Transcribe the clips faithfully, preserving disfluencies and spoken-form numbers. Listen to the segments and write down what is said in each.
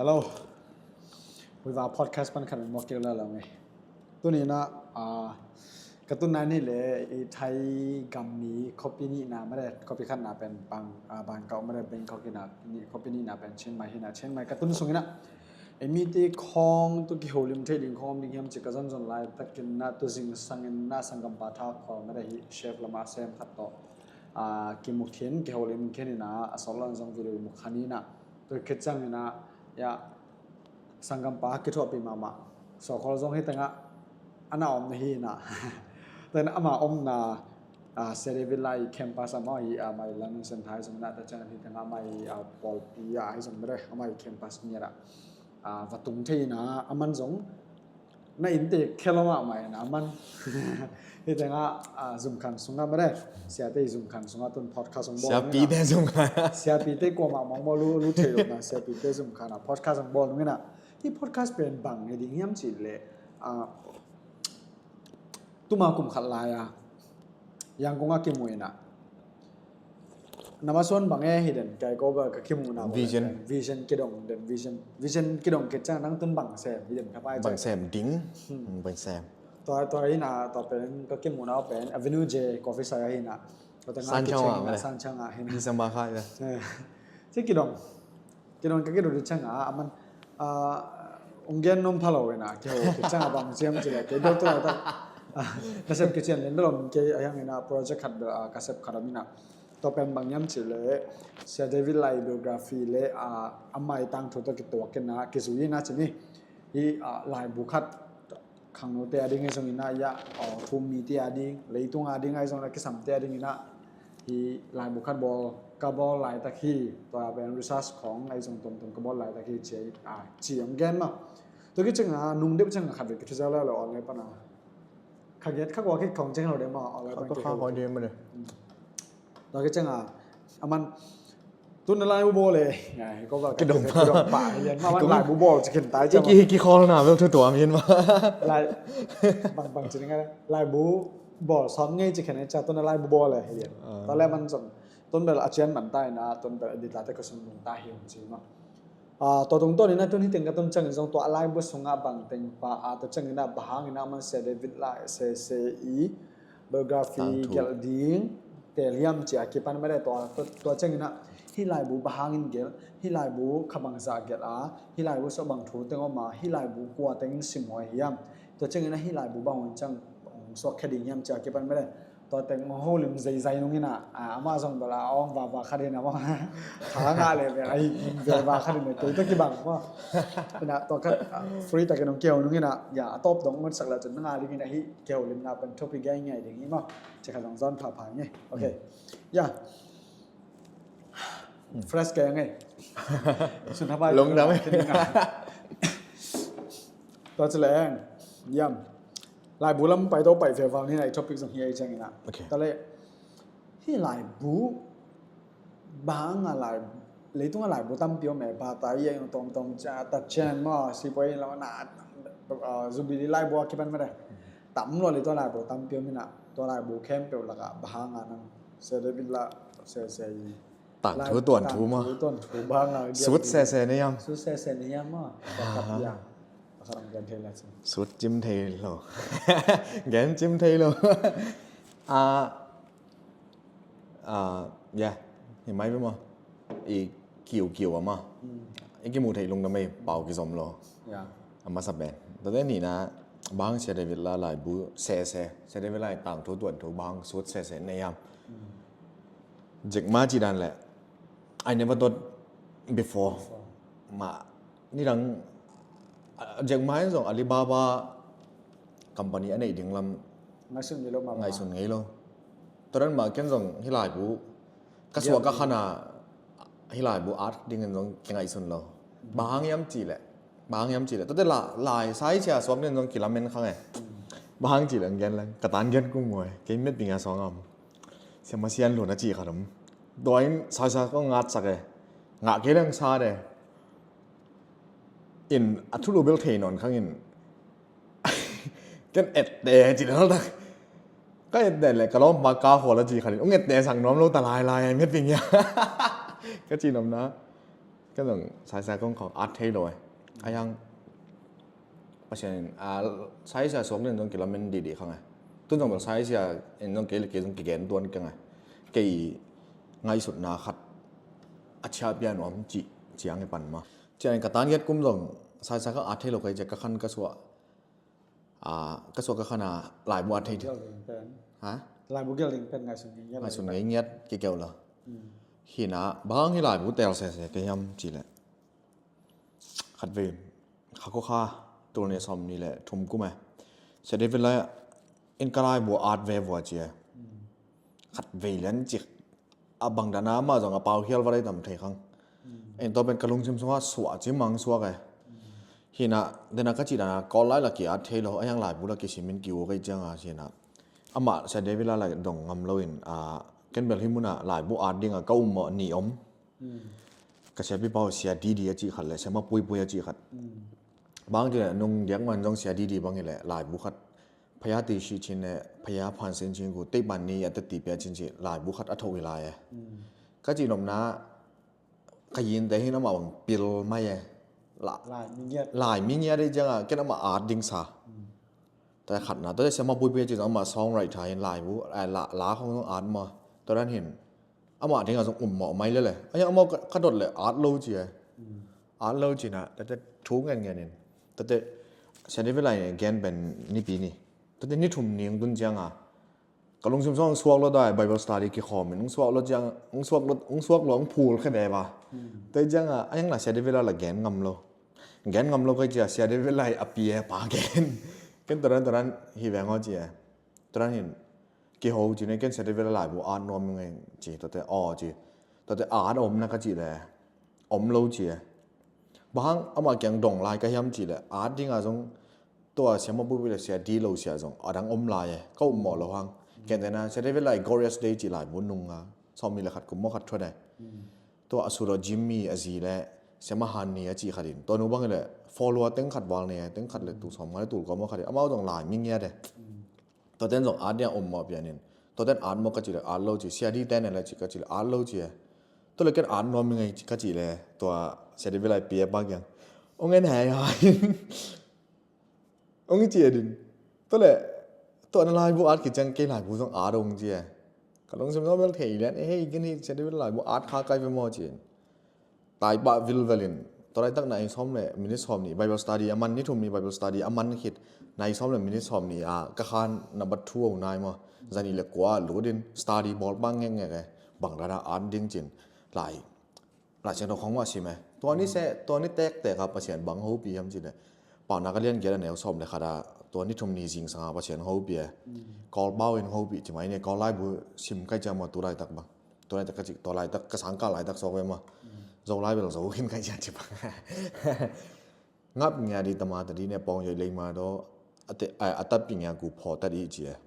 Hello. Huiva podcast pan khat min mawk keu la lo nge. Tuni na, ah, ka tun nai ni le i Thai gam mi khuapi nihna made, khuapi khatna pen Bang, ah, Bangkok made, Bangkok ina, ni khuapi nihna pen Chiang Mai hina, Chiang Mai ka tun sung ina. E mite khong tu kiholim thei ding khong om ding hiam ci ka zon zon lai takin na tu zing sangin na sanggampa tha khol made hi chef lama sem khat to. Ah, kimu khin, kiholim khin ina, a sol lan zong video mu khan ina. Tu khit ciang ina, ya, sanggampa kithuahpih mahmah. Sawkhol zong hi tengah, ana omna hi ina. Ten ama omna, ah, Sia David lai campus ama hi, ah, mai lan sen thai zong na ta ciang hi tengah mai, ah, pawlpi, ah, hi zong mere, ama hi campus ni ara. Ah, va tung thei ina, aman zong, na innte khelo mahmah ina aman. Hi tengah, ah, zumkhan sungah made. Siate zumkhan sungah tun podcast hong bawl. Siapite zumkhan. Siapite kuamah mong bawl lu, lu thei lo na, siapite zumkhan a podcast hong bawl nung ina. Hi podcast pen bang nge ding hiam ci le, ah, tuma kum khat lai a Yangon a kimu ina. Nama suan bang e hi den, kai ko ba ka kimu na vision. Vision kidong den, vision. Vision kidong kit ciang nang tun bang sem hi den ka pai ciang. Bang sem ding. Hmm. Hmm, bang sem. Tua, tua ina, tua pen ka kimu na pen Avenue J Coffee Side a hi ina. Tua tengah San Chang a, San Chang a hi ina. Ni sama kha ya. Eh. Ci kidong. Kidong ka kidong di ciang a, aman, ah, ong gen nom pha lo ina, kiho, ki ciang a bang ciam ci le, ki do tu la ta. Ah, ka sep ki cian len lo, ki a hiang ina project khat, ah, ka sep khat a mina. Tua pen bang hiam ci le, Sia David lai biography le, ah, amai tangthu to kituak ina, kizui ina ci ni. Hi, ah, laibu khat, khangnote a ding ahi zong ina, ya, aw, thu mite a ding, leitung a ding ahi zong ina, kisamte a ding ina, hi laibu khat bawl, ka bawl laitak hi, tua pen research khong ahi zong tomtom ka bawl laitak hi ci, ah, ci ong gen ma. Tua ki ciang a, nung deuh ciang a khat ve ki thu zau lai lo online pan a. Kha get kha kua ki khong ciang lo de ma, online pan ki khong. Tua ki ciang a, aman, tun na laibu bawl e. Ngai, ko ba ka kidong pa. Kidong pa, hian ma, aman laibu bawl ci khin tai ciang. Ki, ki khol na, bel thu tuam hian ma. Lai, bang, bang ci ngai, laibu bawl sawm ngei ci khin ai ciang, tun na laibu bawl e, hian. Ah. Tua le man zong, tun bel a cian man tai na, tun bel di ta te ko sum nung ta hian ci ma. Ah, tua tungtawn ina tun hi teng ka tun ciangin zong tua a laibu sungah bang teng pa, ah, tua ciangin a bang hangin a man Sia David lai, se, se i, biography gelh ding, tel hiam ci a kipan made tua, tua, tua ciangin a hi laibu bang hangin gelh, hi laibu kha bangzah gelh a, hi laibu sawh bang thu teng om a, hi laibu kua tengin simhuai hiam. Tua ciangin a hi laibu bang hun ciang, um, suak khe ding hiam ci a kipan made. Tua teng ong holim zeizai nung ina, ah, amah zong bel a ong vava khat ina maw. Tha ngah le bel a hi kim ve va khat ina, kei tawh kibang maw. Ina tua khat, ah, free takin ong kihou nung ina, ya, a tawp dong ngot sak le cun na ngah ding ina hi, kiholimna pen topic ngai ngai ding hi maw. Ci khat zong zawn phapha nge. Okay. Hmm. Ya. Hmm. Fresh kei nge. Sun thapai. Lungdam e. Tua ci leng, yam. Laibu lam pai to pai ve vang ni na i topic zong hi ai ciang ina. Okay. Tua le, hi laibu, bang a lai, leitung a laibu tampi om e, ba ta i eng tom tom ca, ta cian maw, si poi lo na, ah, Jubilee laibu a kipan made. Tam lo le tua laibu tampi om ina, tua laibu khempeuh laka, bang a nang, se de bin la, se se i. Tangthu tuanthu maw. Tangthu tuanthu bang a. Sut sese ni yam. Sut sese ni yam maw. Pakhat ya. Pakhat ang gen thei la cin. Sut cim thei lo. Gen cim thei lo. Ah, ah, ya. Hi mai maw. I kiu kiu a maw. Hmm. I kimu thei lungdam e, pau kizom lo. Ya. A masa pen. Tua te ni na bang Sia David la laibu sese. Sia David la tangthu tuanthu bang sut sese ni yam. Hmm. Jack Ma ci dan le, I never thought before. Before. Ma, ni dang, ah, Jack Ma in zong Alibaba company a neih ding lam ngaihsun ngei lo ma. Ngaihsun ngei lo. Tua dan ma ken zong hi laibu, ka suak ka khan a hi laibu art ding in zong ki ngaihsun lo. Bang hang yam ci le, bang hang yam ci le. Tua te la, lai sai cia suak nen zong ki lamen khang e. Bang hang ci le, gen lang, ka tan gen kung muai, kei met bing a suang am. Siama sian lun a ci khat om. Tua in sa sa ko ngat sak e. Ngah kei leng sa de. In a thulu bel thei nawn khang in. Ken et de ci lel tak. Ka et de le ka lawm ma ka khawl a ci khat in. Ung et de sak nuam lo ta lai lai met bing ia. Ka ci nuam na. Ken zong saisa kong khawng at thei lo eh. A hiang Pasian in a saisa suak len zong kilamen didi khang eh. Tun zong bel saisa in zong kei le kei zong kigen tuan keng eh. Kei ngaihsutna khat a chia pian om ci ciang i pan ma. Ciang ka tan yet kum zong saisa ka at thei lo kei cia ka khan ka suah. A ka suak ka khan a laibu at thei. Gelh ding pen. Ha? Laibu gelh ding pen ngaihsun ngiat. Ngaihsun ngiat kikeu lo. Hina bang hi laibu tel sese ka hiam ci le. Khat vei kha ko kha tul ni som ni le thum kum eh. Sia David lai in ka laibu at ve vua ci eh. Khat vei lian cik a bang dana mah zong a pau hial va dai tam thei khang. En to pen ka lungsim sunga suah ci mang suak eh. Hina dena ka ci dana kawl lai la ki at thei lo a hiang laibu la ki simin ki u kei cianga hina. Amah Sia David lai la dong ngam lo in a ken bel hi muna laibu at dinga ka um mawh ni om. Ka siapi pau sia didi a cih khat le sia ma puipui a cih khat. Bang ti le nung diak man zong sia didi bang hi le laibu khat. Phaya ti shi chin le phaya phan sin chin ku tei pan ni a tati pia chin ci laibu khat a tho hi lai eh. Ka ci nopna ka yin te hin amah bang pil mai eh. Lai mi ngiat. Lai mi ngiat dei cianga ken amah at ding sa. Tua khatna tua sia ma puipui ci zong amah song right tha hin laibu la la khong zong at ma. Tua dan hin amah dinga zong um mawh mai lele a hiang amah ka dot le at lo ci eh. At lo cina tate thu ngen ngen in tate Sia David lai gen pen nipi ni tate ni thum ni ung tun cianga ka lungsim song suak lo dai Bible study kikhawm in ung suak lo ciang ung suak lo ung suak lo ung phul khe ve va. Tua cianga a hiang la Sia David lai la gen ngam lo. Gen ngam lo kai cia Sia David lai a pia pa gen. Ken tua dan tua dan hi ve ngaw ci eh. Tua dan hin kiho ci ne ken Sia David lai bu at nuam ngai ci tua te aw ci tua te at om na ka ci le om lo ci eh. Bang amah kiang dong lai ka hiam ci le at dinga zong tua sia ma bubi le sia di lo sia zong a dang om lai eh ka um mawh lo hang. Ken tena Sia David lai Glorious Day ci lai bu nunga som ni le khat kum maw khat thuat eh. Tua a sut aw Jimmy a zi le sia ma han ni a ci khat in tua nu bang le follower teng khat val ne teng khat le tul som ngai tul ko maw khat in amau zong lai mi ngiat eh. Tua ten zong at dia om mawh pian in tua ten at maw ka ci le at lo ci sia di ten le ci ka ci le at lo ci eh. Tua le ken at nuam mi ngai ka ci le tua Sia David lai pia pa kiang ong en hai hai. Ong i ci eh din tua le tua na laibu at ki ciang kei laibu zong at ong ci eh. Ka lungsim zong bel thei lian eh hei ken hi Sia David laibu at kha kai ve maw ci in. Taipah vilvelin tua laitak na i sawm le minit sawm ni Bible study a man ni thum ni Bible study a man khit na i sawm le minit sawm ni a ka khan na bat thu au nai maw. Zani le kua lutin study bawl pang ngekngek eh bang dana at ding cin lai. Lai siangtho khong mah sim eh. Tua ni se tua ni tektek a Pasian bang hopi hiam cin eh. Paunak a lian giat a neu sawm le khat a tua ni thum ni zingsang a Pasian hopi eh. Kawl pau in hopi ci mai ni kawl laibu sim kai ciang maw tu laitak bang. Tua laitak ka cik tua laitak ka sangkal laitak sawk ve maw. Zo lai bel zo khin kai ciang ci bang. Ngap ngia di tama ta di ne pawng yoi lei ma do a tappi ngia ku phaw ta di ci eh.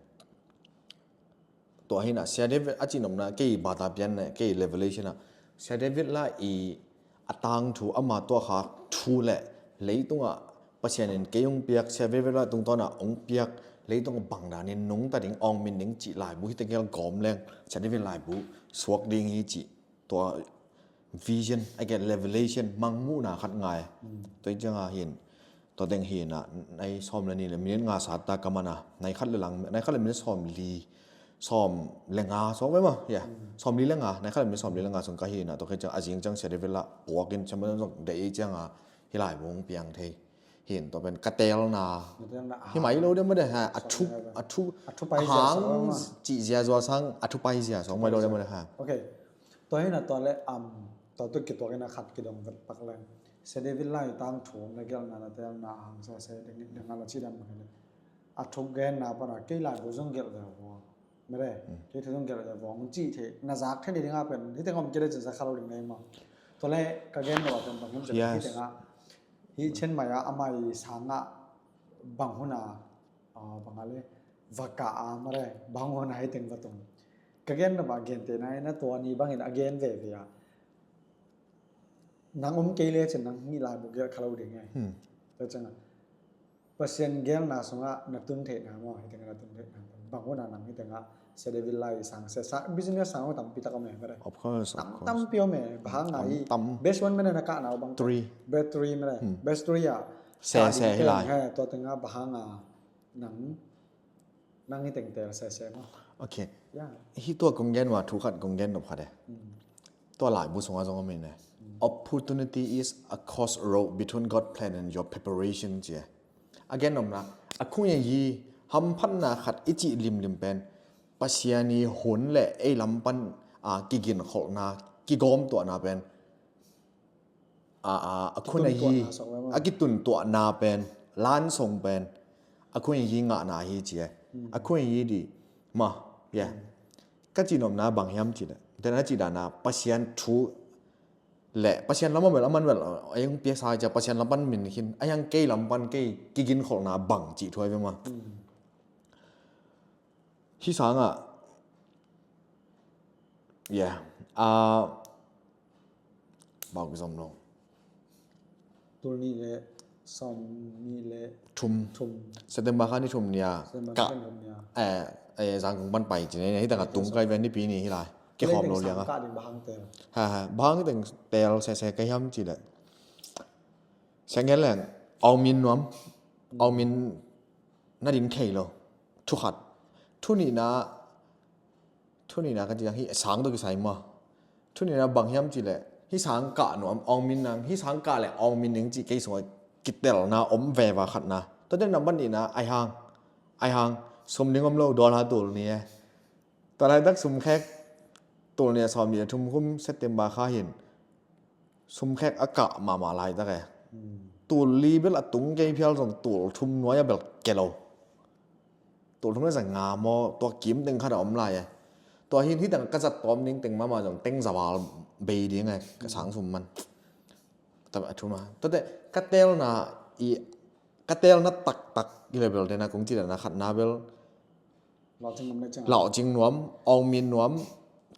Tua hina Sia David a cinopna kei bata pian ne kei revelation a Sia David la i a tangthu ama tua kha thu le leitunga Pasian in kei ung piak Sia David la tungtawna ung piak leitunga bangdanin nungta ding awng min ding cih laibu hita gel gawm leng Sia David laibu suak ding hi cih tua vision a get revelation mangmuhna khat ngai. Tua i cianga hin tua teng hi na nai sawm le ni le minit nga sat ta ka mana nai khat le lang nai khat le minit sawm li sawm le nga sawm ve ma ya sawm li le nga nai khat le minit sawm li le nga sung ka hi na tua khe ciang a zing ciang Sia David la puak in ciang ma zong de i cianga hi lai bung piang thei hin tua pen ka tel na hi mai lo de ma de ha a thu a thu a thu pai zia hang ci zia zua sang a thu pai zia sawng mai lo de ma de ha. Okay. Tua hi na tua le am tua tu kituak in a khat kidong vet pak le Sia David lai tang thu na gel na na tel na hang sa se ding ding ala chi dam ma le a thuk gen na pa na kei lai bu zong gel ve vua mede kei thu zong gel ve vua ngun chi the na zak the ni ding a pen hi teng om kei le chin sa kha lo ding nei ma. Tua le ka gen lo a pen bang hun hi teng a hi chen mai a amai sang a bang hun a bang a le vaka a mare bang hun a hi teng va tung ka gen lo ba gen te na na tua ni bang in a gen ve ve a nang om kei le chin nang mi lai bu gel kha lo ding ngai. Tua chang a Pasian gelna sungah na tun theihna maw hi tengah na tun theihna bang hunah nang hi tengah Sia David lai sang, sia sang, business sang tampi tak om e, mene. Of course, of Tam course. Tampi om e, bang hang a i. Tam. Best one mene na kah na bang. Three. Best three mene. Hmm. Best three a. Sia, sia, hi lai. He, tua teng a bang hang a nang, nang hi teng tel sia sia ma. Okay. Ya. Hi tua kong gen wa thu khat kong gen nop khat e. Hmm. Tua laibu sunga zong om in e. Opportunity is a crossroad between God plan and your preparation ci e. A gen nopna, a khung e hi hamphatna khat i cih limlim pen Pasian i hun le ei lam pan a kiginkholhna, kigawmtuahna pen a, a, a khun a hi Kituntuahna sok le ma. A kituntuahna pen, lansong pen a khun a hi ngahna hi ci e. A khun a hi di ma, yeah. Ka cihnopna bang hiam ci le, tena ci dana Pasian thu le Pasian lam a bel a man bel a eng piaksa cia Pasian lam pan min khin a hiang kei lam pan kei kiginkholhna bang cih thu ai ve ma. Hi sangah, yeah, a, bau kizom lo. Tul nih le sawm nih le Thum. Thum. September kha ni thum nia. September Ka, kha ni thum nia. Eh, eh, Zangkong pan pai ci ne, hi tangah tung kai ven ni pi ni hi lai. Kihawm lo liang a. Ka ding bang hang tel. Ha, ha. Bang teng tel sese ka hiam ci le. Siang gen leng, aung min nuam, aung min na ding thei lo. Thu khat. Thu nihna, thu nihna ka ci hi sang to kisai ma. Thu nihna bang hiam ci le, hi sang kah nuam, aung min nang, hi sang kah le aung min ning ci kei sung kitelna om ve va khatna. To den nambat nihna, ai hang, ai hang, sum ding om lo, dollar tul ni e. Tua laitak sum khek tul nih a sawm nih a thum kum September kha hin sum khek a kah mahmah laitak e. Tul li bel a tung kei phial zong tul thum nuai a bel ke lo. Tul thum le zang nga maw tua kim teng khat a om lai e. Tua hin hi tang ka zat tawm ning teng mahmah zong teng za val bei ding e ka sang sum man. Tua a thum a. Tua te ka telna i ka telna taktak i le bel tena kong ci dana khatna bel Lau cing nuam le cing. Lau cing nuam, aung min nuam,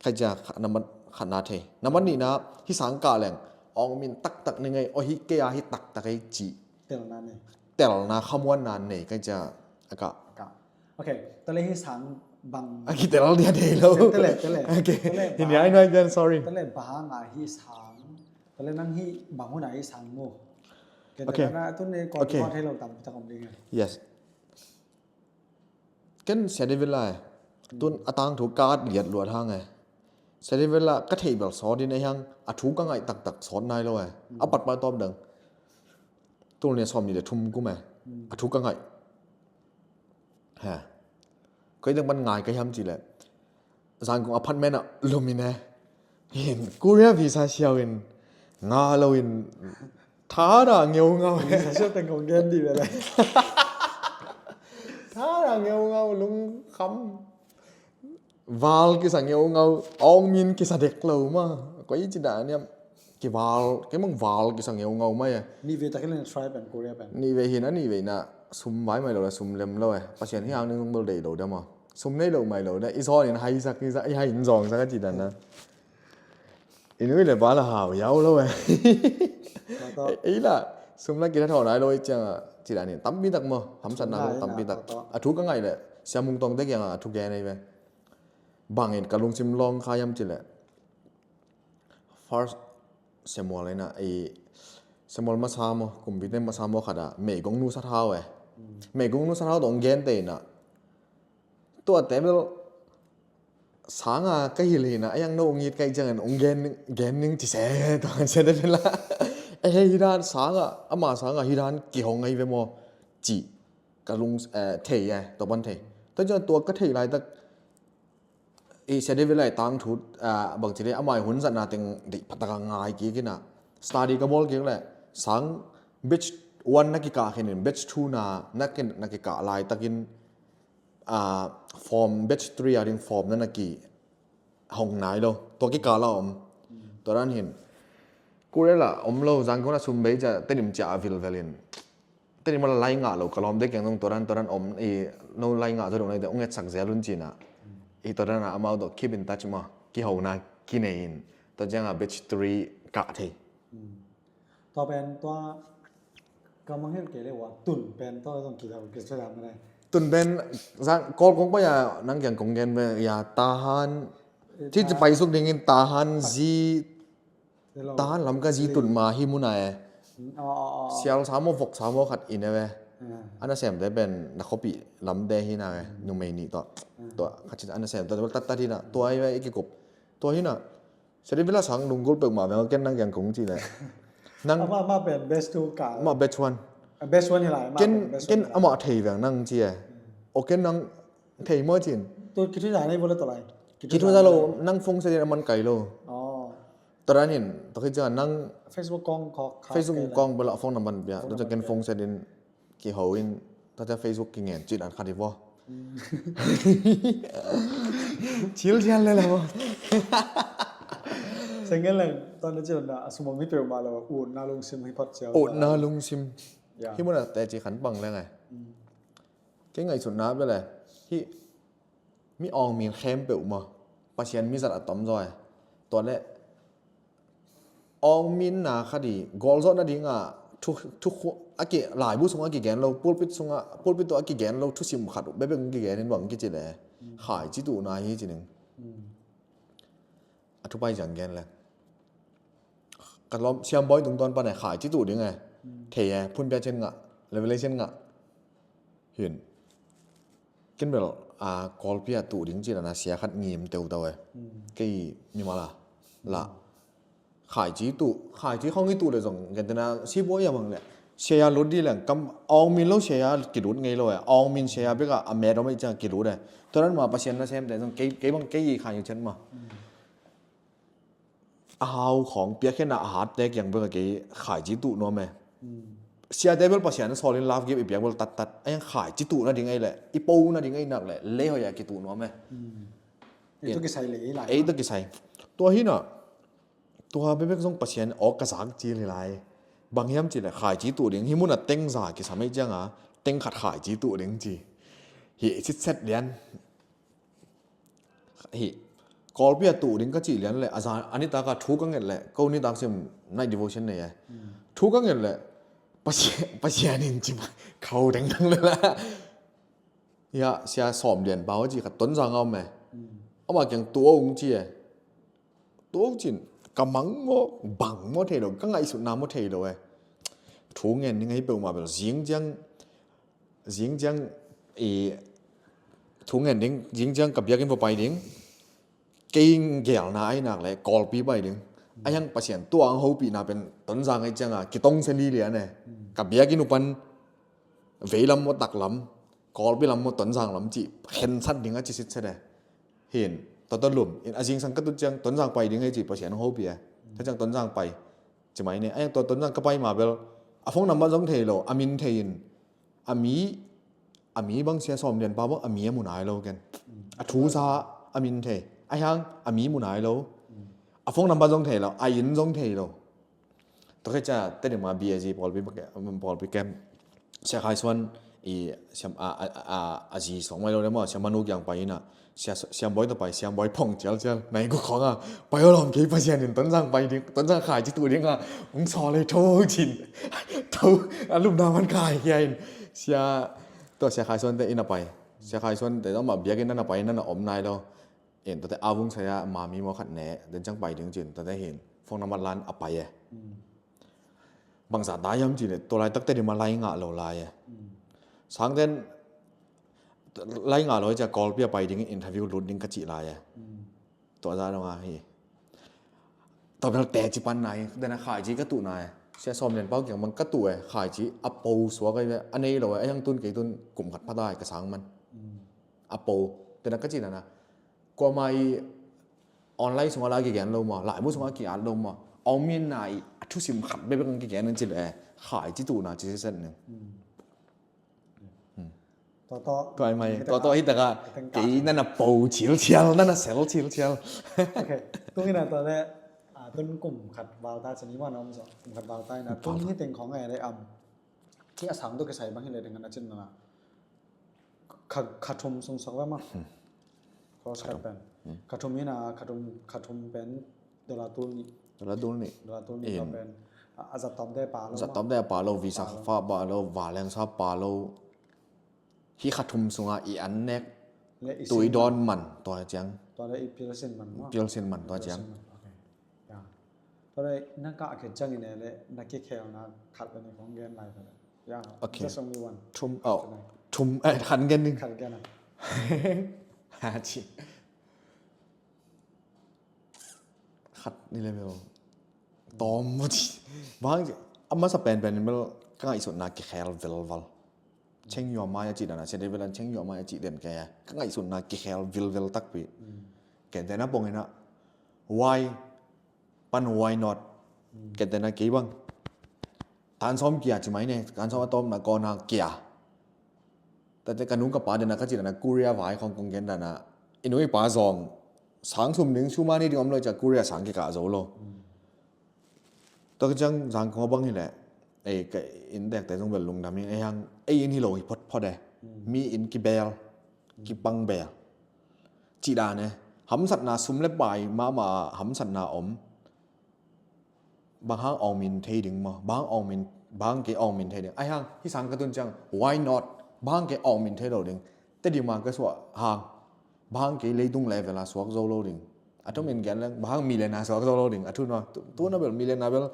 khacia nambat khatna thei. Nambat nihna, hi sang kah leng, aung min taktak ni ngei, aw hi kei a hi taktak ei ci. Telna nei. Telna khamuanna nei, khacia a kah. Ka. Ok, tale hi sang bang. A kitel dia thei lo. Tale, tale. Ok. Tale Hi bang. ni ai noi gen, sorry. Tale bang a hi sang. Tale nang hi bang hun a hi sang mu. Ok. Tale na tu ne ko Ok. ko thei lo tam ta kom ding. Yes. Ken Sia David lai. Tun a tangthu ka at liat luat hang e. Sia David la ka thei bel sawt in a hiang a thu ka ngaih taktak sawt nai lo e. A pat pai tawm dang. Tul nia sawm ni le thum kum e. A thu ka ngaih. Ha. Koi dang pan ngai ka hiam ci le. Zangkong apartment a lum in e. Hin Korea visa siau in nga lo in tha da ngeu ngau e. Sa siau teng kong gen di bele. Tha da ngeu ngau lung kham. Val kisa ngeu ngau, aung min kisa dek lo ma. Koi ci da niam. Ki val, kei mong val kisa ngeu ngau ma e. Ni ve takin tribe and Korea pen. Ni ve hin a ni ve na sum vai mai lo la sum lem lo e. Pasian hi ang ning bel dei lo da ma. Sum nei lo mai lo da. I zon in hai sak, i hai in zong sak a ci da na. I nui le ba la hau yau lo e. Ei la sum la ki da thau nai lo i ciang a ci da ni. Tam bi tak mo. Ham san na tam bi tak. A thu ka ngai le. Sia mung tong te kiang a thu gen ei ve. Bang in ka lungsim long kha yam ci le. First Samuel ina i Samuel masa mo kumpi te masa mo khada meigong nu sa thau e. Meigong nu sa thau dong gen te ina. Tua te bel sanga ka hil hina ayang no ngit kai jangan ong gen gen ning ci se to se te bel la. E he hidan sanga ama sanga hidan ki hong ai ve mo ci ka lung thei e to ban thei. To jan tua ka thei lai tak I Sia David lai tangthu bangci le amai hun zatna teng deih pataka ngai kik ina study ka bawl kik le sang batch one na kikah khenin batch two na na kikah laitakin form batch three a ding form na na ki hong nai lo tua kikah la om. Tua dan hin Korea la om lo zangkona sum bei ca tenim cia a vilvelin Teni mala lai ngah lo ka lawm dek keng zong toran toran om i no lai ngah zo dong lai dek ong etsak zel un cina i toran a amau dok keep in touch ma kihona kinei in to cianga batch three kah thei. Tua pen tua ka mangil kei le wa tun pen tua zong kihau kei sela mene. Tun pen zang Kawl kong pai a, nang kiang kong gen ve ya, Tahan. Ci ci pai suk dingin Tahan zi, Tahan lam ka zi tun ma hi muna e. Sial sa maw, vok sa maw khat in e ve. Ana sem te pen na khopi lam te hi na e, numei ni to. To khat ci ana sem te tat tat hi na. Tua i ve i kikup. Tua hi na. Seri vila sang lunggul pek ma ve, ken nang kiang kong ci le. Nang ama, ama pen best two ka. Ama best one. Best one hi lai, ama ken, pen best ken one hi lai. Ama thei veng nang ci e. O ken nang thei mo cin. Tu kithu za nei vole to lai. Kithu za lo, nang phone se din aman kai lo. Oh. Taranin, to khit ja nang Facebook kong kok kha Facebook kong bala phone number bia. To ken phone se din kiho in, ta ta Facebook kingen cin an khat i vo. Cil cian le la vo. Sengel leng, ton na cil na, asumang mi peuh ma lo, ut na lungsim hi phat cial. Ut na lungsim. Ya. Hi muna te ci khan bang leng ai. Kei ngaihsutna bia le. Hi mi awngmin khempeuh maw, Pasian mizat a tom zaw e. Tua le awngminna kha di, gawlzawhna dingah thu, thu khu-, a ki, laibu sungah a kigen lo, pulpit sungah, pulpit tawh a kigen lo, thusim khat uh bebek kigen in bang kici le. Khaici tuhna hi ci ning. A thupai ciang gen le. Ka lawm siambawi tungtawn pan e, khaici tuh ding e. Thei e, phun pia cen ngah, revelation ngah. Hin. Ken bel, a, Kawlpi a tuh ding cih lana sia khat ngim teuteu e. Kei mimal a la. Khaici tuh, khaici khong i tuh le zong, gen tena sibuai a mang le. Sia lut di leng, kam awngmin lo sia kilut ngei lo e. Awngmin sia bek a, a met om i ciang kilut e. Tua nan ma Pasian nasemte zong, kei, kei bang kei i khai cen ma. A hau khong piakkhiatna a hatte kiang bek a kei khaici tuh nuam e. Siate bel Pasian a sawlin love gift i piak bel tattat. A yang khaici tuh nading ei le, i po nading ei nak le, lei hoih a kituh nuam e. Ei tawh kisai le, ei lai. Ei tawh kisai. Tua hi na, tua bebek zong Pasian awk ka zak cil hi lai. Bang hiam ci le khaici tuh ding, hi mun a teng za kisam ei ciang a, teng khat khaici tuh ding ci. Hi sitset lian. Hi. Kawlpi a tuh ding ka cih lian le, a za, a nitak a thu ka nget le, ko nitak sim night devotion nei e. Thu ka nget le, Pasian, Pasian in ci ma, khau dengdang le la. Hia, sia sawm lian pau a ci khat Tonzang a om e. Ama kiang tuh ung ci e. Tuh cin, ka mang maw, bang maw thei lo, ka ngaihsutna maw thei lo e. Thu ngen ning ahi peuhmah bel, zing ciang, zing ciang, i, thu ngen ding, zing ciang ka biakinn va pai ding, kei gelna ahi nak le, Kawlpi pai ding. A hiang Pasian tua ang hopihna pen, Tonzang ahi cianga, kitong se li lian e. Ka biakinn upan, veilam maw taklam, Kawlpi lam maw Tonzang lam cih, khensat ding a ci sitset e. Hin, tua tua lum, in a zingsang ka tut ciang, Tonzang pai ding ahi cih, Pasian ang hopih e. Tua ciang Tonzang pai, ci mai ne, a hiang tua Tonzang ka pai ma bel, a phone number zong thei lo, a min thei in, a mi, a mi bang sia sawm lian pau bang, a mi a mu nai lo ken. A thu sa a min thei. A hiang a mi mu nai lo. A phone number zong thei lo, a inn zong thei lo. Tua khit cia, Tedim a B A G pawlpi, pawlpi camp. Sia Khai Suan i siam, a, a, a, a zi suang mai lo le maw, Sia Manu kiang pai ina. Sia, Siam Bawi tawh pai, Siam Bawi phong cialcial. Nai guk khawng a, pai aw lawm kei Pasian in Tonzang pai ding, Tonzang khaici tuh ding a, hong sawl ei tho cin. Tho, a lupna man khai kia in. Sia, tua Sia Khai Suan te ina pai. Sia Khai Suan te zong mah biakinn nana pai, nana om nai lo. In tuate a vung saya mami maw khat ne, den ciang pai ding cin, tuate hin. Phone number lan a pai e. Bangzah ta hiam cih leh, tua laitak Tedim a lai ngah lo lai e. Sangten lai ngah lo hi cia Kawlpi a pai ding interview lut ding ka cih lai e. Tua zah dong a hi. Tua bel teci pan nai, dena khaici ka tuh nai. Sia Sawm Lian Pau kiang bang ka tuh e, khaici a po suak ahi ve, a nei lo e, a hiang tun kei tun kum khat pha ta e ka sang man. A po, dena ka cih nana. Kuamah i online sungah la kigen lo maw, laibu sungah ki-at lo maw, a om in na i a thusim khat bekbek kigen in ci le, khaici tuhna ci siset ning. Tua, tua mai, tua, tua hi taka, kei nana po cilcial, nana sel cilcial. Ok, tung ina tua le, a, tun kum khat val ta cin i man om zo, kum khat val ta ina, kum khat val ta. Tung hi teng khong e le am, ki a sang tu kisai bang hi le ding ana cin nana. Kha, kha thum sung sak ve maw. Course khat pen. Kha thum hi na, kha thum, kha thum pen dollar tul nih. Dollar tul nih. Dollar tul nih pen. A, a zat tawmte a pa lo maw. Zat tawmte a pa lo, visa kha fa pa lo, vanleng sa pa lo. Hi kha thum sungah i an nek, le i tui sin dawn man. Man tua ciang. Tua le i pilsin man maw? Pilsin man tua ciang. Pilsin man. Okay. Ya. Tua le na kah khit ciangin le na kikhelna khat le ni kong gen lai tua le. Ya. Okay. Just only one. Thum, oh. Thum, eh, khat gen ding. Khat gen ah. Ha ci. Khat ni le bel tawm maw ci. Bang a masa penpen in bel ka ngaihsutna kikhel velval. Cheng yuam mai a cih dana, sia dei velan cheng yuam mai a cih den kei a ka ngaihsutna kikhel vilvel takpi. Kentena pongina why pan why not? Kentena kei bang tan sawm kia ci mai ne, tan sawm a tawmna kawna kia. Tate ka nung ka pa dena ka ci dana Korea vai khong kong gen dana i nung i pa zawng sang sum ding sumani ding om lo i cia Korea sang kikah zo lo. Tua ka ciang zang kong a bang hileh ei ka in dekte zong bel lungdam in ei hang ei in hi lo hi photphot e. Mi in kibel kipang bel cih dan e. Hamsatna sum le pai mahmah a hamsatna om. Bang hang awngmin thei ding maw? Bang hang awngmin, bang hang kei awngmin thei ding? Ai hang hi sang ka tun ciang why not? Bang hang kei awngmin thei lo ding? Tedim a ka suah hang bang hang kei leitung level a suak zo lo ding? A thum in gen leng bang hang million a suak zo lo ding? A thum a tu na bel million a bel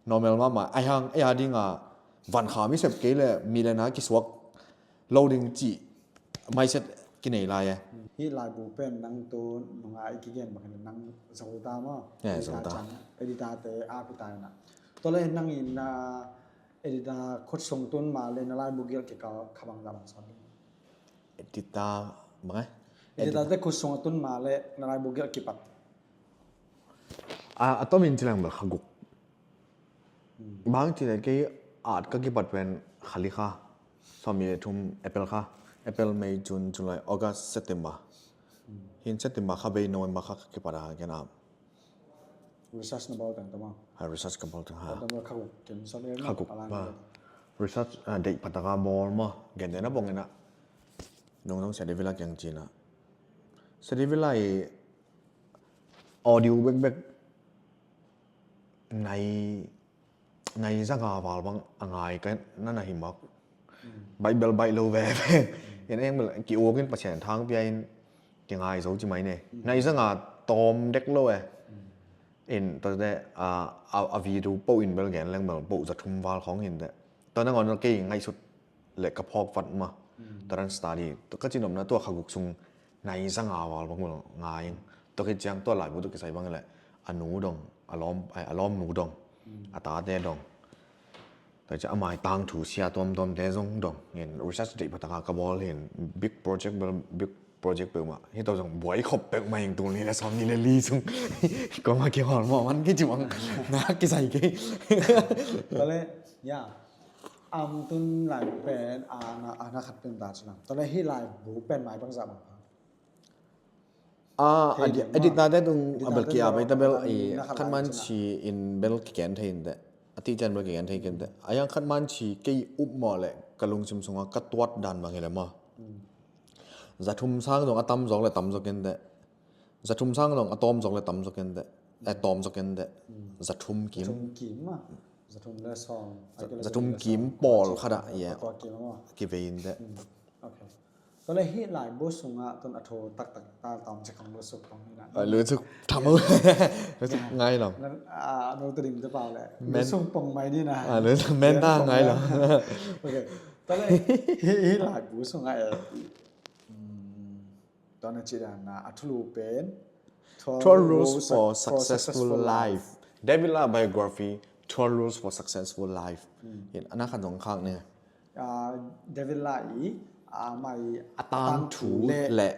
normal mahmah. Ai hang ei a ding a van kha mi sep kei le million a kisuak lo ding cih mindset kinei lai e. Hih laibu pen nang tu nunga i kigen bangin nang zo ta maw? Zo ta. Editor te a pi ta ina. Tua le nang in na editor khut sung tun ma le na laibu gil kikal kha bang za bang sawt ding? Editor bang e? Editor te khut sung a tun ma le na laibu gil kipat. A tomin cilang bel kha guk. Bang ci le kei at ka kipat pen khali kha. Sawm le thum April kha. April, May, June, July, August, September. Hin September kha bei November kha ka kipat a gen am. Research na bawl teng tama. Ha research ka bawl teng ha. Tama kha guk ken sa le. Kha guk ba. Research deih pataka bawl maw. Gen dena bong ena. Nong nong sia de vila keng cina. Sia de vila i audio bekbek nai nai zanga val bang a ngai ka na na himak. Baih bel baih lo ve ve. In eng bel ki uak in Pasian thang pia in ki ngai zo ci mai ne. Nai zanga tawm dek lo e. In tate a video po in bel gen leng bel po za thum val khong hin te. Tua nangawn kei ngaihsut le ka phawk vat ma. Tua dan study ka cinopna tua kha guk sung nai zanga val bang bel ngai in. Tua khit ciang tua laibu tua kisai bang le a nu dong, a lawm, a lawm nu dong, a tate dong. Tua ciang a mai tang thu sia tuamtuamte zong dong. Ngin research deih pataka ka bawl hin big project bel big project peuhmah. Hi tawh zong buai khop peuhmah hing tul ni le sawm ni le li sung. Koma kihawl mawh man kei ci bang na kisai kei. Tua le ya. Am tun laibu pen a na khat pen ta ci lam. Tua le hi laibu pen mai bangzah bang. A edit nate tung a bel ki a bai ta bel i khat man ci in bel ki ken thei in te. A ti cian bel ki ken thei ken te. A yang khat man ci kei up mawh le ka lungsim sunga ka tuat dan bang hi le maw. Za thum sang zong a tam zawk le tam zawk ken te. Za thum sang zong a tawm zawk le tam zawk ken te. A tawm zawk ken te. Za thum kim. Za thum kim ma. Za thum le sawm. Za thum kim pawl khat ah ia. Ki vei in te. Okay. Tua le hih laibu sungah tun a thu taktak ta tawm cik kong lusuk pong ni na. Lusuk tham lo. Lusuk ngai lo. No tu dim te pau le. Lusuk pong mai ni na. Lusuk men ta ngai lo. Okay. Tua le hih laibu sungah e. Tua na ci dan na a thulu pen. Twelve Rules for Successful Life. David La biography, Twelve Rules for Successful Life. Ana khan zong khak ne. David La i a mai a tangthu le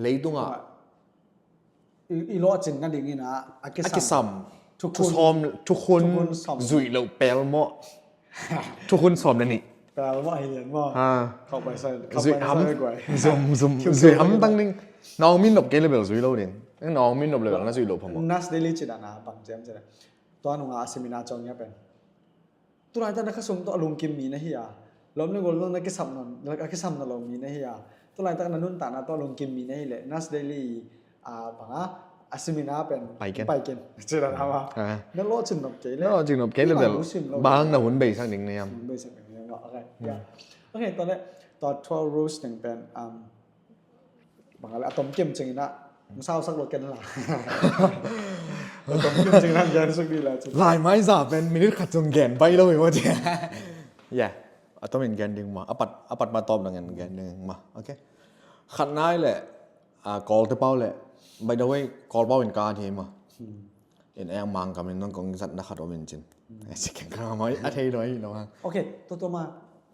leitungah i lawhcin nadingin a kisam thukhun zuih loh pel mawh. Thukhun sawm le nih. Pel mawh hi lian mawh. Zuih ham. Zuih ham tang ding. Na ong min nop kei le bel zuih lo ding. Na ong min nop le bel na zuih lo phamawh. Nas Daily ci dan a bang ciam ci dan. Tua nunga a seminar cong nia pen. Tulaitak na khasum tawh a lungkim mi na hi a, lawm le gol tawh na kisam nawn, a kisam na lo mi na hi a, tulaitak na nuntakna tawh a lungkim mi na hi leh Nas Daily a banga a seminar pen pai ken. Pai ken. Ci dan ama. Na lawhcin nop kei le. Na lawhcin nop kei le bel. Bang na hun beisak ding na hiam. Hun beisak ding na hiam. Okay. Okay, tua le. Tua twelve rules teng pen, um, bang a le a tom kim cing ina, hong sausak lo ken la. A tom kim cing ina gen suk di la cin. Lai mai za pen minute khat cung gen bai lo i maw ci. Yeah. A tom in gen ding maw. A pat, a pat ma tom na gen, gen ding maw. Okay. Khat nai le, a, Kawlte pau le. By the way, Kawl pau in ka hi maw. In eng mang kamin nong kong zatna khat om in cin. Si keng ka mai a thei lo hi lo ha. Okay, tua tua ma,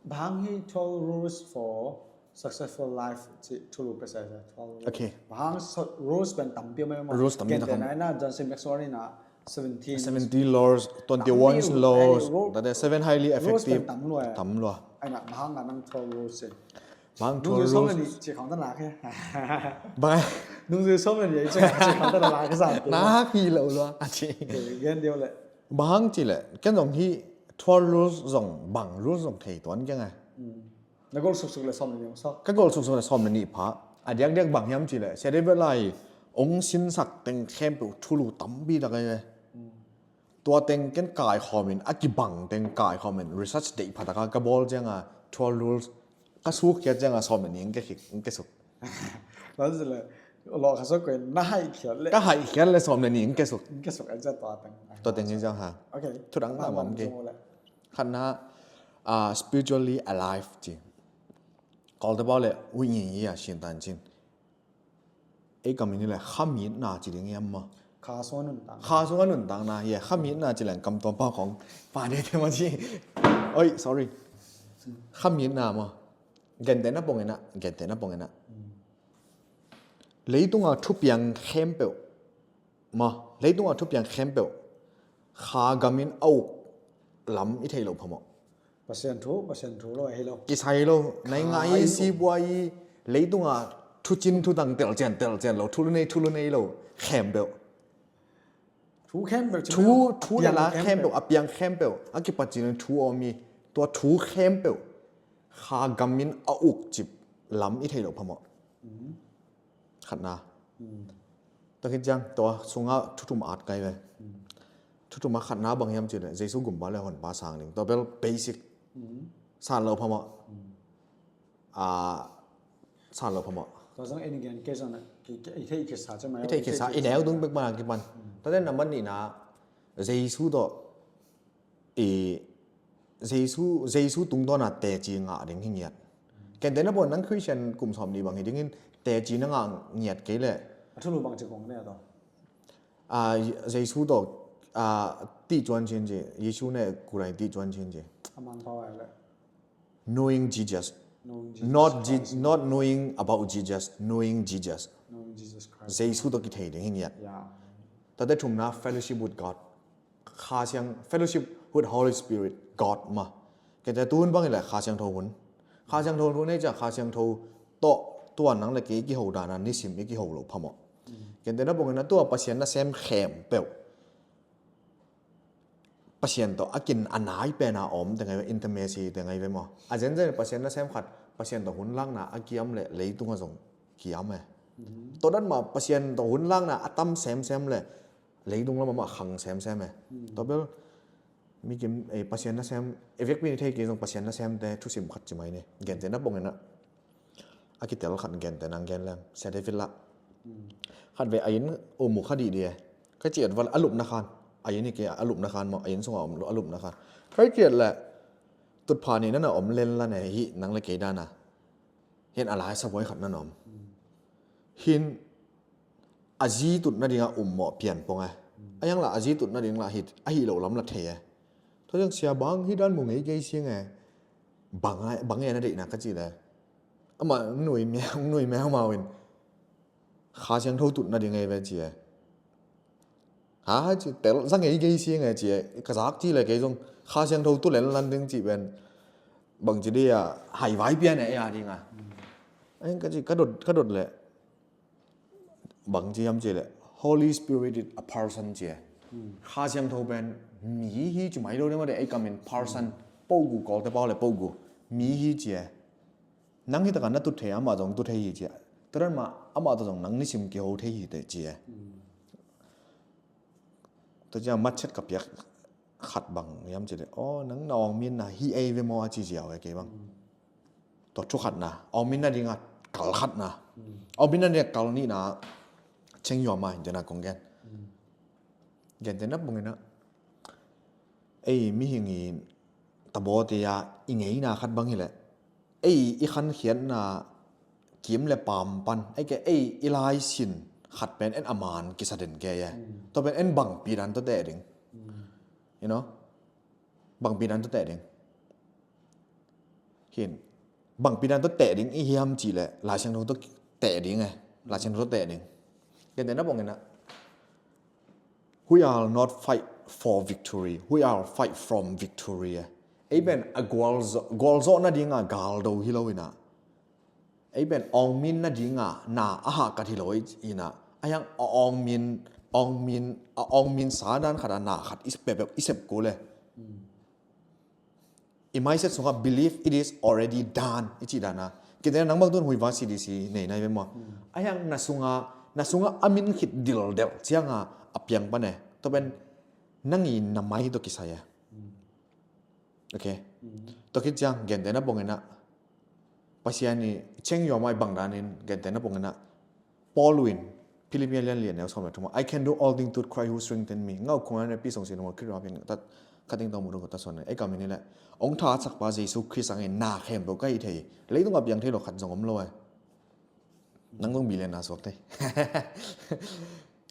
bang hi twelve rules for successful life ci thulu pesa sa twelve rules. Okay. Bang so, rules pen tampi mai ma. Rules tampi. Gen te nai na John C Maxwell na seventeen. Seventy laws, twenty-one laws, tate seven highly effective. Rules pen tam lua. Tam lua. Ai na bang a nang twelve rules ci. Bang twelve rules. Nungzui sawm le nih ci khawng ta nak he. Bang. Nungzui sawm le nih ci khawng ta nak he sa. Nak hi lo lua. A ci. Gen deuh le. Bang ci le, ken zong hi twelve rules zong bang rules zong thei tuan keng a. Na gol suksuk le sawm le nih sa. Ka gol suksuk le sawm le nih pha. A diakdiak bang hiam ci le, sia David lai ong sinsak teng khempeuh thulu tampi tak ai ve. Tua teng ken kaikhawmin, a kibang teng kaikhawmin research deih phataka ka bawl cianga twelve rules ka suk khiat cianga sawm le nih ong ke khik, ong ke suk. Lo si le, lo kha suk ko na hai khiat le. Ka hai khiat le sawm le nih ong ke suk. Ong ke suk a cia tua teng. Tua teng hi ciang ha. Okay. Thudang na mam ke. Khatna, ah, spiritually alive ci. Kawlte pau le, ui ngi ngi a sin tan cin. Ei kam in hi le khamitna ci ding hiam maw? Kha sung a nuntakna. Kha sung a nuntakna hi a, khamitna ci leng kam tuam pau khong pa de te maw ci. Oi, sorry. Khamitna maw? Gentehna pongina, gentehna pongina. Leitunga thupiang khempeuh maw? Leitunga thupiang khempeuh kha gamin a uk lam i thei lo pha maw? Pasian thu, Pasian thu lo a hi lo. Kisai lo, nai ngai i si bua i leitunga thucin thutang telcian, telcian lo, thulu nei, thulu nei lo, khempeuh. Thu khempeuh. Thu, thu le la khempeuh, a piang khempeuh, a kipat cin thu om i, tua thu khempeuh kha gamin a uk cip lam i thei lo pha maw? Khatna. Tua khit ciang, tua sunga thuthum at kai ve. Thuthum a khatna bang hiam ci le, Jesu gumpa le honpa sang ding. Tua bel basic. San lo pha maw? A, san lo pha maw? Tua sang en again, ke sang na, i thei kisa ci mai. I thei kisa, i neu dung bek mana kipan. Tua den na man ni na, Jesu to, i Jesu, Jesu tungtawna teci ngah ding hi ngiat. Ken tena pon nang Christian kum sawm ni bang hi dingin teci na ngah ngiat kei le. A thulu bang ci kong ne a to. A, Jesu to, a, ti cuan cin ci. Jesu ne kurai ti cuan cin ci. A mang pau ai le. Knowing Jesus. Knowing Jesus Christ. Not knowing about Jesus, knowing Jesus. Knowing Jesus Christ. Jesu to kithei ding hi ngiat. Yeah. Tate thumna fellowship with God. Kha Siang, fellowship with Holy Spirit, God ma. Kei te tuhun bang i le Kha Siangtho hun. Kha Siangtho hun ei cia Kha Siangtho tawh tuan nang le kei i kiho dana nisim i kiho lo pha maw. Kei te na bongin a tua Pasian nasem khempeuh. Pasian tawh a kin a nai pena om te ngai ve, intimacy te ngai ve maw. A zenzen Pasian nasem khat, Pasian tawh hun lakna a kiam le leitunga zong kiam e. Tua dan ma Pasian tawh hun lakna a tam semsem le leitung lam amah khang semsem e. Tua bel mi kim, eh, Pasian nasem, eh, vekpi ni thei kei zong Pasian nasemte thusim khat ci mai ni. Gente na bongin a kitel khat gente nang gen leng sia David lah. Khat ve a inn um uh kha dih dih e. Ka ciat val a lupna khan. A inn hi kei a lupna khan maw, a inn sunga om a lupna khan. Ka ciat le tutpha ni nana om len lan e hi nang le kei dana. Hin a lai sabuai khat nan om. Hin a zi tut nading a um mawh pian pong e. A yang la a zi tut nading la hit a hi lo lam la thei e. Tua ciang sia bang hi dan mu ngei kei siang e. Bang e, bang e na deihna ka ci le. Amah nui mia, nui mia mau in. Kha Siangtho tut nading e ve ci e. Ha, ci tel zang ei gei siang e ci e, ka zak ci le kei zong Kha Siangtho tu len lan ding ci ben. Bang ci dia hai vai pian e a ding a. Ai ka ci ka dot, ka dot le. Bang ci yam ci le. Holy Spirit is a person ci e. Kha Siangtho ben mi hi ci mai lo ding ma de ei kamin person. Pogu kol te pau le pogu. Mi hi ci e. Nang hi taka na tut thei amah zong tut thei hi ci e. Turan ma amah ta zong nang nisim kiho thei hi te ci e. Tua ciang matchet ka piak khat bang yam ci le, aw, nang na awng min na hi ei ve maw a ci ziau e kei bang. Tua thu khatna, awngmin nadinga kal khatna. Awngmin nadinga kal nihna, cheng yuam a, hi dena kong gen. Gentehna bangin ah, ei mihing i tabawte a i ngeina khat bang hileh, ei i khankhiatna kim le paam pan, ei ke ei i laisin khat pen en a man kisa den kei e. Tua pen en bangpi dan tawh teh ding. You know? Bangpi dan tawh teh ding. Hin, bangpi dan tawh teh ding i hiam cih leh, Lai Siangtho tawh teh ding e. Lai Siangtho tawh teh ding. Gentehna bangin ah, we are not fight for victory, we are fight from victory e. Ei pen a gualzawh, gualzawh nadinga galdo hi lo in ah, ei pen awngmin nadinga na a hahkat hi lo in ah, a hiang a awngmin, awngmin, a awngmin sa dan khat a na khat i peuhpeuh i sep kul e. I mindset sungah believe it is already done i cih dan a. Kite nang bang tun Huiva C D C nei nai ve maw? A hiang na sungah, na sungah a min khit dildelh cianga a piang pan e. Tua pen nang i na mai tawh kisai e. Ok. Tua khit ciang gentehna bangin ah, Pasian i cheng yuam a i bang danin gentehna bangin ah, Paul in Philippi lian lian neu sawm le thum ah, "I can do all things through Christ who strengthen me." Ngau khong an pi song sin hong Khrih pian tat khating tong mudong kata son. Ei kam in hileh, hong tha sakpa Jesu Khrist angin na khempeuh ka hi thei. Leitungah piang thei lo khat zong om lo e. Nang zong billion na suak thei.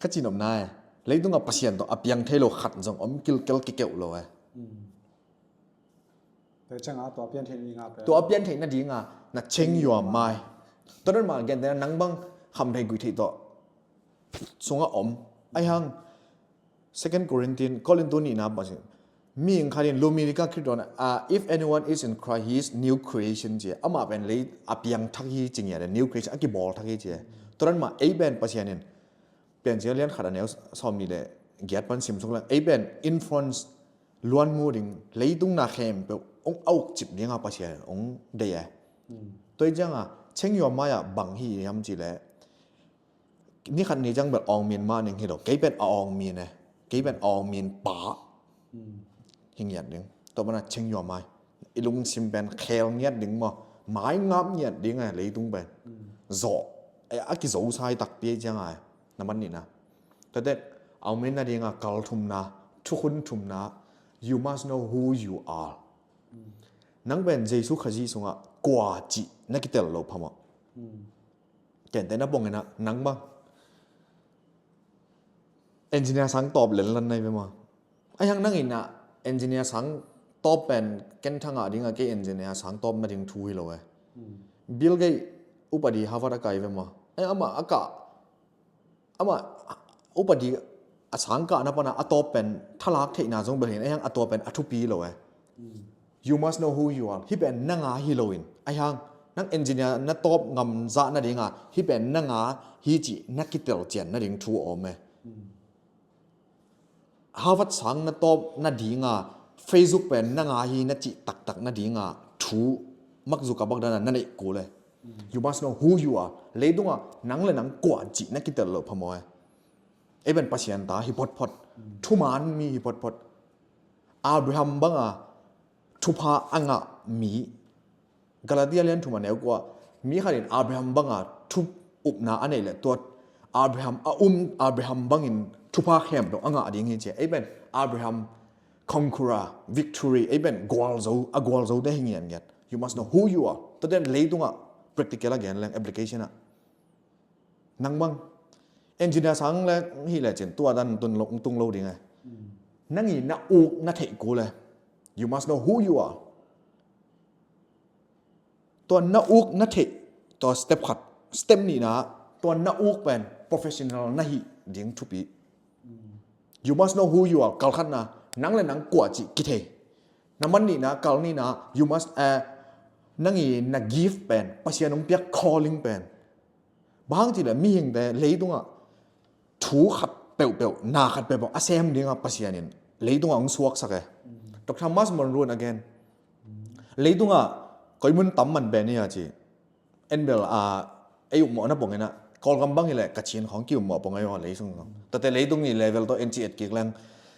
Ka cinopna e. Leitungah Pasian tawh a piang thei lo khat zong om kilkel kikeuh lo e. Tua cianga tua pian theih nadinga pen, tua pian theih nadinga na cheng yuam mai. Tua dan mah gentehna nang bang kham thei gui thei tawh sungah om. A hiang Second Corinthian, Korintu nihna bang si, mihing khat in lumi nika Khrih tawh na, ah, "If anyone is in Christ, he is new creation," ci. Amah pen lei a piang thak hi ci ngiat e, new creation, a kibawl thak hi ci e. Tua dan mah ei pen Pasian in Piancil lian khat a neu sawm nih le giat pan sim suk leng, ei pen influence luan mu ding, leitung na khempeuh hong a ukcip dinga Pasian hong deih e. Tua hi cianga cheng yuam mai-ah bang hi hiam cih leh, ni khat ni ciang bel awngmin mah ning hi lo, kei pen a awngmin e, kei pen a awngmin pa hi ngiat ding. Tua mana cheng yuam mai. I lungsim pen khel ngiat ding maw, mai ngap ngiat ding e, leitung pen. Zawh, e, a kizosai takpi cianga e, na man nihna. Tua teh, awngmin nadinga kal thumna, thukhun thumna, you must know who you are. Nang pen Jesu Khazih sungah kua cih na kitel lo phamawh. Kente na bongin ah nang bang engineer sang tawp lenlan nai ve maw? A hiang nang in ah engineer sang tawp pen ken thangah ding a, kei engineer sang tawp nading thu hi lo e. Bill Gates upadi Harvard a kai ve maw? A hiang amah a kah, amah upadi a sang kahna pana a tawp pen thalak theihna zong bel hin, a hiang a tua pen a thupi lo e. You must know who you are. Hih pen nanga hi loin, a hiang nang engineer na tawp ngam zah nadinga hih pen nanga hi cih na kitel cian nading thu a om e. Harvard sang na tawp nadinga Facebook pen nanga hi na cih taktak nadinga thu Mark Zuckerberg dana na neih kul e. You must know who you are. Leitungah nang le nang kua cih na kitel lo phamawh e. Ei pen Pasian ta hi photphot. Thuman mi hi photphot. Abraham banga thupha a ngah mi. Galatia lian thum a neu kua, mi khat in Abraham banga thu upna a neih le tua Abraham a um, Abraham bangin thupha khempeuh a ngah ding hi ci. Ei pen Abraham conqueror, victory, ei pen gualzo, a gualzo te hi ngiatngiat. You must know who you are. Tua ten leitungah practical a gen leng, application ah. Nang bang engineer sang le hi le cin tua dan tun lo, tung lo ding e. Nang i na uk na theih kul e. You must know who you are. Tua na uk na theih, tua step khat. Step nihna, tua na uk pen professional na hi ding thupi. You must know who you are. Kal khatna, nang le nang kua cih kithei. Na man nihna, kal nihna, you must, eh, nang i na gift pen, Pasian hong piak calling pen. Bang hang cih leh mihingte leitungah thu khat peuhpeuh, na khat peuhpeuh a sem dingah Pasian in leitungah hong suaksak e. Doctor Thomas Monro in a gen, leitungah koi mun tam man pen hi a ci. En bel a, ei upmawhna pongin ah, Kawlgam bang hi leh Kachin khawng ki upmawh pong ahi maw, leisung khawng. Tate leitung i level tawh en ci et kik leng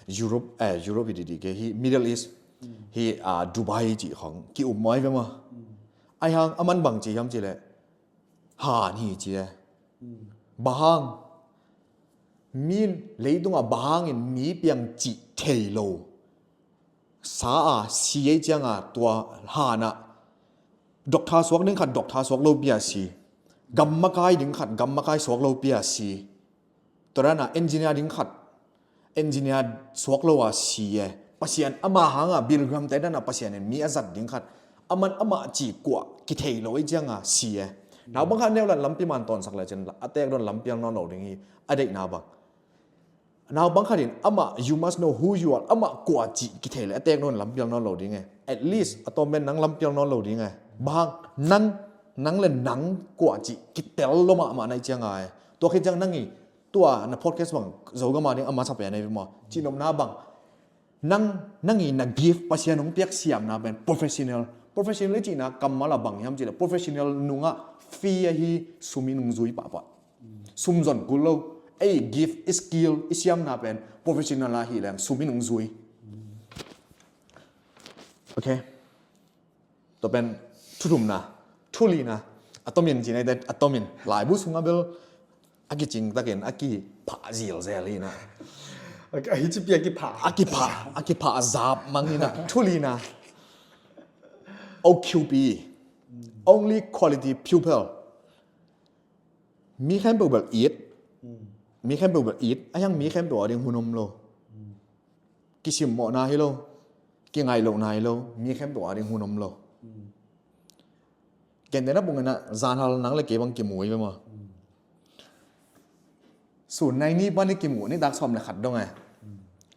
Europe, eh, Europe hi didi ke hi, Middle East hi, ah, Dubai cih khawng ki upmawh ahi ve maw. Ahi hang a man bang ci hiam cih leh, han hi ci e. Bang hang, mi leitungah bang hangin mi piang cih thei lo sa a si ei cianga tua hanah doctor suak ding khat doctor suak lo pi a si, gam makai ding khat gam makai suak lo pi a si, tua dana engineer ding khat engineer suak lo a si e. Pasian ama hanga Billy Graham te dana Pasian in mi a zat ding khat, aman amah cih kuah kithei lo ei cianga si e. Nau bang khat neu lan lampi man tawnsak le cin a tek don lampial nawn lo ding hi. A deihna bang, nau bang khat in amah, you must know who you are, amah kuah cih kithei le a tek nawn lampial nawn lo ding e. At least a tawm pen nang lampial nawn lo ding e. Bang hang, nang, nang le nang kuah cih kitel lo mahmah na ei cianga e. Tua khit ciang nang i tua na podcast bang Zogam a ding a masa pen a hi maw, cihnopna bang, nang, nang i na gift Pasian hong piak siamna pen professional, professional i cihna kammal a bang hiam cih leh professional nungah fee ahi, sum i nungzui pahpah. Sum zon kul lo. Ei gift, i skill, i siamna pen professional ahi leng sum i nungzui. Ok. Tua pen thu thumna. Thu lina. A tomin ci nai te, a tomin laibu sungah bel a kicing takin a kiphah zilzel hina. A, a hi cipi a kiphah. A kiphah, a kiphah zap mang hina. Thu lina. O Q P. Only quality pupil. Mi khempeuh bel it. Mi khempeuh bel it. Ahi hang mi khempeuh a ding hun om lo. Kisimmawhna hi lo, kingaihlohna hi lo, mi khempeuh a ding hun om lo. Kente na pungin ah zanhal nang le kei bang kimu hi ve maw. Sun nai nih pan i kimu, nitak sawm le khat dong e.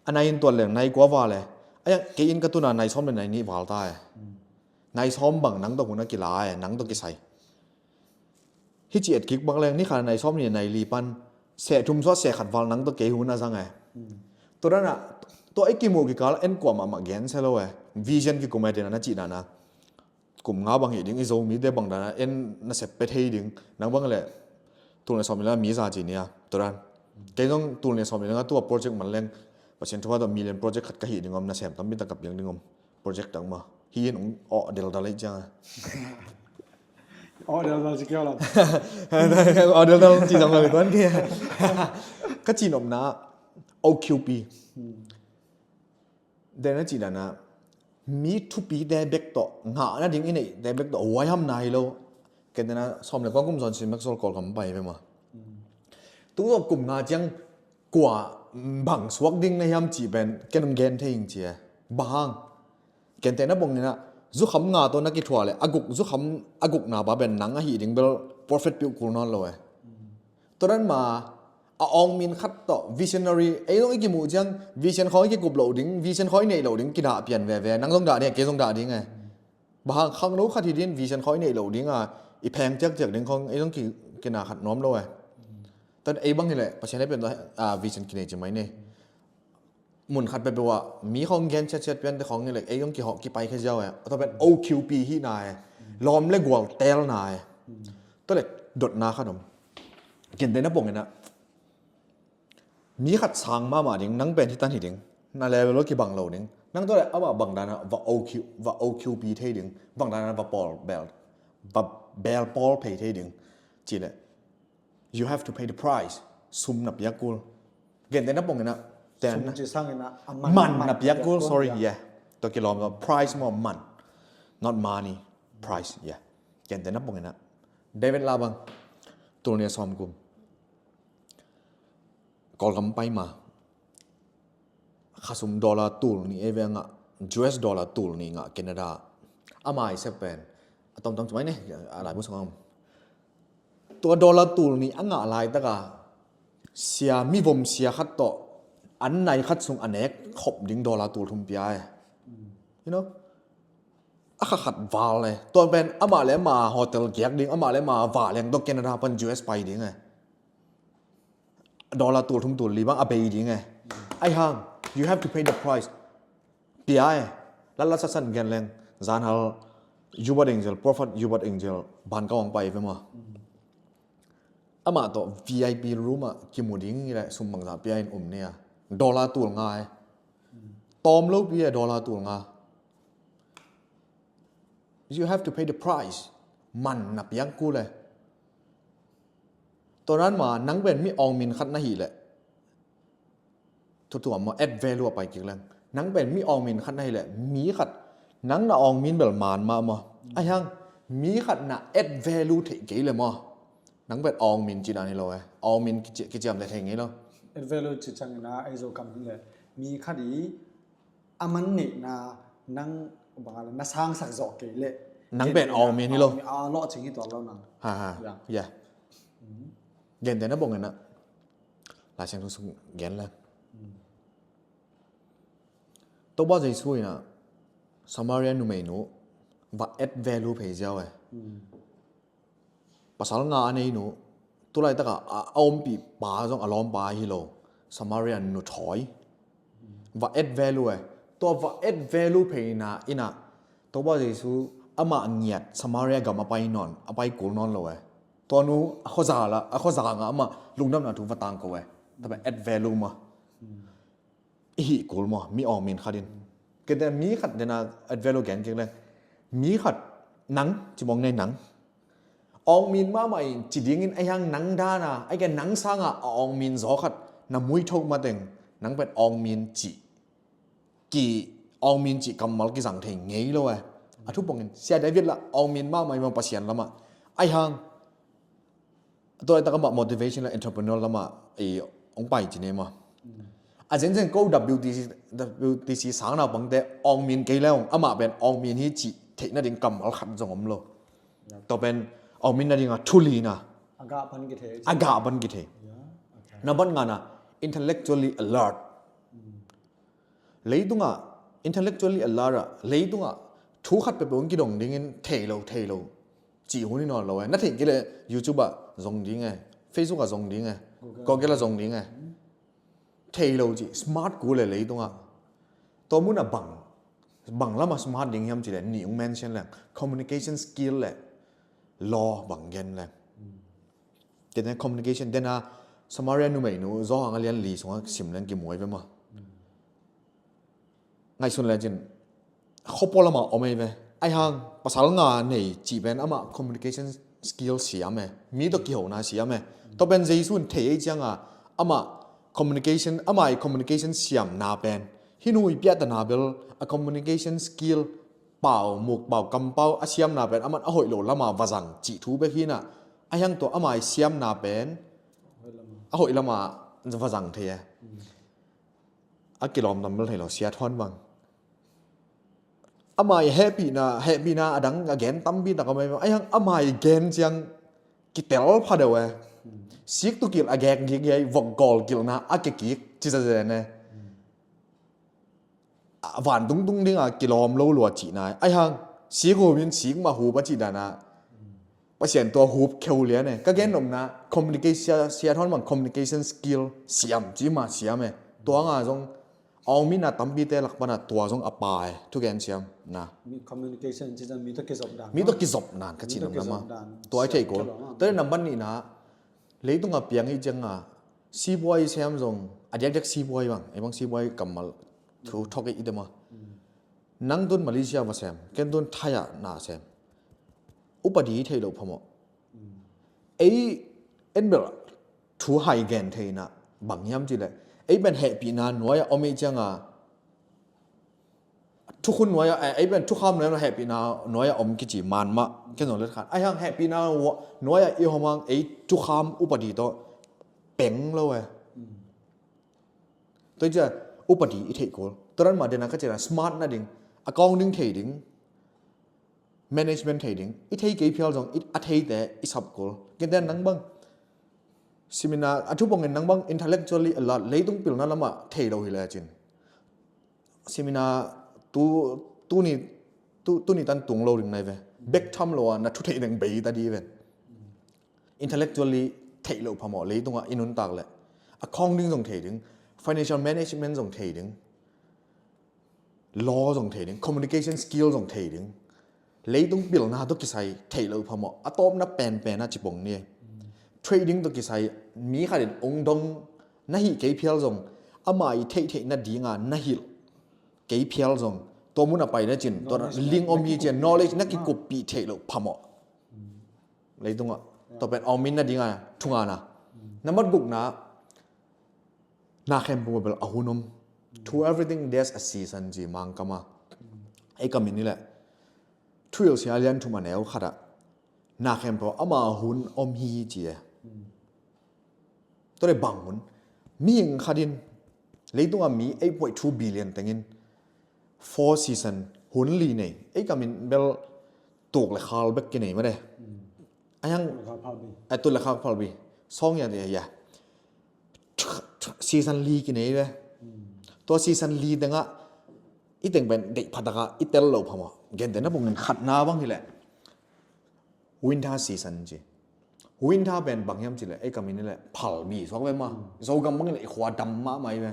A nai in tuat leng nai kua val e. Ahi hang kei in ka tuna nai sawm le nai nih val ta e. Nai sawm bang nang tawh hun a kila e, nang tawh kisai. Hih ci et kik bak leng ni khat nai sawm ni nai li pan seh thum suah seh khat val nang tawh kei hun a zang e. Tua dana tua i kimuh kikal en kuamah mah gen se lo e. Vision kikum e, tena na cih dana kum nga bang hi ding, i Zomite bang dana en nasep pe thei ding, nang bang le tul ne sawm ila mi za ci nia. Tua dan kei zong tul ne sawm ila nga tua project man leng Pasian thupha tawh million project khat ka hi ding om, nasem tampi tak ka piang ding om. Project tak ma hi in ong awh deldal ei ciang a. Awh deldal ci kei lo. Awh deldal ci zong lo tuan kei. Ka cihnopna O Q P. Den a cih dana mi thupite bek tawh ngah nading i neihte bek tawh huaihamna hi lo. Ken dena sawm le kua kum zon sin mek sol Kawlgam pai ve ma. Tu tawh kum nga ciang kua bang suak ding na hiam cih pen ken ong gen thei ing ci e. Bang hang kente na bongin ah zukham nga tawh na kithuah le a guk zukham a gukna pa pen nang ahi ding bel prophet piuh kul nawn lo e. Tua dan ma a awng min khat tawh visionary ei zong i kimuh ciang vision khawng i kikup loh ding, vision khawng i neih loh ding kidah pian veve, nang zong dah ding a kei zong dah ding e. Bang hang khangno khat hi din vision khawng i neih loh ding a i pheng ciakciak ding khawng ei zong ki, kina khat nuam lo e. Tan ei bang hileh Pasian hei pian tawh a vision kinei ci mai nei. Mun khat peuhpeuh ah mi khawng gen ciatciat piante khawng hileh ei zong kihawh kipai khe ziau e. A tawh pen O Q P hihna e. Lawm le gual teelna e. Tua le dotna khat om. Kente na pongin ah mi khat sang mahmah ding, nang pen hitan hi ding, na level lo kibang lo ding. Nang tua le amah bang dana va O Q, va O Q P thei ding, bang dana va pawl bel, va bel pawl phei thei ding. Ci le you have to pay the price. Sum na piak kul. Kente na pongin ah ten sum ci sangin ah a man, man na piak kul, sorry, yeah. Tua kilawm lo, price maw, man. Not money, price, yeah. Kente na pongin ah David lah bang tul nih a sawm kum Kawlgam pai ma khasum dollar tul nih ei ve a ngah, U S dollar tul nih ngah Canada. A mai sep pen a tomtom ci mai ne, a laibu sangam. Tua dollar tul nih a ngah laitaka sia, mivom sia khat tawh an nai khat sung a nek khop ding dollar tul thum pia e. You know? A kha khat val e. Tua pen amah le amah hotel giak ding, amah le amah va leng tawh Canada pan U S pai ding e. Dollar tul thum tul li bang a bei ding e. Ai hang, you have to pay the price. Pia e. Latlat satsan gen leng. Zanhal Hubert Angel, Prophet Hubert Angel ban ka wang pai ve ma. Amah tawh V I P room ah kimu ding i le sum bangza pia in um nia. Dollar tul nga e. Tawm lo pi e dollar tul nga. You have to pay the price. man na piak kul e. Tua nan ma nang pen mi awngmin khat na hih leh, thutuam maw, add value a pai kik leng. Nang pen mi awngmin khat na hih leh, mi khat, nang na awngmin bel man mah maw. Ahi hang mi khat na add value theih kei leh maw, nang pen awngmin cih dan hi lo e. Awngmin kici, kiciamteh thei ngei lo. Add value cih ciangin a, ei Zokam hi leh, mi khat i a man neihna nang bang a le na sangsak zawh kei leh, nang pen awngmin hi lo. A lawhcing hi tuan lo nang. Ha ha. Ya. Ya. Gentehna bangin a, Lai Siangtho sung gen leng. Topa Jesu in a Samaria numeinu va add value phei ziau e. Pasal nga a neinu, tulaitak a, a, a ompih pa zong a lawmpa hi lo, Samaria nu thawi. Va add value e. Tua va add value pheina in a, Topa Jesu amah ngiat Samaria gam a pai nawn, a pai kul nawn lo e. Tua nu a khuaza la, a khuaza nga amah lungdamna thu va tangko e. Tua pen add value maw. I hih kul maw, mi awngmin khat in. Kei te mi khat den a add value gen kik leng. Mi khat, nang, ci mawk ni, nang awngmin mahmah in ci dingin, ahi hang nang dan a, ahi kei nang sang a a awngmin zaw khat na muithoh mateng, nang pen awngmin cih, ki, awngmin cih kammal kizang thei ngei lo e. A thu pongin Sia David la awngmin mahmah in maw, Pasian lam a. Ahi hang tua i tak a mah motivation la entrepreneur lam a i hong pai ci ni maw. A zenzen ko W T C, W T C sang naupangte awngmin kei leng, amah pen awngmin hi cih theih nading kammal khat zong om lo. Tua pen awngmin nading a thu li na. A gah pan kithei. A gah pan kithei. Nambat nga na, intellectually alert. Leitungah, intellectually alert a, leitungah thu khat peuhpeuh hong kidong dingin thei lo, thei lo cih hun hi nawn lo e. Na theih kei leh YouTube ah zong ding e, Facebook ah zong ding e, Google ah zong ding e. Thei lo cih, smart kul e leitungah. Tua mun a bang, bang lam a smart ding hiam cih leh, nih hong mention leng, communication skill le law bang gen leng. Kei te communication, den a Samaria numeinu Johan a lian li sungah sim leng kimu ei ve maw. Ngaihsun lecin, khuapua lam a om ei ve. Ahi hang pasal nga nei cih pen amah communication skill siam e. Mi tawh kihona siam e. Tua pen Jesu in thei ei ciang a, amah communication, amah i communication siamna pen, hih nu i piahtana bel a communication skill, pau, muk pau, kampau a siamna pen aman a hoih lo lam a va zang cih thu bek hi na. Ahi hang tua amah i siamna pen a hoih lam a va zang thei e. A kilawm tam bel thei lo, Sia Thawn bang. Amah i hehpihna, hehpihna a dang a gen tampi tak a om ei bang. Ahi hang amah i gen ciang kitel pha deuh e. Sik tu kilh a gek gik ei, vok gawl kilhna a ke kik ci zazen e. A vantung tung ding a kilawm lo lua cihna e. Ahi hang sik hup in sik mah hup a cih dan a, Pasian tua hup kheu lian e. Ka gen nopna, communication, Sia Thawn bang communication skill siam, ci mah siam e. Tua nga zong awngminna tampite lak pan a tua zong a pa e, thugen siamna. Mi communication ci zan mi tawh kizop dan. Mi tawh kizop nan ka cih nopna maw. Tua i thei kul. Tua i nambat nihna, leitung a piang i ciang a, sipuai sem zong, a diakdiak sipuai bang, ei bang sipuai kammal thu thawk i te maw. Nang tun Malaysia va sem, ken tun Thai ah na sem. Upadi i theih loh phamawh. Ei en bel thu hai gen theihna bang hiam cih leh, ei pen hehpihna nuai a om i ciang a, thukhun nuai a, eh, ei pen thukham nuai a, hehpihna nuai a om kici man mah, ken zong let khan. Ahi hang hehpihna nuai a i om hang ei thukham upadi tawh peng lo e. Tua i ciang upadi i theih kul. Tua dan mah den a ka cih na smart nading, account ding thei ding, management thei ding, i thei kei phial zong i, a theite i sap kul. Kei te nang bang seminar, a thu pongin nang bang intellectually alert, leitung pilna lam a thei lo hi lecin, seminar tu, tuni, tu, tuni tan tung lo ding nai ve. Bek tham lo a na thu theih ding bei ta di ven. Intellectually theih loh phamawh, leitung a i nuntak leh. Account ding zong thei ding, financial management zong thei ding, law zong thei ding, communication skill zong thei ding. Leitung pilna tawh kisai theih loh phamawh, a tawpna penpen a ci pong ni. Trading tawh kisai mi khat in ong dong na hih kei phial zong, amah i theihtheih nading a na hilh kei phial zong, tua mun a pai lecin, tua ling om hi ciang, knowledge na kikuppih theih loh phamawh. Leitungah. Tua pen a om in nading a thungana. Nambat gukna, na khempeuh bel a hun om. To everything there's a season ci Mangkam a. Ei kam in hi leh, Thuhilhsia lian thum a neu khat ah, na khempeuh ama hun om hi ci e. Tua leh bang hun? Mihing khat in, leitungah mi eight point two billion tengin four season, hun li nei. Ei kam in bel tuk le khal bek kinei mah de. A hiang, a tul le khak phalbi. Sawng ya de ya. Season li kinei ve. Tua season li tengah i teng pen deih phatakah i tel lo phamawh. Gentehna bangin khatna bang hi leh, winter season ci. Winter pen bang hiam ci leh, ei kam in hi leh, phalbi suak ve mah. Zogam bangin leh i khua dam mahmah hi ve.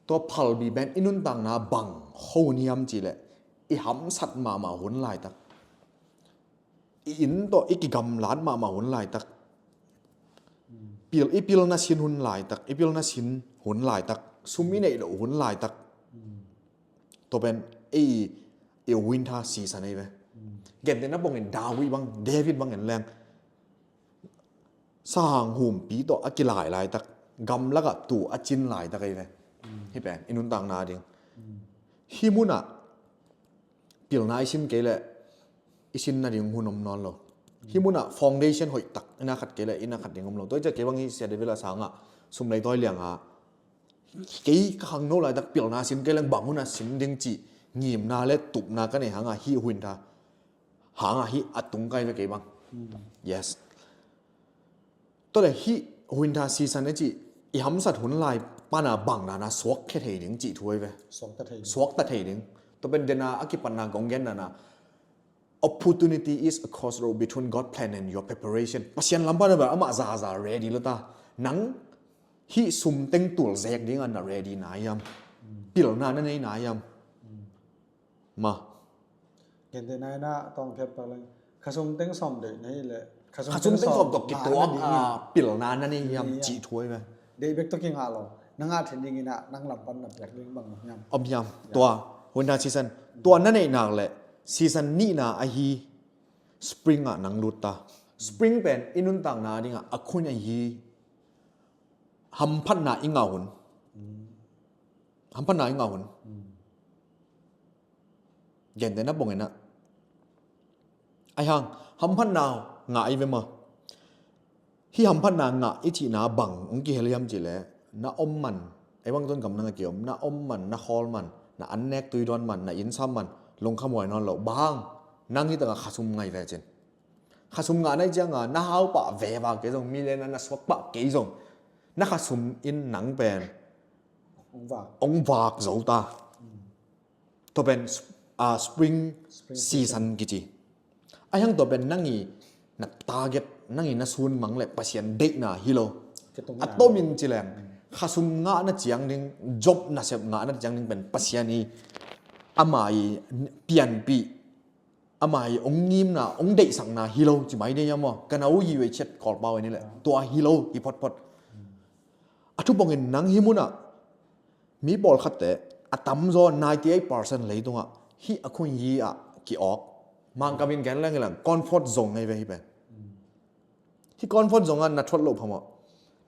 Tua phalbi pen i nuntakna bang hun hiam ci leh, i hamsat mahmah hun laitak, i inn tawh i kigamlat mahmah hun laitak, pil, i pilna sin hun laitak, i pilna sin hun laitak, sum i neih loh hun laitak. Tua pen ei, i winter season ei ve. Gentehna bangin David bang, David bangin leng, sahang humpi tawh a kilai laitak, gamlakah tuu a cin laitak ei ve. Hih pen i nuntakna ding. Hih munah pilna i sin kei leh, i sin nading hun om nawn lo. Hih munah foundation hoih tak i na khat kei leh, i na khat ding om lo. Tua hi ciah kei bang hi Sia David a sangah sum lei tawi lianga, kei ka khangno laitak pilna sin kei leng bang hunah sin ding cih ngimna le tupna ka nei hangah hih winter, hangah hih a tung kai ve kei bang. Yes. Tua leh hih winter season i cih, i hamsat hun lai pana bang dana suakkhia thei ding cih thu ei ve. Suakta thei ding. Suakta thei ding. Tua pen dena a kipatna kong gen dana, opportunity is a crossroad between God plan and your preparation. Pasian lam pana bel amah zaza ready lo ta. Nang hih sum teng tul zek dingah na ready na hiam? Pilna na nei na hiam? Ma. Gentehna in a tawng phiat pak leng, khasum teng sawm deih na hi leh, khasum teng sawm tawh kituak a pilna na nei hiam cih thu ei ve. Deih bek tawh kingah lo. Na ngah theih dingin a nang lam pan na piak ding bang hiam? Om hiam? Tua winter season, tua na neih nak leh season nihna ahi spring ah nang lut ta. Spring pen i nuntakna dingah a khun ahi hamphatna i ngah hun. Hamphatna i ngah hun. Gentehna bangin a, ai hang, hamphatna ngah i ve maw? Hih hamphatna ngah i cihna bang hong kihel hiam cih leh, na om man, ei bang tun gamdang a kiom, na om man, na khawl man, na annek tuidawn man, na innsam man, lungkhamhuai nawn lo. Bang hang? Nang hi takah khasum ngah i ve cin. Khasum ngah na hih cianga na hau pah veva kei zong, mi le na na suak pah kei zong, na khasum in nang pen hong vak zo ta. Tua pen spring season kici. Ai hang tua pen nang i na target, nang i na sun mang le Pasian deihna hi lo. A tomin ci leng, khasum ngahna ciang ding, Job nasep ngahna ciang ding pen Pasian i, ama i pianpih, ama i hong ngimna, hong deihsakna hi lo ci mai ding hiam maw? Ka na u yi wei ciat Kawlpau in hi leh, tua hi lo hi photphot. A thupongin nang hih munah mi pawlkhatte a tamzaw ninety eight percent leitungah hih a khun hi ah ki-awk. Mangkam in gen leng hi leng comfort zone ngei ve hih pen. Hih comfort zone ah na thuat loh phamawh.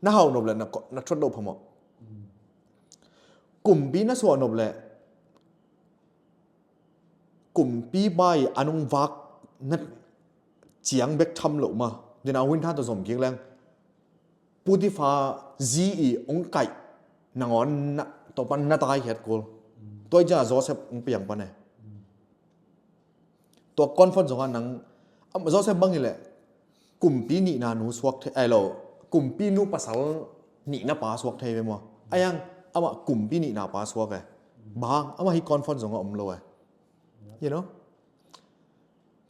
Na hauh nop le na thuat loh phamawh. Kumpi na suah nop le kumpipa i a nungvak na ciang bek tham loh ma. Dina winter tawh zom kik leng Potifa zi i hong kaih nangawn na, tua pan na taikhiat kul. Tua i ciah Joseph hong piang pan e. Tua comfort zone ah nang, Joseph bang hi leh kumpi nihna nu suak thei, ai lo, kumpi nu pasal nihna pa suak thei ve maw? Ai hang, amah kumpi nihna pa suak e. Bang hang? Amah hih comfort zone ah om lo e. You know?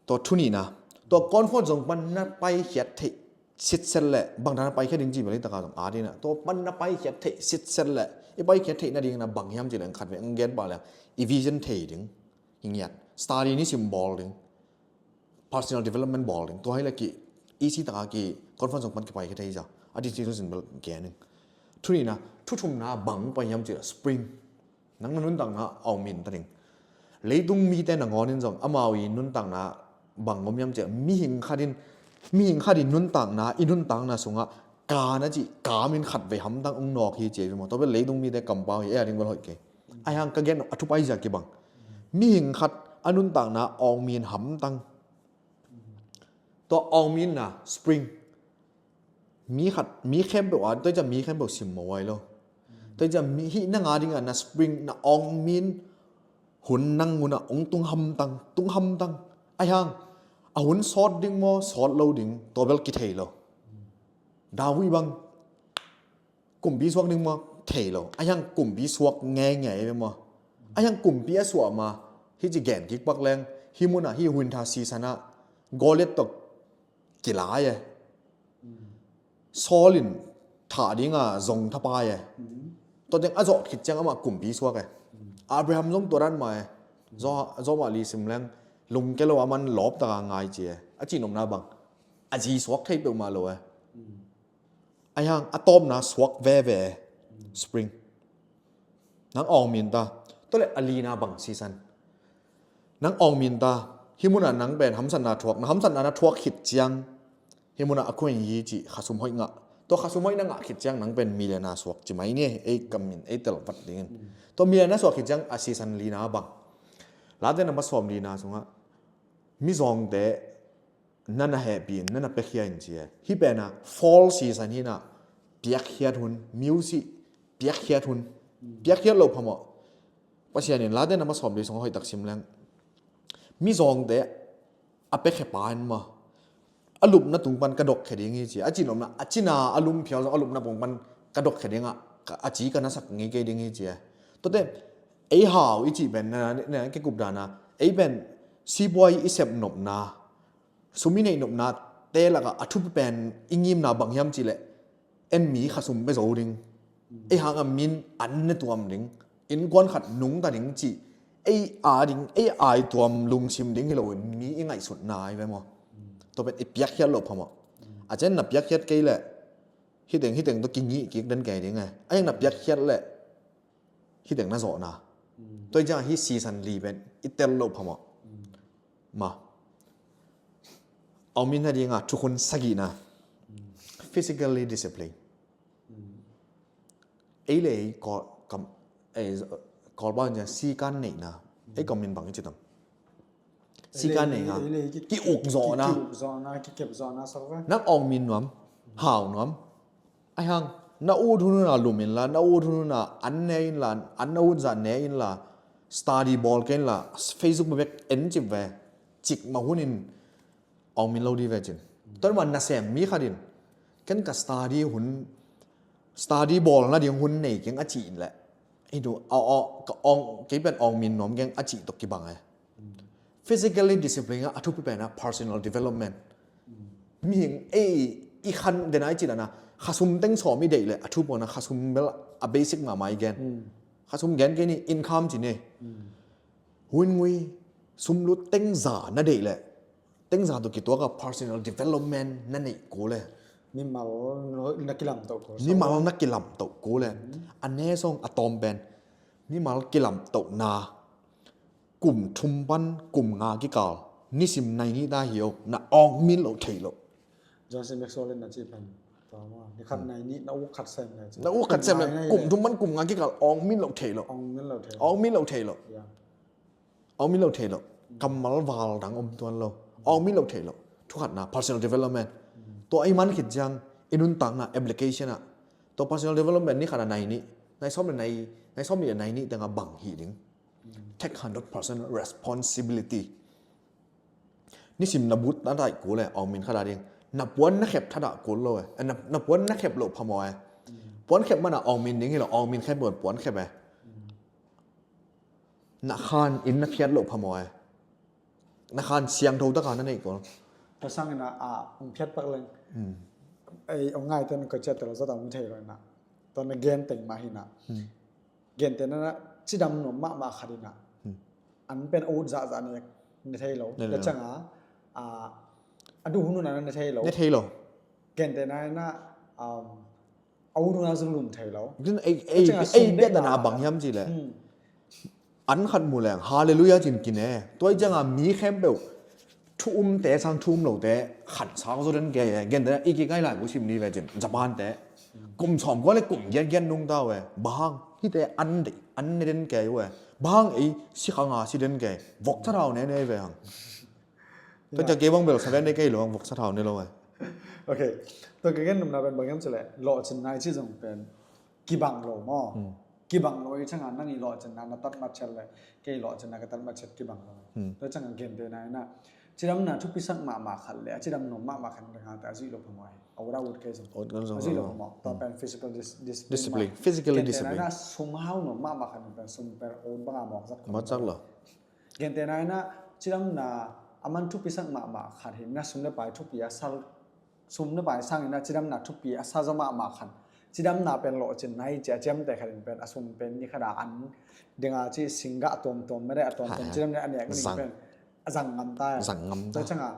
Tua thu nihna. Tua comfort zone pan na paikhiat theih sitset le, bang dan na paikhiat ding ci bel hi takah zong a dina. Tua pan na paikhiat theih sitset le, i paikhiat theih nading na bang hiam ci leng khat ve, ang gen pah le, i vision thei ding. Hi ngiat. Study nisim bawl ding. Personal development bawl ding. Tua hi le ki, easy taka ki, comfort zone pan kipai khia thei zia. A decision bel gen ding. Thu nihna, thu thumna bang pai hiam ci le spring. Nang na nuntakna a om in ta ding. Leitung mite nangawn in zong, amau i nuntakna bang om hiam cih leh mihing khat in, mihing khat in nuntakna, i nuntakna sungah ka na cih, ka min khat vei hamtang ong nawk hi ci hi maw. Tua bel leitung mite kampau hi, ei a ding bel hoih kei. Ahi hang ka gen a thupi zia kibang. Mihing khat a nuntakna awng min hamtang. Tua awng min na spring. Mi khat, mi khempeuh a, tua ciang mi khempeuh sim mawh huai lo. Tua ciang mi hih na nga dingah na spring, na awng min hun nang munah ong tung hamtang, tung hamtang. Ahi hang, a hun sawt ding maw, sawt lo ding, tua bel kithei lo. David bang, kumpi suak ding maw, thei lo. Ahi hang kumpi suak ngeingei ve maw. Ahi hang kumpi a suah ma, hih ci gen kik pak leng, hih munah, hih winter season ah, Goliath tawh kilai e. Saul in thah dinga zong thapai e. Tua teng a zawh khit ciang amah kumpi suak e. Abraham zong tua dan mah e. Zawh, zawh mah li sim leng, lungke lo a man lawp taka ngai ci e. A cihnopna bang, a zi suak thei peuhmah lo e. Ahi hang a tawpna suak veve e. Spring. Nang awng min ta. Tua leh a lina bang season. Nang awng min ta. Hih munah nang pen hamsatna thuak, na hamsatna na thuak khit ciang, hih munah a khuain hi cih khasum hoih ngah. Tua khasum hoih na ngah khit ciang nang pen millionaire suak ci mai ni, ei kam min, ei tel vat dingin. Tua millionaire suak khit ciang a season lina bang. Late na ma sawm lina sungah mizawngte na na hehpih in, na na piakhia in ci e. Hih pen a fall season hi na, piakkhiat hun, music piakkhiat hun. Piakkhiat loh phamawh. Pasian in Late na ma sawm li sungah hoih tak sim leng, mizawngte a piakhia pa in maw, a lupna tung pan ka dok khia ding hi ci. A cihnopna, a cina a lum phial zong a lupna tung pan ka dok khia dingah, ka, a ci ka na sak ngei kei ding hi ci e. Tuate, ei hau i cih pen na, na, na kikup dana, ei pen sipuai i sep nopna, sum i neih nopnate lakah a thupi pen i ngimna bang hiam cih leh, en mi khasum pia zo ding. Ei hanga min an ne tuam ding. Innkuan khat nungta ding cih, ei a ding, ei ai tuam lungsim ding hi loin mi i ngaihsutna hi ve maw. Tua pen i piakkhiat loh phamawh. A ciang na piakkhiat kei leh, hih teng, hih teng tawh kingih kik den kei ding e. A ciang na piakkhiat leh, hih teng na zawhna. Tua hi ciangah hih season li pen i tel loh phamawh. Ma. Awng min na dinga thukhun sagihna. Physically discipline. Ei le ei Kawl, kam, ei, Kawlpau in ciang sikan neihna. Ei kam min bang i ci tam. Sikan neihna. Ei le ei ki, ki uk zawhna. Ki uk zawhna, ki kep zawhna sak ve. Nang awng min nuam, hau nuam. Ahi hang, na ut hun huna lum inla, na ut hun huna an ne inla, an na ut zah ne inla, study bawl kei inla, Facebook bek en cip ve, cik mah hunin awng min lo di ve cin. Tua mah nasem mi khat in, ken ka study hun, study bawl nading hun nei keng a ci in leh, ei du, aw, aw, ka awng, kei pen awng min nuam keng a ci tawh kibang e. Physically discipline a thupi pen a personal development. Mihing ei i khan dena i cih dana, khasum teng sawm i deih leh a thupi pen a khasum bel a basic mahmah i gen. Khasum gen kei ni, income ci ni. Hun ngui, sum lut teng za na deih leh, teng za tawh kituaka personal development na neih kul e. Mimal na kilamtoh kul. Mimal na kilamtoh kul e. A ne sawng a tawm pen, mimal kilamtohna. Kum thum pan kum nga kikal, nisim nai nih ta hi o, na awng min loh thei loh. John C Maxwell in na cih pen, tua maw, ni khat nai nih, na uk khat sem na cih. Na uk khat sem na, kum thum pan kum nga kikal, awng min loh thei loh. Awng min loh thei loh. Awng min loh thei loh. Awng min loh thei loh. Kammal val dang om tuan lo. Awng min loh thei loh. Thu khatna, personal development. Tua i man khit ciang, i nuntakna, application ah. Tua personal development ni khat a nai nih, nai sawm le nai, nai sawm nih le nai nih tengah bang hi ding. Take hundred percent responsibility. Nisim na but na daih kul e, awng min khat a ding. Na puan na khep thadah kul lo e. Eh, na, na puan na khep loh phamawh e. Puan khep mana awng min ding hi lo, awng min khep lo puan khep e. Na khan inn na phiat loh phamawh e. Na khan siangtho taka na neih kul. Tua sangin a, a, hong phiat pak leng. Ei, hong ngaite na ka ciat telo zota hong thei lo ina. Tua na gen teng mah hi na. Gente na cidam nuam mahmah khat in a, an pen a ut zahzah ne, ne thei lo. Ne lo. Tua cianga, a, a duh hun hun a ne thei lo. Ne thei lo. Gente na, na, um, a ut hun a zong lum thei lo. Ei, ei, tua cianga ei, sum biakna bang hiam cih leh. An khat mu leng, hallelujah cin kine. Tua cianga mi khempeuh Thu umte sang thu um lote khansak zaw den kei e. Gentehna i kikngai laibu sim ni ve cin, Japan te kum sawmkua le kum giat giat nungta uh e. Bang hang hihte an deih, an ne den kei uh e. Bang hang ei si khang a si den kei, voksa thau ne ne ve hang. Tua ciang kei bang bel seven day kei lo hang, voksa thau ne lo e. Ok. Tua ka gen nopna pen bang hiam cih leh, lawhcinna i cih zong pen kibang lo maw? Kibang lo i ciangin nang i lawhcinna na tat matchet le kei lawhcinna ka tat matchet kibang lo. Tua ciangin gentehna in ah, cidamna thupisak mahmah khat le a cidam nuam mahmah khat dang a zuih loh phamawh hi. A ut a ut kei zong. Ut kei zong. A zuih loh phamawh. Tua pen physical dis- discipline. Discipline. Physically discipline. Gentehna in ah sum hau nuam mahmah khat pen sum pen ut bang a mawkzak. Mawkzak lo. Gentehna in ah cidamna a man thupisak mahmah khat hi in ah sum le pai thupi a sa, sum le pai sangin ah cidamna thupi a sa zaw mahmah khat. Cidamna pen lawhcinna hi ci a ciamteh khat in pen a sum pen ni khat a an ding a ci singgah tuamtuam mede a tuamtuam cidamna a nek ning pen a zang ngam ta. Zang ngam ta. Tua ciangin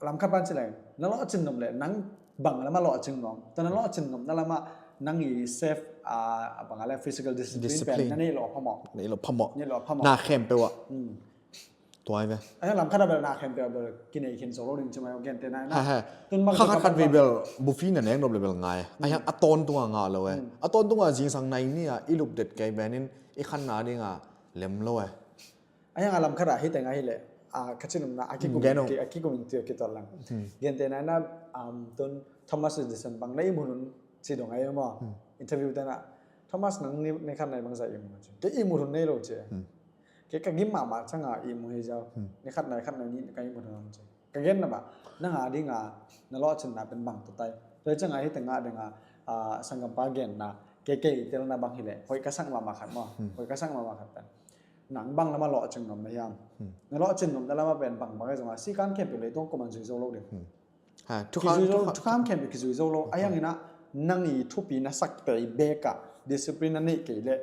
lam khat pan ci leng, na lawhcin nop le nang bang lam a lawhcin nop, tua na lawhcin nopna lam a nang i self, a bang a le physical discipline pen na neih loh phamawh. Neih loh phamawh. Neih loh phamawh. Na khempeuh ah. Tua hi ve. A lam khat a bel na khempeuh a bel kinei khin zo lo ding ci mai, gentehna in ah. Kha khat khat vei bel bufi na nek nop le bel ngai. A hiang a tawntung a ngah lo e. A tawntung a zingsang nai ni a i lup det kei pen in i khanna ding a lem lo e. A hiang a lam khat a hi teng a hi leh, a ka cih nopna a kikum in ti a kikum in ti a kitawt lang. Gentehna in ah, tun Thomas Edison bang na ihmu hun ci dong a hi maw? Interview te in ah, Thomas nang ni khat na i bangzah ihmu hun ci. Kei ihmu hun nei lo ci. Kei ka gim mahmah ciangin ihmu hi zaw. Ni khat na i khat na i nih ka ihmu hun ci. Ka gen na ba, nang a ding a na lawhcinna pen bang tua tai. Tua ciangin hi teng a ding a, a sanggampa genna kei kei telna bang hi leh hoih ka sak mahmah khat maw? Hoih ka sak mahmah khat pen nang bang lam a lawhcin nop na hiam? Na lawhcin nopna lam a pen bang bang hi zong a sikan khempeuh le tuang kuaman zui zo lo ding. Thukham khempeuh kizui zo lo. A hiang in ah nang i thupi na sak pei bek a discipline na neih kei leh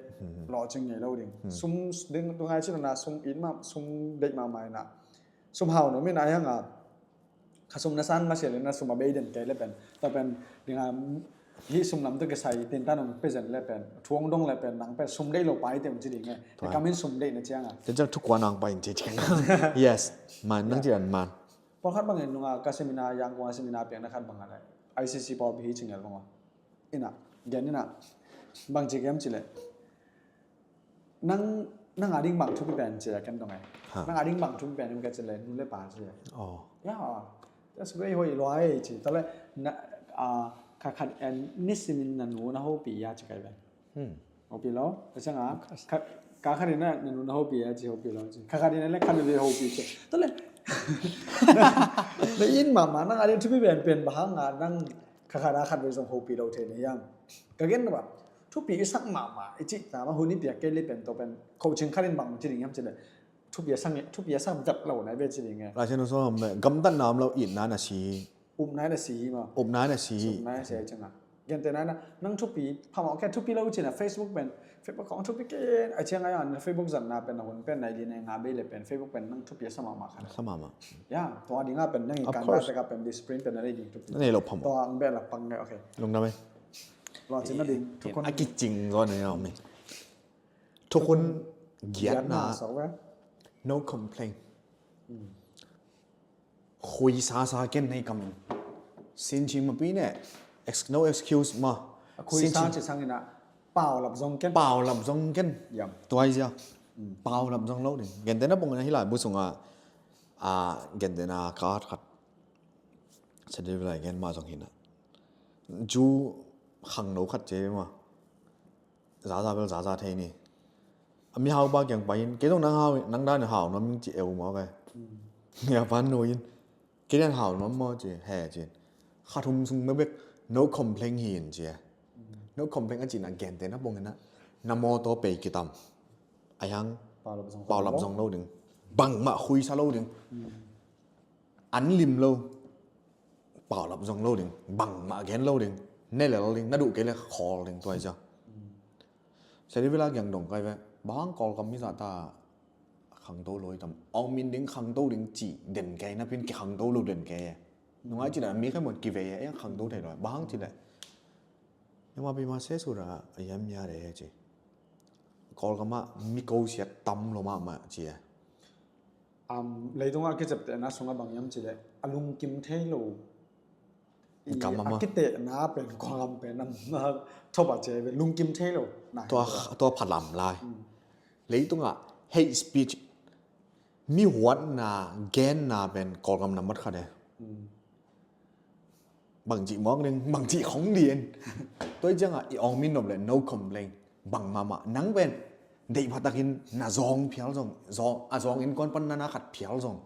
lawhcin ngei lo ding. Sum ding tu ngai ci lo na sum it mah, sum deih mahmah in ah sum hau nuam in ah a hiang a kha sum na san masiah le na sum a bei den kei le pen tua pen ding a hih sum lam tu kisai tintan hong pia zen le pen thuang dong le pen nang pen sum deih lo pai te hong ci ding e. Tua kam in sum deih na ciang a. Tua ciang thukuan ang pai in ci ciang. Yes. Man nang ci an man. Pawlkhat bangin nunga ka seminar, Yangon a seminar piakna khat bang a le I C C pawlpi hi ci ngel bang a. In ah gen in ah bang ci kem ci le nang, nang a ding bang thupi pen ci a ken dong ai. Nang a ding bang thupi pen ka ci le nu le pa ci a. Oh. Yeah. That's very hoih lua e ci. Tua le na, a kha khat en nisimin na nu na hopi a ci kai pen. Hopi lo. Ka ciang a kha khat in na nu na hopi a ci hopi lo ci. Kha khat in le kha nu ve hopi ci. Tua le na in mama nang a ding thupi pen pen bang hang a nang kha khat a khat ve zong hopi lo thei na hiam? Ka gen na ba thupi i sak mahmah i cih ta ma hun i piak kei le pen to pen coaching khat in bang ci ding hiam ci le thupi a sak, thupi a sak vet lo na ve ci ding e. Lai Siangtho sung a om le gamtatna om lo itna na si. Upna na si hi ma. Upna na si hi. Upna na si hi ciang a. Gentehna in ah nang thupi phamawh kei thupi lo cin a Facebook pen Facebook kong thupi kei a ciang a hiang Facebook zatna pen a hun pen nai li nai nga bei le pen Facebook pen nang thupi a sa mahmah khat. Sa mahmah. Ya, tua ding a pen nang i kan tek a pen discipline pen na nei ding thupi. Na nei lo phamawh. Tua ang beh la pang ngai, okay. Lungdam e. Lawhcinna ding thukhun a kicing zaw na ya mi. Thukhun giatna. No complain. Khui sasa ken nei kamin. Sin chin mapi ne. No excuse ma. Khui sa ci sangin ah paulap zong ken. Paulap zong ken. Tuai zia. Paulap zong lo ding. Gentehna pong na hi lai bu sunga. Gentehna ka at khat. Sa dei lai gen ma zong hi na. Ju khang no khat ce ma. Zaza bel zaza thei ni. A mi hau pa kiang pai in kei zong nang hau, nang dan hau nuam ing ci eu maw ve. Ngia pan no in kei dan hau nuam maw ci he ci. Kha thum sung mebek no complain hi in ci. No complain a ci na gentehna pong in na. Na mawtaw pei kitam a hiang. Paulap zong lo ding. Bangmah khuisa lo ding. An lim lo. Paulap zong lo ding. Bangmah gen lo ding. Ne lel ding. Na duh kei le khawl ding tuai zia. Seri vela giang dong kai ve. Bang Kawlgam mi zah ta khangto lo i tam. Ong min ding khangto ding ci den kei na pin ki khangto lo den kei. Nungai ci le mi kai mot ki ve e khangto thei lo. Bang ci le. Yama pi ma se su ra a yam ya re ci. Kawlgam a mi ko siat tam lo mahmah ci e. Um, leitungah a kiceptehna sungah bang hiam cih leh a lungkim thei lo. I, a kitehna pen, Kawlgam pen a thop a ci ve, lungkim thei lo. Tua phalam lai. Leitungah hate speech, mi huatna, genna pen Kawlgam nambat khat e. Bangci mawk ding, bangci khong ding. Tua ciangah i awng min nop le no complain. Bang mahmah, nang pen deih phatakin na zawng phial zong, zawng, a zawng innkuan pan na na khat phial zong.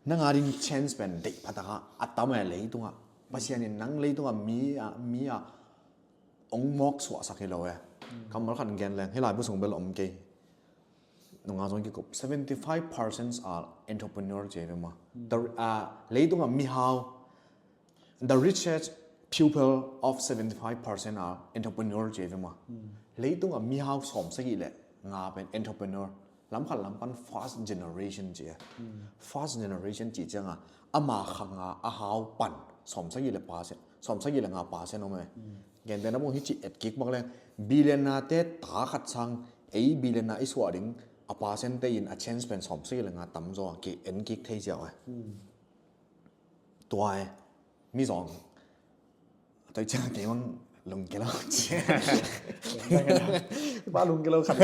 Na nga ding chance pen deih phataka a tam e leitungah. Pasian in nang leitungah mi a, mi a ong mawk suahsak hi lo e. Kammal khat gen leng, hih laibu sung bel om kei. Nunga zong kikup, seventy five percent are entrepreneur ci ve ma. Leitungah mihau, the richest pupil of seventy five percent are entrepreneur ci ve ma. Leitungah mihau sawm sagih le nga pen entrepreneur. Lamkhat lam pan first generation ci e. First generation ci ciangah ama khanga a hau pan sawm sagih le percent, sawm sagih le nga percent om e. Gentehna bang hi ci et kik bang leng, billionaire te ta khat sang ei billionaire i suah ding a percent te in a chance pen sawm sagih le nga tam zaw a ki en kik thei ziau e. Tua e, mi zong. Tua ciang kei mang lungke lo ci. Ba lungke lo khat.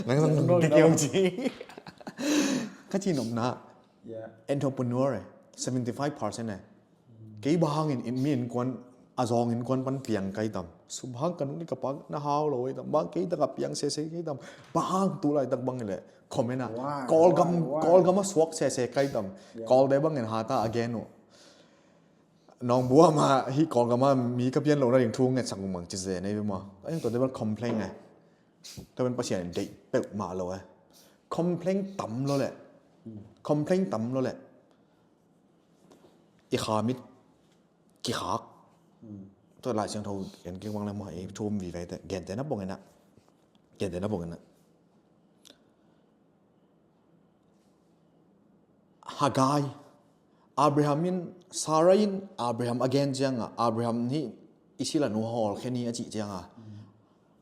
Nang zong lungke kei mang ci. Ka ci nopna entrepreneur e, seventy five percent e. Kei bang hangin in mi innkuan, a zawng innkuan pan piang kai tam. Sum hang ka nu ni ka pa na hau lo e tam. Bang kei taka piang sese kai tam. Bang hang tu laitak bang le. Comment a. Kawlgam, Kawlgam a suak sese kai tam. Kawlte bangin hata a gen uh. Nong bua ma hi Kawlgam a mi ka pian lo na ding thu ngetsak mang ci ze nei ma. Ai tuate bel complain e. Tua pen Pasian in deih peuhmah lo e. Complain tam lo le. Complain tam lo le. I khamit kikhak. Tua Lai Siangtho en kik bang le maw, i thu om vive te. Gentehna bang ina. Gentehna bang ina. Hagai. Abraham in, Sarah in Abraham a gen cianga, Abraham hi i silanu hawlkhia ni a cih cianga,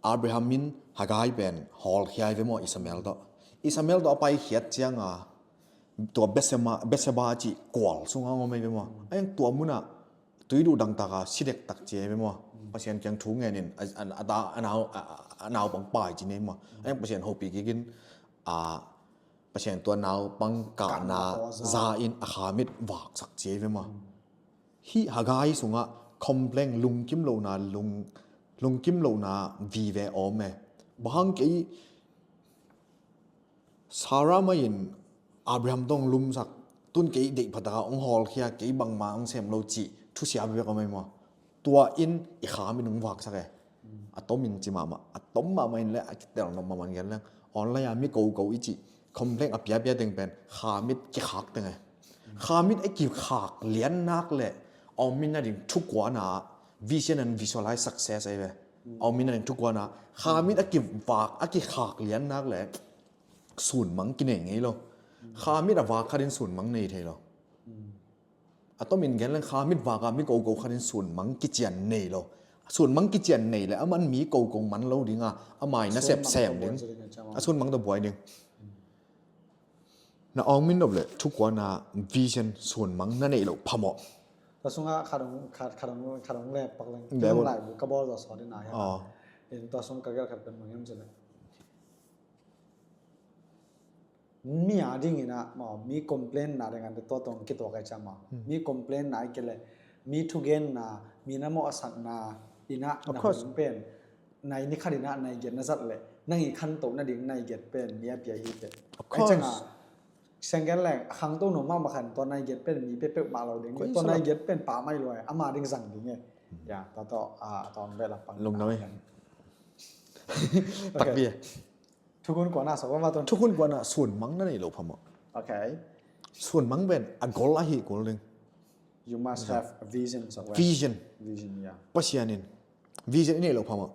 Abraham in Hagai pen hawlkhia hi ve maw, Ishmael tawh. Ishmael tawh a paikhiat cianga, tua Bethseba, Bethseba a cih kual sunga ngawm hi ve maw. A yang tua munah tui duh dangtaka si dektak ci hi ve maw. Pasian kiang thu ngenin a, a, a ta, a nau, a, a, a naupang pai ci nei maw. A yang Pasian hopih kikin, a, Pasian tua naupang kahna za in a khamit vaksak ci hi ve maw. Hih Hagai sungah complain, lungkim lohna, lung, lungkim lohna vive om e. Bang hang kei Sarah mah in Abraham tawh lumsak, tun kei deih phataka hong hawlkhia, kei bangma hong sem lo cih thusia bekbek om e maw. Tua in i khamit hong vaksak e. A tomin ci mahmah, a tom mahmah in le a kitel nop mahmah in gen leng. Online a mi koko i cih complain a piapia teng pen khamit kikhak teng e. Khamit a kikhak liannak le a om in a ding thukuana, vision and visualize success ahi ve. A om in a ding thukuana khamit a kivak, a kikhak liannak le sunmang kinei ngei lo. Khamit a vak khatin sunmang nei thei lo. A tomin gen leng khamit vaka mi koko khatin sunmang kician nei lo. Sunmang kician nei le a man mi koko man lo dinga, a mai na sepsem ding. A sunmang tawh buai ding. Na awng min nop le thukuana vision sunmang na neih loh phamawh. Tua sunga khat hong, khat, khat hong, khat hong lek pak leng. Tua lai bu ka bawl zaw sawt in a hiam. In tua sung ka gel khat pen mang hiam ci le. Mi a dingin ah, maw, mi complain na ding an tua tong kituak ai ciang maw. Mi complain na i ke le, mi thugen na, mi na mawh a sak na, in ah na hong pen. Nai ni khat in ah nai giat na zat le, nang i khantoh na ding nai giat pen mi a pia hi pen. Ai ciang a, siang gen leng, a khangto no mahmah khan tua nai giat pen mi pia peuhmah lo ding. Tua nai giat pen pa mai lo e, ama ding zang ding e. Ya, tua tua, a, tua ang bel a pang. Lungdam e. Takpi e. Thukhun kuana sa, kuama tuan. Thukhun kuana sunmang na nei lo phamawh. Okay. Sunmang pen a goal ahi kul ding. You must have a vision, sa. Vision. Vision, yeah. Pasian in. Vision i nei lo phamawh.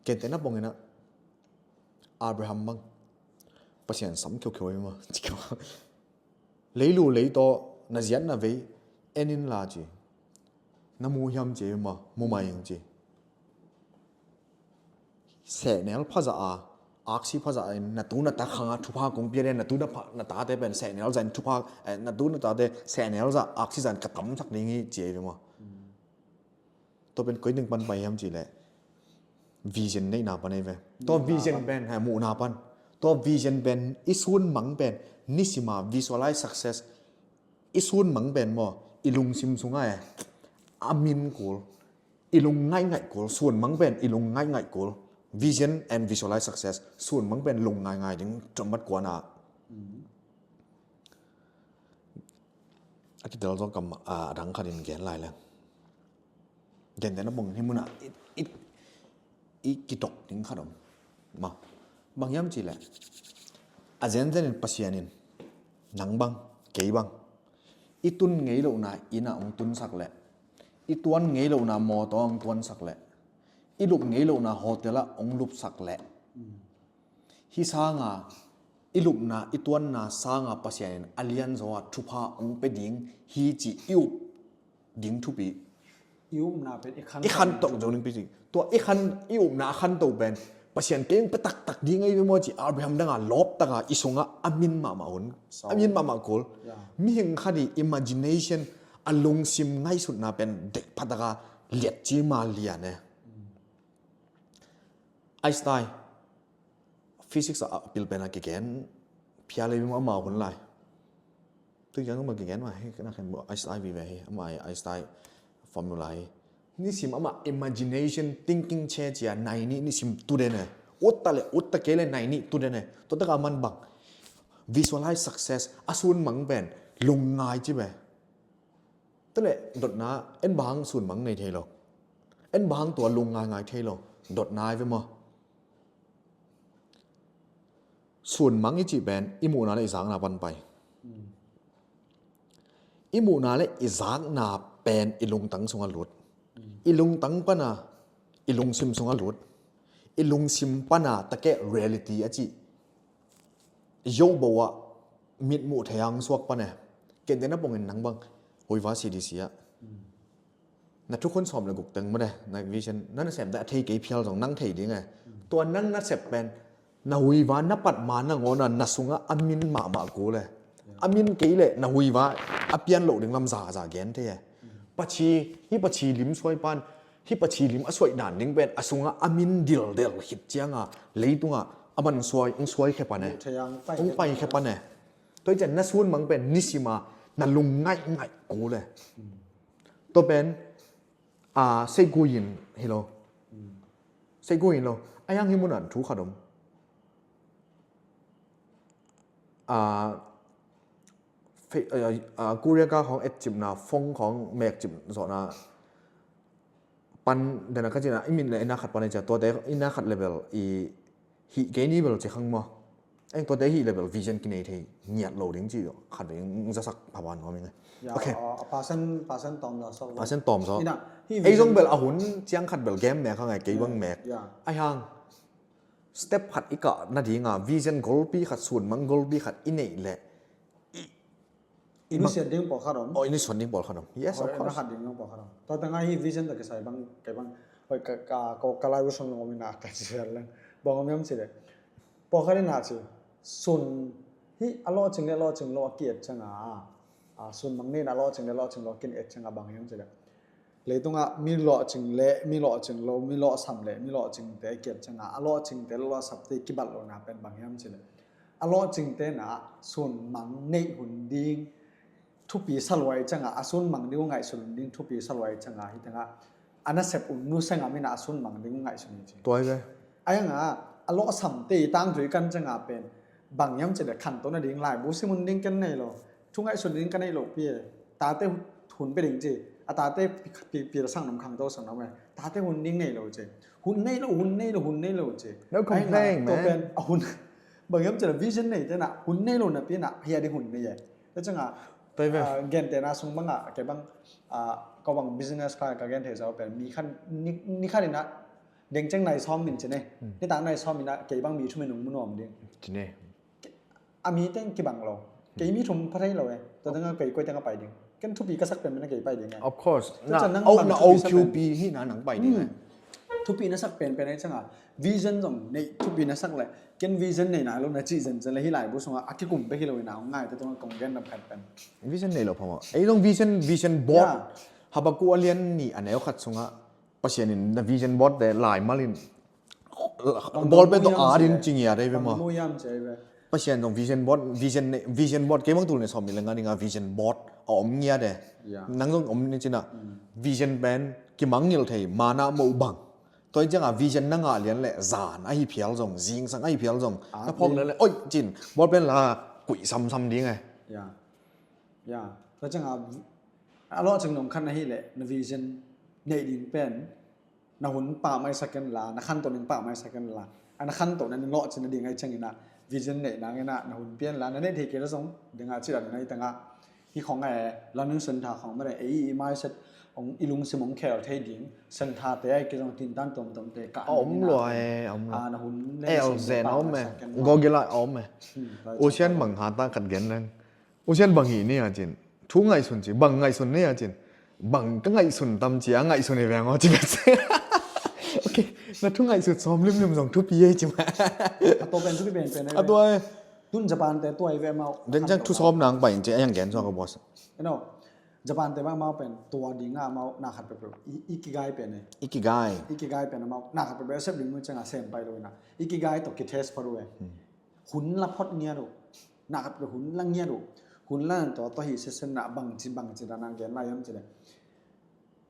Kente na bong ina. Abraham bang. Pasian sam kheukheu i ma. Leilu leitaw na ziat na vei en in la ci. Na mu hiam ci ma, mu mai ing ci. Sehnel phaza a, Aksi phazah in na tu na ta khangah thupha kong pia den, na tu na pha, na tate pen sehnel zah in thupha, eh, na tu na tate sehnel zah aksi zah in ka tamsak ding hi ci ei ve maw? Tua pen koi ding pan pai hiam cih leh vision neihna pan ei ve. Tua vision pen, ha, muhna pan. Tua vision pen i sun mang pen nisima visualize success. I sun mang pen maw, i lungsim sungah e, a min kul, i lung ngaih ngaih kul, sun mang pen i lung ngaih ngaih kul. Vision and visualize success. Sun mang pen lung ngaih ngaih ding, tua mat kuana. A kitel zong kam, a, a dang khat in gen lai leng. Gentehna bang hi munah i, i, i kidok ding khat om. Ma, bang hiam cih leh a zenzen in Pasian in nang bang, kei bang, i tun ngei lohna inn ah hong tunsak leh, i tuan ngei lohna mawtaw hong tuansak leh, i lup ngei lohna hotel ah hong lupsak leh, hih sanga i lupna, i tuanna sanga Pasian in a lianzaw ah thupha hong pia ding hi cih i up ding thupi. I upna pen i khan, i khanto zo ding pi cih. Tua i khan, i upna a khanto pen Pasian kei hong pia taktak ding ahi ve maw cih Abraham danga lawp taka i sungah a min mahmah hun. A min mahmah kul. Mihing khat i imagination, a lungsim ngaihsutna pen deih phataka liatci ma lian e. Einstein, physics a pil pen a kigen phial ei ve maw, amau hun lai. Tui kiang ma kigen ma hi, na khen Einstein vive hi, ama Einstein formula hi. Nisim ama imagination, thinking che cia nai nih nisim tu den e. Utta le utta kei le nai nih tu den e. Tua taka man bang, visualize success, a sun mang pen lungngai ci ve. Tua le dotna, en bang sun mang nei thei lo, en bang tua lungngai ngai thei lo. Dotna ai ve maw? Sun mang i cih pen i muhna le i zakna pan pai. I muhna le i zakna pen i lungtang sungah lut. I lungtang pana i lungsim sungah lut. I lungsim pana takeh reality a cih yobo ah mitmuh thei ang suak pan e. Kente na pongin nang bang huiva C D C ah na thukhun sawm le guk teng mane, na vision, na nasem ta a thei kei phial zong nang thei ding e. Tua nang nasep pen na huiva na pat ma nangawna na sungah a min mahmah kul e. A min kei le na huiva a pian loh ding lam zaza gen thei e. Pachi, hi pachi lim suai pan, hi pachi lim a suai dan ding pen a sungah a min dildel khit cianga leitungah a man suai, ung suai khe pan e. Ung pai khe pan e. Tua i cian na sun mang pen nisima na lung ngaih ngaih kul e. Tua pen, a, seiguin hi lo. Seiguin lo. A yang hi munan thu khat om. A, fe-, a, a, Korea ka khong etcipna, phone khong mekcip zawhna pan dena ka cina, i min le ina khat pan i cia, tuate ina khat level i hih kei ni bel ci khang maw? Eng tuate hih level vision kinei thei ngiat lo ding ci khat ve ing zasak phaban maw ming. Ya, okay. A, a pasan, pasan tom zasak. Pasan tom zasak. Ina, hih ei zong vision bel a hun ciang khat bel game mek hang ai kei bang mek. Ya. Ai hang step khat i kah nadinga vision golpi khat, sunmang golpi khat i neih leh i, i nusiat ding pawlkhat om. Oh, i nusiat ding pawlkhat om. Yes, of course. Khat ding pawlkhat om. Tua tanga hi vision ta kisai bang, kei bang, hoi ka, ka, ka, ka lai usang nong om ina ka sial lang. Bang om yam ci le. Pawlkhat ina ci. Sun hi a lawhcing le lawhcing lo a ki-et cianga. A, sunmang nin a lawhcing le lawhcing lo a ki-et cianga bang hiam ci le. Leitungah mi lawhcing le mi lawhcing lo, mi lawhsam le mi lawhcingte a ki-et cianga, a lawhcingte le lawhsamte kibat lohna pen bang hiam ci le. A lawhcingte na sunmang neih hun ding thupi saluai cianga, a sunmang ding uh ngaihsun hun ding thupi saluai cianga, hi tengah a nasep un nusenga mina a sunmang ding uh ngaihsun hi ci. Tuai ve. Ayanga a lawhsamte i tangthu i kan cianga pen bang hiam ci le khanto nading laibu sim hun ding ken nei lo. Thu ngaihsun ding ka nei lo pi e. Tate hun pe ding ci. A tate pi, pi, pi sang nam khangto sang nam e. Tate hun ding nei lo ci. Hun nei lo, hun nei lo, hun nei lo ci. No complain, man. A hun bang hiam ci le vision nei tena hun nei lo napi na hia ding hun nei e. Te cianga, ah, gente na sung banga, ke bang, ah, ko bang business ka, ka gente zau pen mi khan ni, ni khan ina dengceng nai sawm min ci ne. Ni tang nai sawm ina kei bang mi thum in ung mu nuam ding. Ci ne. A mi teng kibang lo. Kei mi thum pha thei lo e. Tua tengah kei koi tengah pai ding. Ken thupi ka sak pen mena kei pai ding e. Of course. Na, na O Q P hi na nang pai ding e. Thupi na sak penpen ahi cianga vision zong nei thupi na sak le ken vision nei nai lo na cih zenzen le hih laibu sungah a kikum bek hi lo ina hong ngai te tungah kong gen dam khat pen. Vision nei lo phamawh. Ei zong vision, vision board. Habakkuk a lian nih a neu khat sungah Pasian in na vision board te laimal in bawlpen tawh aat in cingia dei ve maw? Pasian zong vision board, vision ne, vision board kei bang tul ne sawm ni le nga dinga vision board a om ngia de. Nang zong om ni cina vision pen kimangngilh thei mana mo bang. Tua hi cianga vision na ngah lian le zan ahi phial zong, zingsang ahi phial zong na phawk lian le oi cin bawlpen la kuih samsam ding e. Ya. Ya. Tua cianga a lawh cing nong khan ahi le na vision neih ding pen na hun pah maisak ken la, na khantoh ning pah maisak ken la. A na khantoh na ning lawh cin a ding ahi ciangina vision neih nangina na hun pian la, na neih thei kei la zong dinga cih dan ahi tanga. Hi khong e, learning center khong mare, ei i mindset ong i lungsim ong khel thei ding center te ai kei zong tintan tomtom te ka a om lua e, om lua. A na hun le a om e. Google a om e. Usian bang ha ta khat gen nang. Usian bang hi ni a cin. Thu ngaihsun ci, bang ngaihsun ni a cin. Bang ka ngaihsun tam ci a ngaihsun i veng aw ci bet. Okay, na thu ngaihsut sawm limlim zong thupi ei ci ma. A tua pen thupi penpen ei. A tua e. Tun Japan te tua i ve mau. Den ciang thu sawm nang pai in ci a yang gen suak a boss. You know, Japan te bang mau pen tua ding a mau na khat pepeu. Ikigai pen ei. Ikigai. Ikigai pen a mau na khat pepeu a sep ding mu cianga sem pai lo ina. Ikigai to ki test paru e. Hun la phot ngiat uh. Na khat pepeu hun la ngiat uh. Hun la nan to to hi sesen na bangci bangci da na gen lai yam ci le.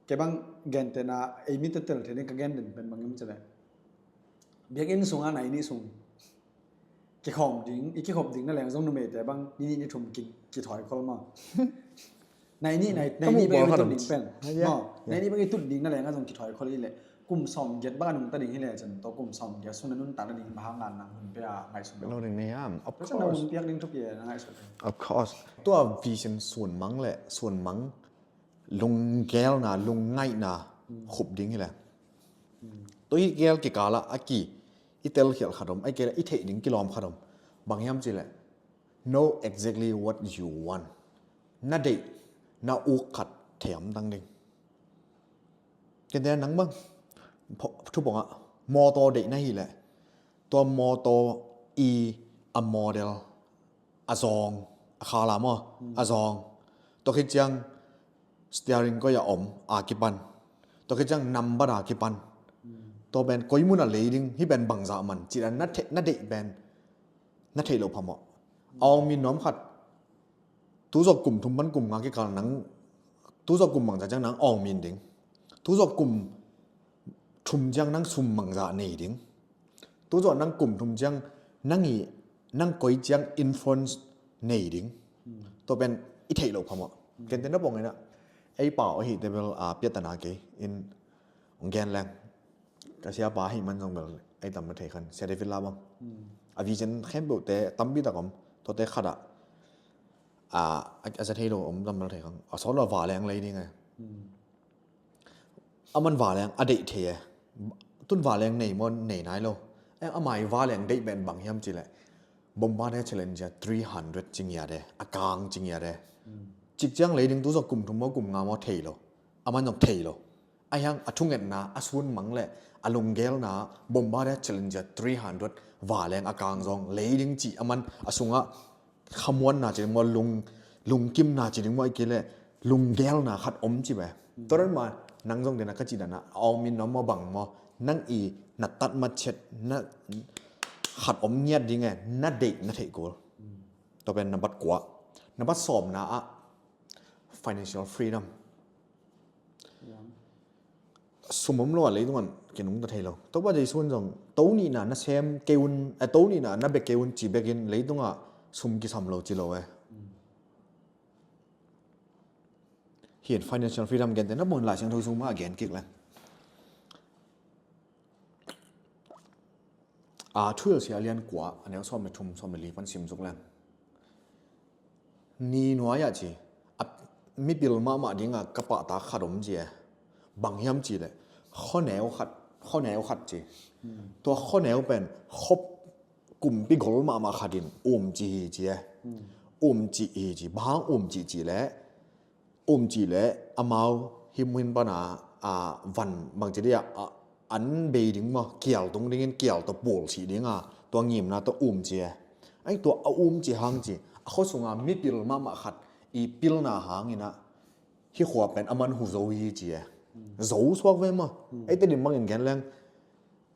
Kei bang gen te na ei mi te tel te ding ka gen den pen bang yam ci le. Biakinn sunga nai nih sung kikhawm ding, i kikhop ding na leng zong numei te bang ni nih ni thum ki, kithawi khol maw? Nai nih, nai, nai nih bang i tut ding pen. Nai nih bang i tut ding na leng a zong kithawi khol i le. Kum sawm giat bang a nungta ding hi le cin to kum sawm giat sung na nunta na ding bang hang ngan nang hun pia ngaihsun lo ding ni hiam? Of course. Hun piak ding thupi na ngaihsun. Of course. Tua vision sun mang le sun mang lunggelna, lungngaihna khup ding hi le. Tua hi gel kikala a ki i telkhialh khat om, a i kela i theih ding kilawm khat om. Bang hiam ci le. Know exactly what you want. Na deih, na uk khat thei om dang ding. Kente nang bang thupongah mawtaw deih na hi le tua mawtaw i a model a zawng a khala maw a zawng. Tua khit ciang steering koi a om a kipan. Tua khit ciang nambat a kipan. Tua pen koi mun a lei ding hi pen bangzah man cih dan na deih pen na theih loh phamawh. A awng min nuam khat. Tuzawh kum thum pan kum nga kikal nang tuzawh kum bangzah ciang nang awng min ding. Tuzawh kum thum ciang nang sum bangzah nei ding. Tuzawh nang kum thum ciang nang i nang koi ciang influence nei ding. Tua pen i theih loh phamawh. Kente na pawng ina ei pau ahi te bel a piatana kei in ong gen leng. Ka siapa ahi man zong bel ei tam na thei khan sia David la bang a vision khempeuhte tampi tak om. Tuate khat ah a za thei lo om tam na thei khan a sawt lo a valeng lei ding e. A man valeng a deih thei e. Tun valeng nei maw nei nai lo. Amai valeng deih pen bang hiam ci le Bombardier Challenger three hundred ci ngiat e, a kang ci ngiat e. Cik ciang lei ding tuzawh kum thum maw kum nga maw thei lo. A man zong thei lo. A hiang a thungetna a sun mang le a lunggelna Bombardier Challenger three hundred valeng a kang zong lei ding ci a man a sungah khamuanna ci ding maw lung lungkimna ci ding maw i kei le lunggelna khat om ci ve. Tua dan mah nang zong dena ka ci dana a awng min nuam maw bang maw nang i na tat matchet na khat om ngiat ding e na deih na theih kul. Tua pen nambat kua. Nambat sawmna ah financial freedom. Sum om lo a leitung an kinungta thei lo. Topa Jesu in zong to nihna na sem kei un, eh, to nihna na bia kei un ci bekin leitungah sum kisam lo ci lo e. Hi in financial freedom gente na pawng in Lai Siangtho sung mah a gen kik le. A Thuhilhsia a lian kua a neu sawm le thum sawm le li pan sim zuk leng. Ni nuai ah ci a mipil mahmah dingah ka pahtak khat om ci e. Bang hiam ci le khuaneu khat, khuaneu khat ci. Tua khuaneu pen khop kumpi gol mahmah khat in um ci hi ci e. Um ci hi ci. Bang um ci ci le um ci le amau himhin pana a van bangci dia a an bei ding maw, kial tung dingin kial tawh pual sih dinga tua ngimna tawh um ci e. Ai tua a um ci hang ci a khua sunga mipil mahmah khat i pilna hangin ah hih khua pen a man hu zo hi ci e. Zo suak ve maw. Ei Tedim bangin gen leng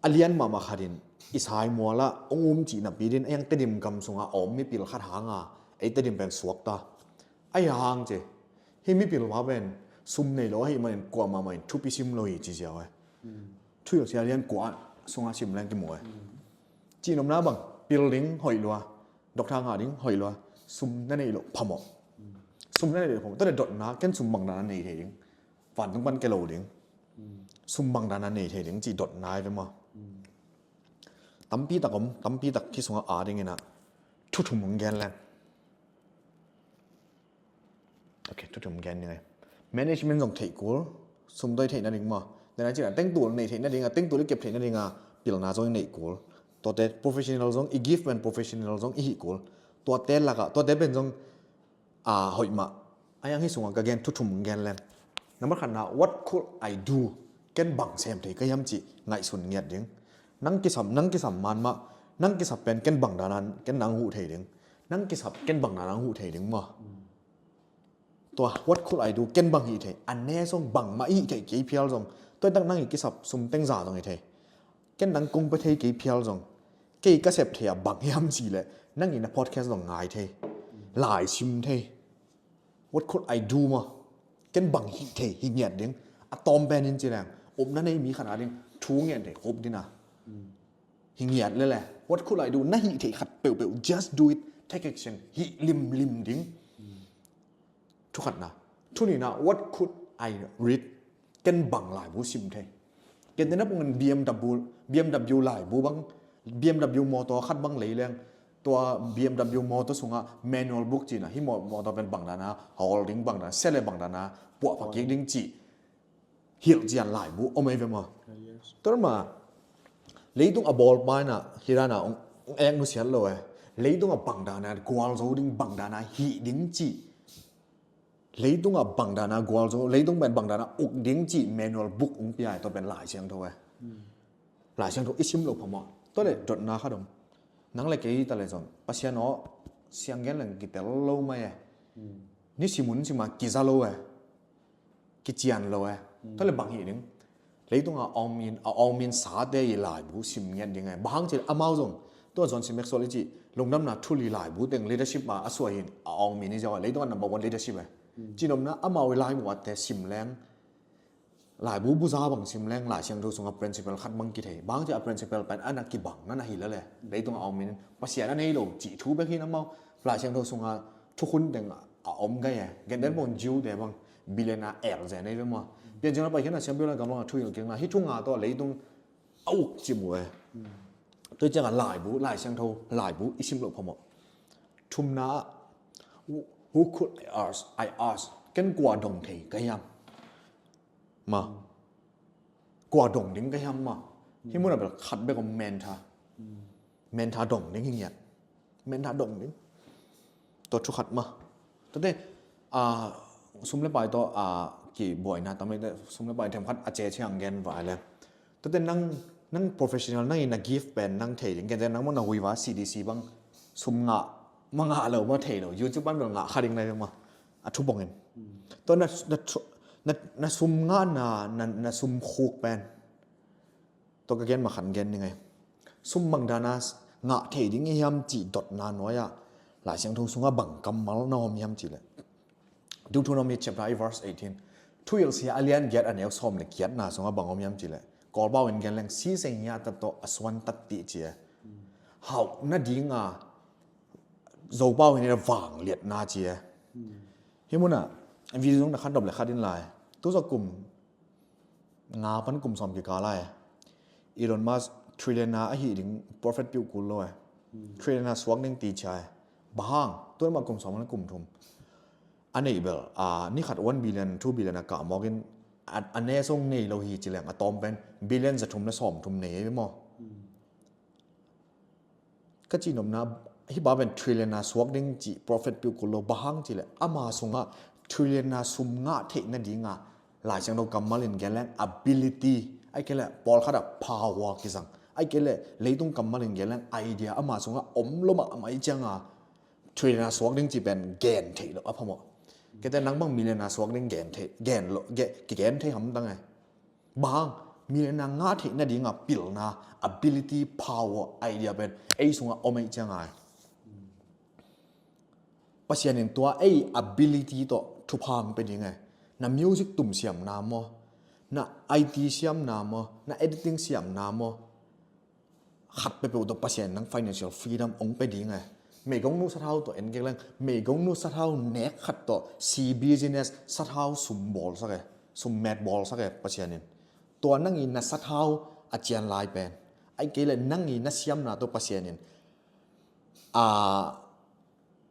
a lian mahmah khat in i saimual ah hong um cih napi din a yang Tedim gam sunga a om mipil khat hanga ei Tedim pen suak ta. Ahi hang ci hih mipil pa pen sum nei lo ahih manin kuamah mah in thupi sim lo hi ci ziau e. Thuhilhsia lian kua sunga sim leng kimu e. Cihnopna bang pil ding hoih lua, doctor ngah ding hoih lua, sum na neih loh phamawh. Sum na neih loh phamawh. Tua le dotna ken sum bang dana nei thei ding, vantung pan ke lo ding, sum bang dana nei thei ding cih dotna hi ve maw. Tampi tak om, tampi tak khi sungah a dingin ah thu thum hong gen leng. Ok, thu thum gen ni ngai. Management zong theih kul, sum toi theih nading maw. Nana cina tengtul nei theih nadinga, tengtul i kep theih nadinga pilna zong i neih kul. Tuate professional zong i gift pen professional zong i hih kul. Tuate laka, tuate pen zong a hoih mah. A yang hih sungah ka gen thu thum gen leng. Number khatna, what could I do? Ken bang sem thei ka hiam cih ngaihsun ngiat ding. Nang kisam, nang kisam man mah, nang kisap pen ken bang dana ken nang huh thei ding. Nang kisap ken bang dana nang huh thei ding maw. Tua what could I do? Ken bang hih thei. A ne zong bangmah i hih thei kei phial zong. Tua tak nang i kisap sum teng za zong hi thei. Ken nang kong pe thei kei phial zong. Kei ka sep thei a bang hiam ci le nang i na podcast zong ngai thei. Lai sim thei. What could I do maw. Ken bang hih thei hi ngiat ding. A tawm pen in ci leng. Upna nei mi khat a ding thu ngiat thei kop dina. Hi ngiat lele. What could I do? Na hih thei khat peuhpeuh. Just do it. Take action. Hih limlim ding. Thu khatna. Thu nihna, what could I read? Ken bang laibu sim thei. Ken tena pungin B M W, B M W laibu bang, B M W motor khat bang lei leng. Tua B M W motor sunga manual book cina. Hih mo-, motor pen bang dana, holding bang dana, sele bang dana, puah pakik ding ci. Hilh cian laibu om ei ve maw. Tua ma leitung a bawl paina hi dana ong ek nusiat lo e. Leitung a bang dana gual zo ding, bang dana hih ding ci. Leitung a bang dana gual zo, leitung pen bang dana uk ding ci manual book ong pia e. Tua pen Lai Siangtho e. Lai Siangtho i sim lo phamawh. Tua le dotna khat om. Nang le kei ta le zong Pasian aw siang gen leng kitel lo mai e. Ni simun sima kiza lo e. Kician lo e. Tua le bang hih ding. Leitung a om in, a om in sate i laibu sim ngiat ding e. Bang hang ci le amau zong. Tua John C Maxwell i ci lungdamna thu li laibu teng leadership ma a suai hin a om in i ziau e. Leitung a number one leadership e. Cinomna amau i laibu a te sim leng. Laibu buza bang sim leng Lai Siangtho sunga principle khat bang kithei. Bang ci a principle pen ana kibang nana hi lele. Leitung a om in Pasian a nei lo ci thu bek hin amau. Lai Siangtho sunga thukhun teng a om gai e. Genden pon Jew te bang billion a el zen ei ve maw. Pian ciang a pai khian a siam billion a gamlong a thu il kiang na. Hi thu nga to leitung a uk ci mu e. Tua ciang a laibu, Lai Siangtho, laibu i sim lo phamawh. Thumna, who could I ask? I ask. Ken kua dong thei ka hiam. Ma. Kua dong ding ka hiam ma. Hi muna bel khat bek om mentor. Mentor dong ding hi ngiat. Mentor dong ding. Tua thu khat ma. Tua te, a, sum le pai to, a, ki buai na tam te, sum le pai them khat a che chiang gen vai le. Tua te nang, nang professional, nang in a gift pen, nang thei ding. Gen te nang muna hui va C D C bang. Sum nga, ma nga lo, ma thei lo. YouTube pan bel nga kha ding na ma. A thu bongin. Tua na, na, thu- na, na sum nga na, na, na sum khuk pen. Tua ka gen ma khan gen ni ngai. Sum bang dana ngah thei ding i hiam ci dotna nuai a. Lai Siangtho sunga bang kammal na om hiam ci le. Deuteronomy chapter eight verse eighteen. Thuhilhsia a lian giat a neu sawm le giatna sunga bang om hiam ci le. Kawlpau in gen leng si seng hia tat to a suan tat ti ci e. Hauh na dinga Zopau hin a vang liatna ci e. Hi muna video zong na khan dop le khat in lai. Tu zok kum nga pan kum sawm kikal lai. Elon Musk trillionaire ahi ding profit piu kul lo e. Trillionaire suak ding ti chia e. Bahang, tu ma kum sawm pan kum thum. A nei bel, a ni khat one billion, two billion a kah mawkin a, a ne song nei lo hi ci leng a tawm pen billion za thum le sawm thum nei e maw. Ka cihnopna hi ba pen trillionaire suak ding ci profit piu kul lo bahang ci le ama sunga trillionaire sum ngah theih nadinga Lai Siangtho kammal in gen leng ability, Ai kei le pawlkhat ah power kizang. Ai kei le leitung kammal in gen leng idea ama sungah om lo mahmah i cianga trina suak ding ci pen gen theih lo a phamawh. Kei te nang bang millionaire suak ding gen theih, gen lo, ge-, kigen thei hamtang e. Bang, millionaire ngah theih nadinga pilna, ability, power, idea pen ei sungah om ei cianga e. Pasian in tua ei ability tawh thupha hong pia ding e. Na music tum siamna maw, na I T siamna maw, na editing siamna maw, khat peuhpeuh tawh Pasian in nang financial freedom hong pia ding e. Meigongnu sathau tawh en kei leng, meigongnu sathau nek khat tawh si business sathau sum bawlsak e, sum met bawlsak e Pasian in. Tua nang i na sathau a cian lai pen, ai kei le nang i na siamna tawh Pasian in a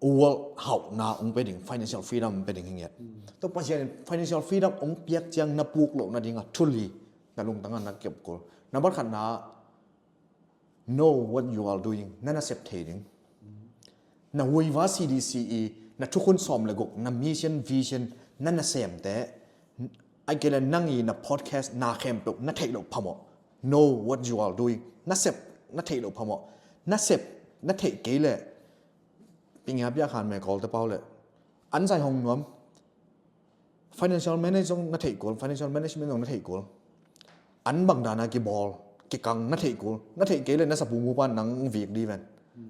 world hauhna hong pia ding, financial freedom hong pia ding hi ngiat. Tua Pasian in financial freedom hong piak ciang na puk loh nadinga thuli na lungtangah na kep kul. Nambat khatna, know what you are doing. Na nasep thei ding. Na Huiva C D C i, na thukhun sawm le guk, na mission, vision, na nasemte, ai kei le nang i na podcast na khempeuh na theih loh phamawh. Know what you are doing. Nasep na theih loh phamawh. Nasep na theih kei le pingia pia khan me Kawlte pau le an zai hong nuam. Financial manage zong na theih kul, financial management zong na theih kul. An bang dana kibawl, kikang na theih kul. Na theih kei le na sapu mupa nang vik di ven.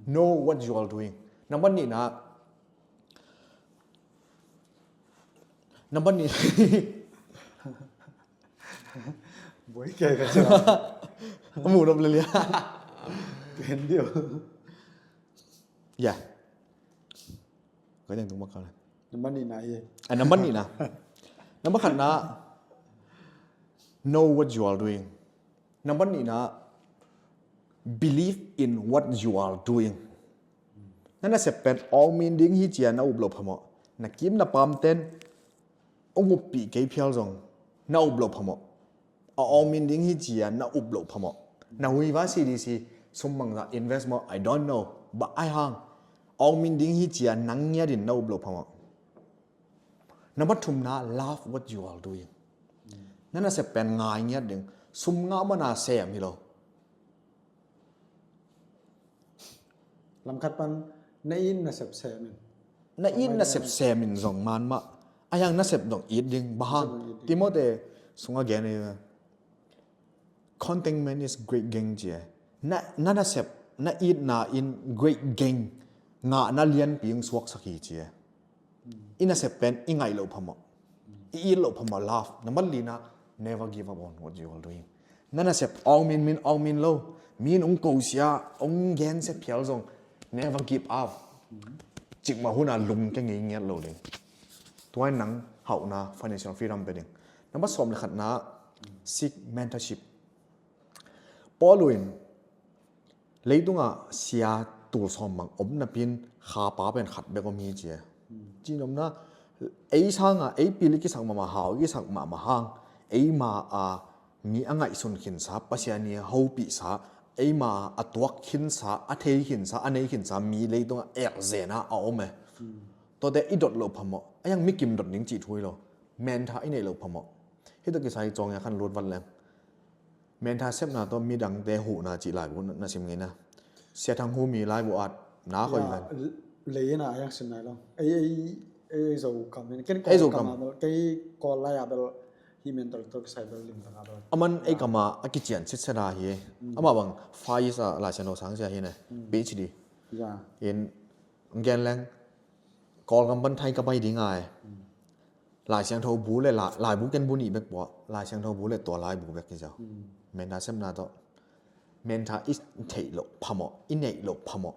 Know what you are doing. Nambat nihna, nambat nih. Buai kei ka cina. A mu nop le lia. Ken dio. Ya. Ka teng tung makal. Nambat nihna hi. A, nambat nihna. Nambat khatna, know what you are doing. Nambat nihna, believe in what you are doing. Na nasep pen awngmin ding hi cia na up loh phamawh. Na kim na pamten hong uppih kei phial zong na up loh phamawh. A awngmin ding hi cia na up loh phamawh. Na Huiva C D C sum bangzah invest maw, I don't know. Bah ai hang. Awngmin ding hi cia nang ngiatin na up loh phamawh. Nambat thumna, love what you are doing. Na nasep pen ngai ngiat ding. Sum ngah mana sem hi lo. Lamkhat pan na it nasep semin. Na it nasep semin zong man mah. A hiang nasep dong it ding. Bahang. Nasep dong it ding. Timothy sunga gen hi. Contentment is great gain cia. Na, na nasep, na itna in great gain. Ngahna lianpi hong suaksak hi cia. I nasep pen i ngaih loh phamawh. I it loh phamawh, love. Nambat lina, never give up on what you are doing. Na nasep awngmin min awngmin lo. Min hong kosia, hong gensia phial zong. Never give up. Cikmah huna lungkia ngei ngiat lo ding. Tua in nang hauhna financial freedom pe ding. Nambat sawm le khatna, seek mentorship. Paul in leitungah sia tul sawm bang om napin khapa pen khat bek om hi cia. Cinomna, ei sanga, ei pil i kisak mahmah, hau i kisak mahmah hang, eima a mi a ngaihsun khinsa, Pasian i a hopihsa, eima a tuak khinsa, a thei khinsa, a nei khinsa mi leitungah ekzena a om e. Tuate i dot loh phamawh, a hiang mi kim dot ding cih thu hi lo. Mentha i neih loh phamawh. Hih tawh kisai cawng ia khan lut vat leng. Mentha sepna tawh midangte huhna cih laibu na sim ngeina. Sia Thang Hu mi laibu at na khoi ven. Leina a hiang sim nai lo. Ei, ei, ei Zo kam in. Ken Ei Zo Kawl kam kam. A bel, kei Kawl lai a bel, hi mentor tawh kisai bel limtang a bel. Aman ei kam a a kician sitset a hi. Amah bang Far East a Lai Siangtho sang sia hi ne. PhD. Ya. In gen leng Kawl kam pan Thai ka pai ding ai. Lai Siangtho bu le la-, laibu ken bu nih bek pua. Lai Siangtho bu le tua laibu bek hi zau. Mentha sepna tawh. Mentha i theih loh phamawh, i neih loh phamawh.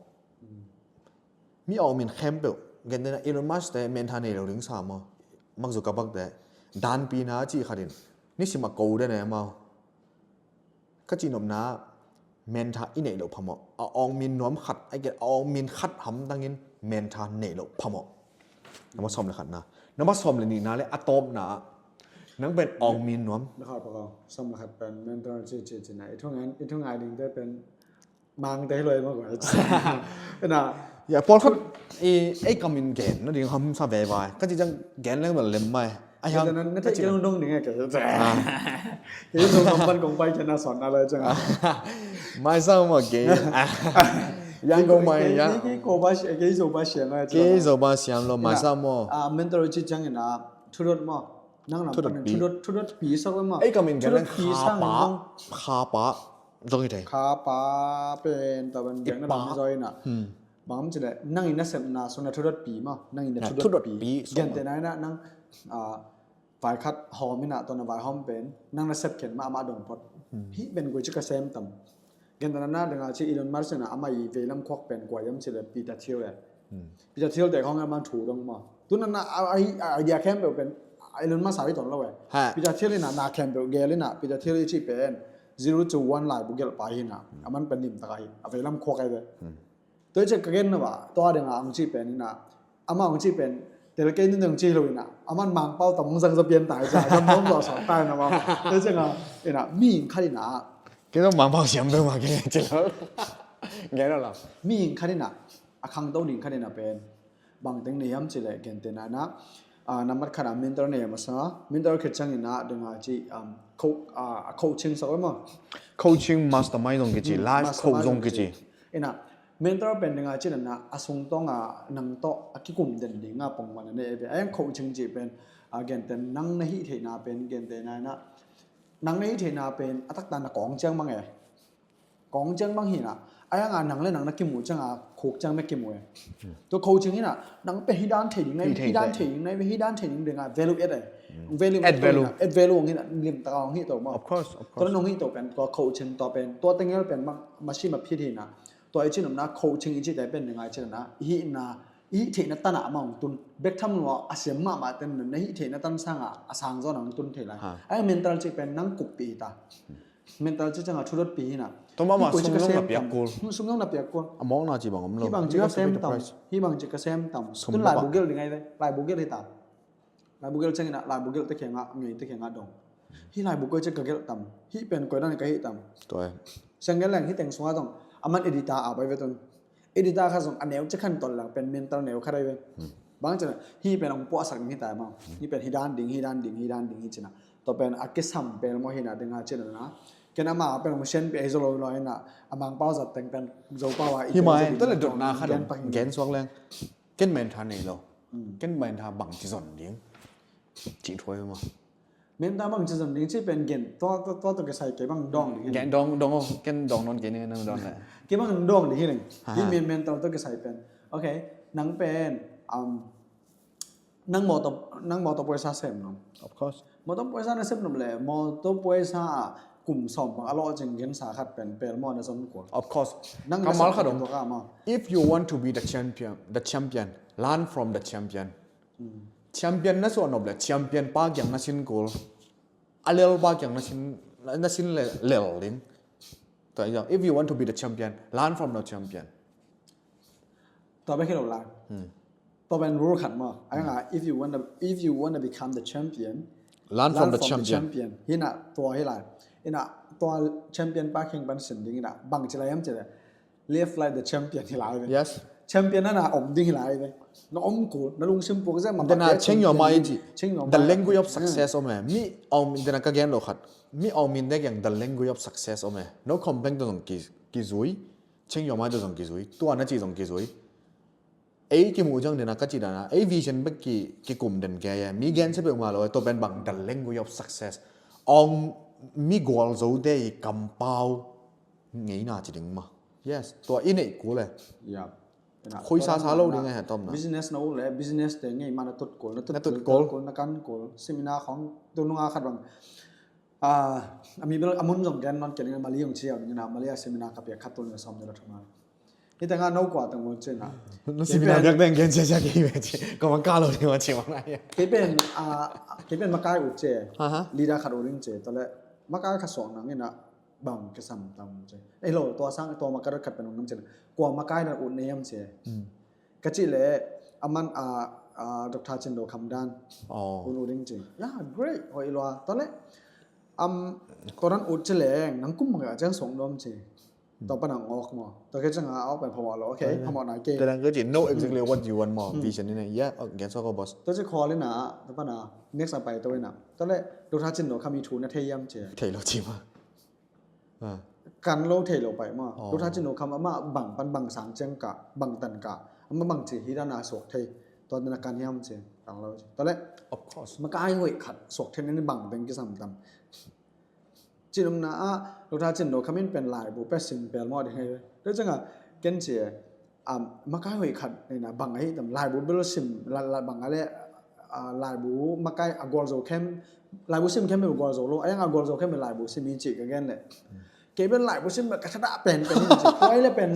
Mi awngmin khempeuh. Gentena Elon Musk te mentha nei lo ding sa maw. Mark Zuckerberg te. Danpina cih khatin. Nisim a ko den e mau. Ka cihnopna mentha i neih loh phamawh. A awngmin nuam khat, a awngmin khat hamtangin mentha neih loh phamawh. Nambat sawm le khatna. Nambat sawm le nihna le a tawpna ah. Nang pen awngmin nuam. Na khat pakau, sawm le khat pen mentha ci ci ci na. I thungai, i thungai dingte pen mangte hi lo e ma kua. Ena, Ya, pawlkhat i ei kamin gen nading hamsa vevai. Ka ci ciang gen leng bel lem mai. A hiang, na theih kei lungdong ding e kei. Kei zong kampan kong pai kei na son na lai ciang. Mai sa maw kei. Yang ko mai ya. Kei ko ba, kei zo ba siam lo. Kei zo ba siam lo, mai sa maw. A mentor ci ciangin a thudot maw. Nang lam thudot pi. Thudot pi sa maw. Ei kamin gen leng khapa. Khapa. Zong hi thei. Khapa pen ta ban gen na lam zoi na. Bang ci le nang in na sepna sung na thudot pi maw. Nang in na thudot pi. Gente nai na nang a vaikhat hawm ina tawna vaihawm pen nang na sep khen mah amah dong phot. Hih pen koi ci ka sem tam. Gentehna na danga ci Elon Musk ina amah i veilam khuak pen kua hiam ci le Peter Thiel e. Peter Thiel te khawng amah thu dong maw. Tuna na a idea khempeuh pen Elon Musk a hi ton lo e. Peter Thiel ina na khempeuh gel ina Peter Thiel i ci pen zero to one laibu gelh pa hi ina. Aman pen lim taka hi a veilam khuak ai ve. Tua i ciang ka gen na ba tua ding a ang ci pen ina ama ang ci pen tel kei nun ang ci lo ina aman Mangpau tam hong zang za pian tai za gam nom lo sa tai na ba tua i ciang a ina mi khat ina kei zong Mangpau siam beu ma kei ci lo gen lo mi khat ina a khangto ding khat ina pen bang teng nei hiam ci le gentehna na a nambat khat a mentor nei masa mentor khat ciang ina ding a ci a coaching sa ma coaching mastermind zong kici life coach zong kici ina mentor pen ding a ci na a sungtong a nang tawh a kikum den ding a pongman a nei e a yang coaching ci pen a gentehna nang na hih theihna pen gentehna na nang na hih theihna pen a takta na kawng ciang mang e kawng ciang mang hi na a yang a nang le nang na kimu ciang a khuk ciang me kimu e tua coaching hi na nang pen hi dan thei ding na hi dan thei ding na hi dan thei ding ding a value add e value add value add value hi na lim ta kawng hi to ma of course of course tua nong hi to pen tua coaching tua pen tua tengel pen mang masi ma phit hi na tua i cin om na coaching i ci te pen ding a cin na hi na i theihna tan a ma ong tun bek tham lo a siam ma ma ten na hi theihna tan sang a a sang zo nang tun thei lai a mental ci pen nang kup pi ta mental ci ciang a thudot pi hi na. Toma ma sum zong na piak kul. Sum zong na piak kul. A mawkna ci bang om lo. Hi bang ci ka sem tam. Hi bang ci ka sem tam. Tun laibu gelh ding ai ve. Laibu gelh hi ta. Laibu gelh ciang ina laibu gelh te kiang a ngei te kiang a dong. Hi laibu koi ci ka gelh tam. Hi pen koi dan ka hi tam. Siang gelh leng hi teng sung a dong. Aman editor a bai ve tun. Editor kha zong a neu ci khan tol lang pen mental neu kha dai ve. Bang cina hi pen ong puahsak ding hi ta ma hi pen hi dan ding hi dan ding hi dan ding hi cina tua pen a kisam pen maw hi na ding a cina na ken ama pen ong sian pi ei zo lo lo ina a Mangpau zat teng pen Zopau a hi ma tua le dotna kha dong gen suak leng ken mentha nei lo ken mentha bang ci zon ding ci thuai ma Mentor bang ci zon ding ci pen gen tua tua tua kisai kei bang dong ding. Gen dong dong o ken dong non kei ni nang dong le. Kei bang dong ding hi leng. Hi men mentor tua kisai pen. Okay, nang pen um nang motor nang motor poisa sem nom. Of course. Motor poisa na sem nom le motor poisa kum som bang a lo cing gen sa khat pen pel mo na zon ko. Of course. Nang kamal kha dong. If you want to be the champion, the champion, learn from the champion. Champion na suah nop le champion pa kiang na sin kul a lel pa kiang na sin na sin le lel ding. Tua i if you want to be the champion, learn from the champion. Tua bek hi lo lai. Tua ben rule khat maw. Ai nga if you want if you want to become the champion, learn from the champion. Hina tua hi lai. Ina tua champion pa kiang pan sin ding ina bang ci lai am ci le. Live like the champion hi lai ve. Yes. Champion na na om ding hi lai ve. Na om kul na lungsim puak zia ma. Dena cheng your mind ji. The language of success om e. Mi om dena ka gen lo khat. Mi om in dek yang the language of success om e. No complain to zong ki ki zui. Cheng your mind to zong ki zui. Tua na ci zong ki zui. Ei kimu ciang dena ka ci dana ei vision bek ki kikum den kei e mi gen se peuhmah lo e tua pen bang the language of success ong mi gualzo te i kampau ngeina ci ding ma. Yes, tua i neih kul e. Khuisa sa lo ding e he tom na. Business na uk le business te ngei ma na tut kul na tut kul na kan kul seminar khong tu nunga khat bang a mi bel a mun zong gen non kei ding Mali zong ci a ding na Mali a seminar ka piak khat tu le som de la thuma. Hi tengah no kua teng maw cina. No seminar biak teng gen cia cia kei ve ci. Ko mang ka lo ni maw ci mang ai. Kei pen a kei pen makai ut ce. Leader khat ut ding ce. Tole makai khat suak nang ina bang kisam tam ce. Ei lo tua sang tua makai khat pen ung nam ce. Kua makai na ut ne yam ce. Ka ci le aman a Doctor Cin Lo Kham Dan. Un ut ding ce. Ya great hoi lua. Tole am koran ut ce leng nang kum mang a ciang suak nuam ce. Tua pana ngawk maw. Tua kei cianga awk pen phamawh lo. Okay, phamawh na kei. Tadang kei ci, know exactly what you want maw. Vision ni na. Yeah, oh, gen sua ko boss. Tua ci khual ina, tua pana next a pai tua ina. Tua le, Doctor Cin Lo Kham i thu na thei hiam ci. Thei lo ci maw. Ah. Kan lo thei lo pai maw. Oh. Doctor Cin Lo Kham ama bang pan bang sang ciang ka, bang tan ka. Ama bang ci hi dan a suak thei. Tua na kan hiam ci. Kan lo ci. Tua le, of course, makai hoih khat suak thei ni bang beng kisam tam. Cin omna ah, Doctor Cin Lo Kham in pen laibu pe sim pel maw ding hi. Tua cianga ken ci, um, makai hoih khat nei na bang ahi tam laibu bel sim la, la bang a le, ah, laibu makai a gualzo khem, laibu sim khem bel gualzo lo, a yang a gualzo khem bel laibu sim hi ci ka gen le. Kei bel laibu sim bel ka thadah pen pen hi ci. Koi le pen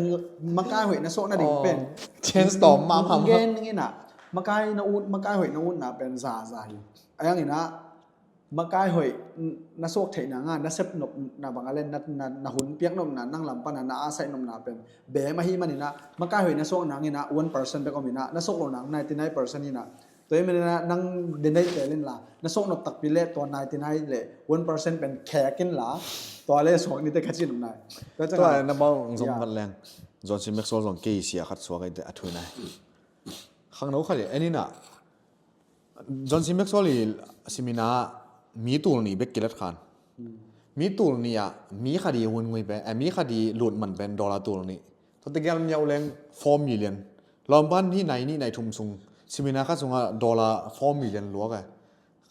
makai hoih na suak na ding pen. Chance tawm mahmah. Gen ning ina, makai na ut, makai hoih na ut na pen za za hi. A yang ina, makai hoih na suak theihna nga, na sep nopna bang a le, na, na, na hun piak nopna, nang lam pana na asaih nopna pen bem ahi manina, makai hoih na suak nang ina one percent bek om ina, na suak lo nang ninety nine percent ina. Tua hi manina nang den dai tel in la, na suak nop takpi le tua ninety nine le one percent pen khek in la, tua le suak ni te ka cin nai. Tua na bau zong mat leng. John C Maxwell zong kei sia khat suak ai te a thu nai. Khangno khat le, en ina, John C Maxwell i seminar mi tul nih bek kilat khan. Mi tul nih ah, mi khat i hun ngui pen, eh, mi khat i lut man pen dollar tul nih. Tua tegel miau leng four million. Lawm pan hi nai nih nai thum sung. Seminar khat sungah dollar four million luak eh.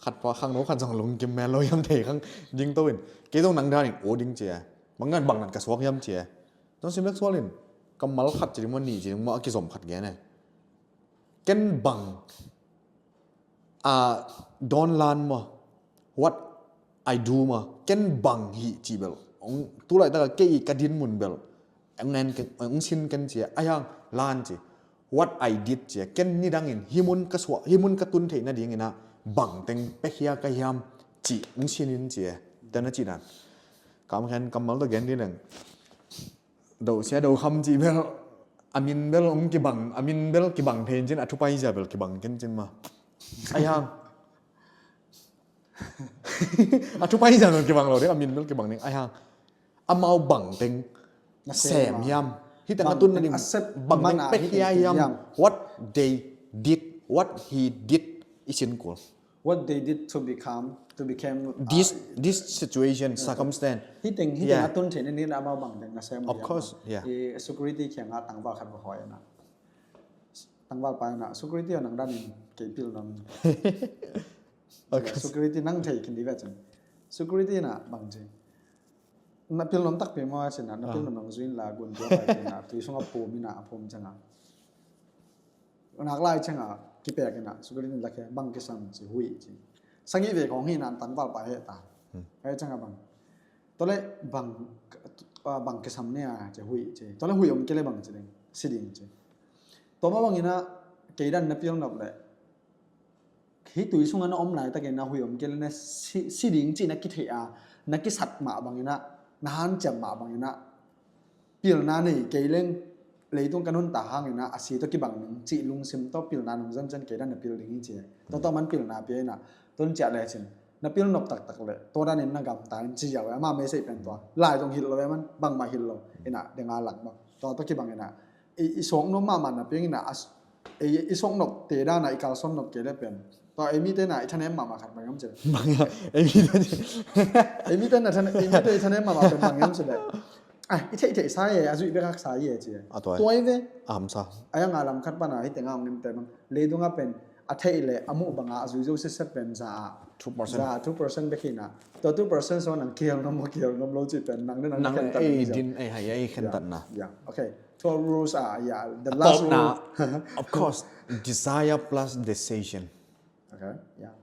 Khat pa khangno khat zong lungkim men lo hiam thei khang ding to in. Kei zong nang dan in o ding ci eh. Bang nan bang nan ka suak hiam ci eh. John C Maxwell in kammal khat ci ding maw nih ci ding maw a kizom khat gen eh. Ken bang, ah, don lan maw, what I do maw, ken bang hi ci bel. Ong, tu laitak a kei ka din mun bel. Ong en ken, ong sin ken ci a, a yang lan ci. What I did ci a, ken nidangin hi mun ka suak, hi mun ka tun theih nadingin a bang teng pekhia ka hiam ci, ong sin in ci a. Tena ci dan. Kam khen kammal to gen di leng. Do sia do kham ci bel, a min bel ong kibang, a min bel kibang thein cin, a thupai zia bel kibang ken cin ma. Ai hang. A thupai zia bel kibang lo ding, a min bel kibang ding, ai hang. Amau bang teng sem hiam. Hi teng a tun na ding bang teng pek hiam. What they did, what he did, i sin kul. What they did to become, to became, this, uh, this situation, circumstance. Hi teng, hi teng a tun theih ni amau bang teng na sem. Of course, yeah. I security kianga tangval khat va hoi na. Tangval pa na, security a nang dan in kei pil nang. Okay. Security nang thei kin di ve cin. Security na bang cin. Na pil nom takpi maw cin na, na pil nom nang zuin la gun tua pai cin na, tui sunga pum ina a pum cin na. Nak lai cianga kipek ina, security in lakhia, bang kisam ci, huih ci. Sangih vei khong hi nan tangval pa heh ta. Heh cianga bang. Tole bang, ah, bang kisam nia ci, huih ci. Tole huih om kei le bang ci ding, si ding ci. Toma bang ina, kei dan na pil nop le. Hih tui sunga na om laitakin na huih om kei le na si, si ding ci na kithei a, na kisat mah bang ina, na hanciam mah bang ina. Pilna nei kei leng leitung kan hun ta hangin a, a si tawh kibang ning cih lungsim tawh pilna nung zan zan kei dan na pil ding hi ci. Tua tawh man pilna pia ina tun ciah lecin na pil nop taktak le tua danin na gamta in ci ziau e, ama mei seih pen tua lai zong hilh lo e man bangmah hilh lo ina denga lak maw tua tawh kibang ina i, i suak nuam mahmah na piang ina a, i, i suak nop te dana i kalsuan nop kei le pen tua ei mite na i thanem mahmah khat bang hiam ci le. Bang hiam, ei mite. Ei mite na than-, ei mite i thanem mahmah pen bang hiam ci le. Ai, i theih theih sa ye, a zuih bek hak sa ye ci. A tua. Tua i ve. A hamsa. A yang a lam khat pana hi tenga ong nim te bang. Leidunga pen a theih le a muh banga a zui zo sitset pen za a. Two percent. Za a two percent bek hi na. Tua two percent so nang kial nom mo kial nom lo ci pen nang le nang khen tat ei ni din ei hai ei khen tat na. Yeah. Okay. Twelve rules ah, yeah. The last rule. Of course, desire plus decision. Okay, yeah.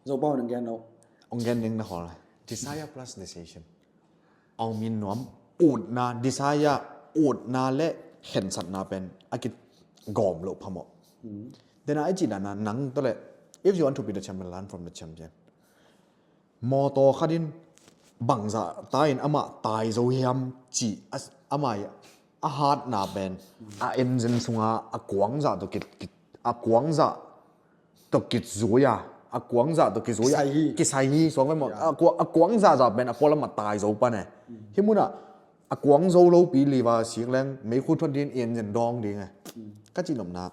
Zo pau nang gen lo. Ong gen ning na hol. Desire plus decision. Ong min nuam utna, desire utna le khensatna pen a kigawm lo phamawh. Dena ai cina na nang tole. If you want to be the champion, learn from the champion. Mawtaw khatin bangzah ta in amah tai zo hiam ci a, amah a hatna pen a engine sunga a kuangzah tawh ki, ki, a kuangzah tawh kizui a, a kuangzah tawh kizui a kisai hi, suang ve maw? A kuangzah zah pen a pualam a tai zo pan e. Hih munah a kuang zo lopi liva sik leng meikhu thuat ding in zen dawng ding e. Ka cih nopna,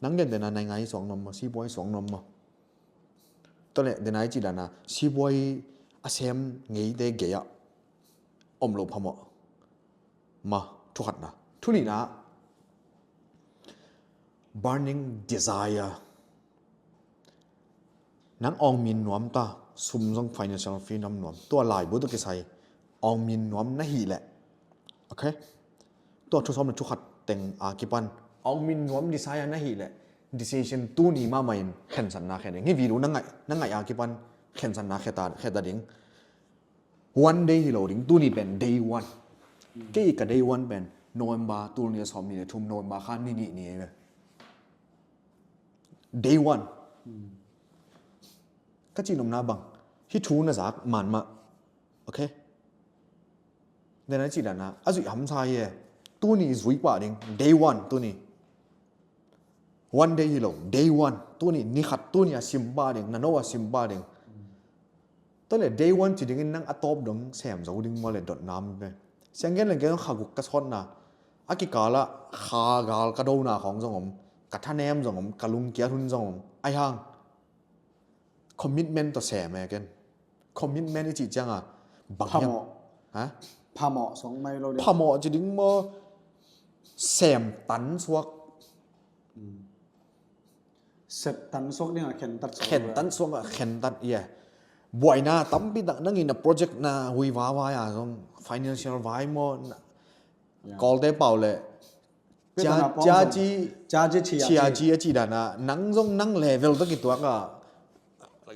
nang den dena nai ngai suang nuam maw, sipuai suang nuam maw? Tua leh dena i cih dana sipuai a sem ngeite gei-ah om lo phamawh. Ma, thu khatna. Thu nihna, burning desire. Nang awngmin nuam ta, sum zong financial freedom nuam. Tua laibu tawh kisai awngmin nuam na hih leh, okay? Tua thu sawm le thu khat teng a kipan awngmin nuam desire na hih leh, decision tuni mahmah in khensatna khia ding. Hih video na ngaih, na ngaih a kipan khensatna khia ta, khia ta ding. One day hi lo ding, tuni pen day one. Kei ka day one pen November, tul nih le sawm nih le thum, November kha ni nih ni ei ve. Day one. Ka cih nopna bang, hih thu na zak man mah. Okay? Dena i cih dana a zuih hamsa hi e. Tuni zui pah ding, day one tuni. One day hi lo, day one. Tuni, ni khat tuni a sim pah ding, na no a sim pah ding. Tua leh day one ci dingin nang a tawp dong sem zo ding maw le dotna om ve. Siang gen leng gen kha guk ka sawtna, a kikalah kha gal ka dona khawng zong om, ka thanem zong om, ka lungkiat hun zong om. Ahi hang commitment tawh sem e ken. Commitment i cih cianga bang hiam? Phamawh. Ha? Phamawh suak mai lo ding. Phamawh ci ding maw? Sem tan suak. Sep tan suak ding a khentat suak. Khentat suak a khentat, yeah. Buaina tampi tak nang in a project na hui vava ya zong financial vai maw na, yeah, Kawlte pau le cia, cia ci, cia ci, cia ci a ci dana nang zong nang level tawh kituak a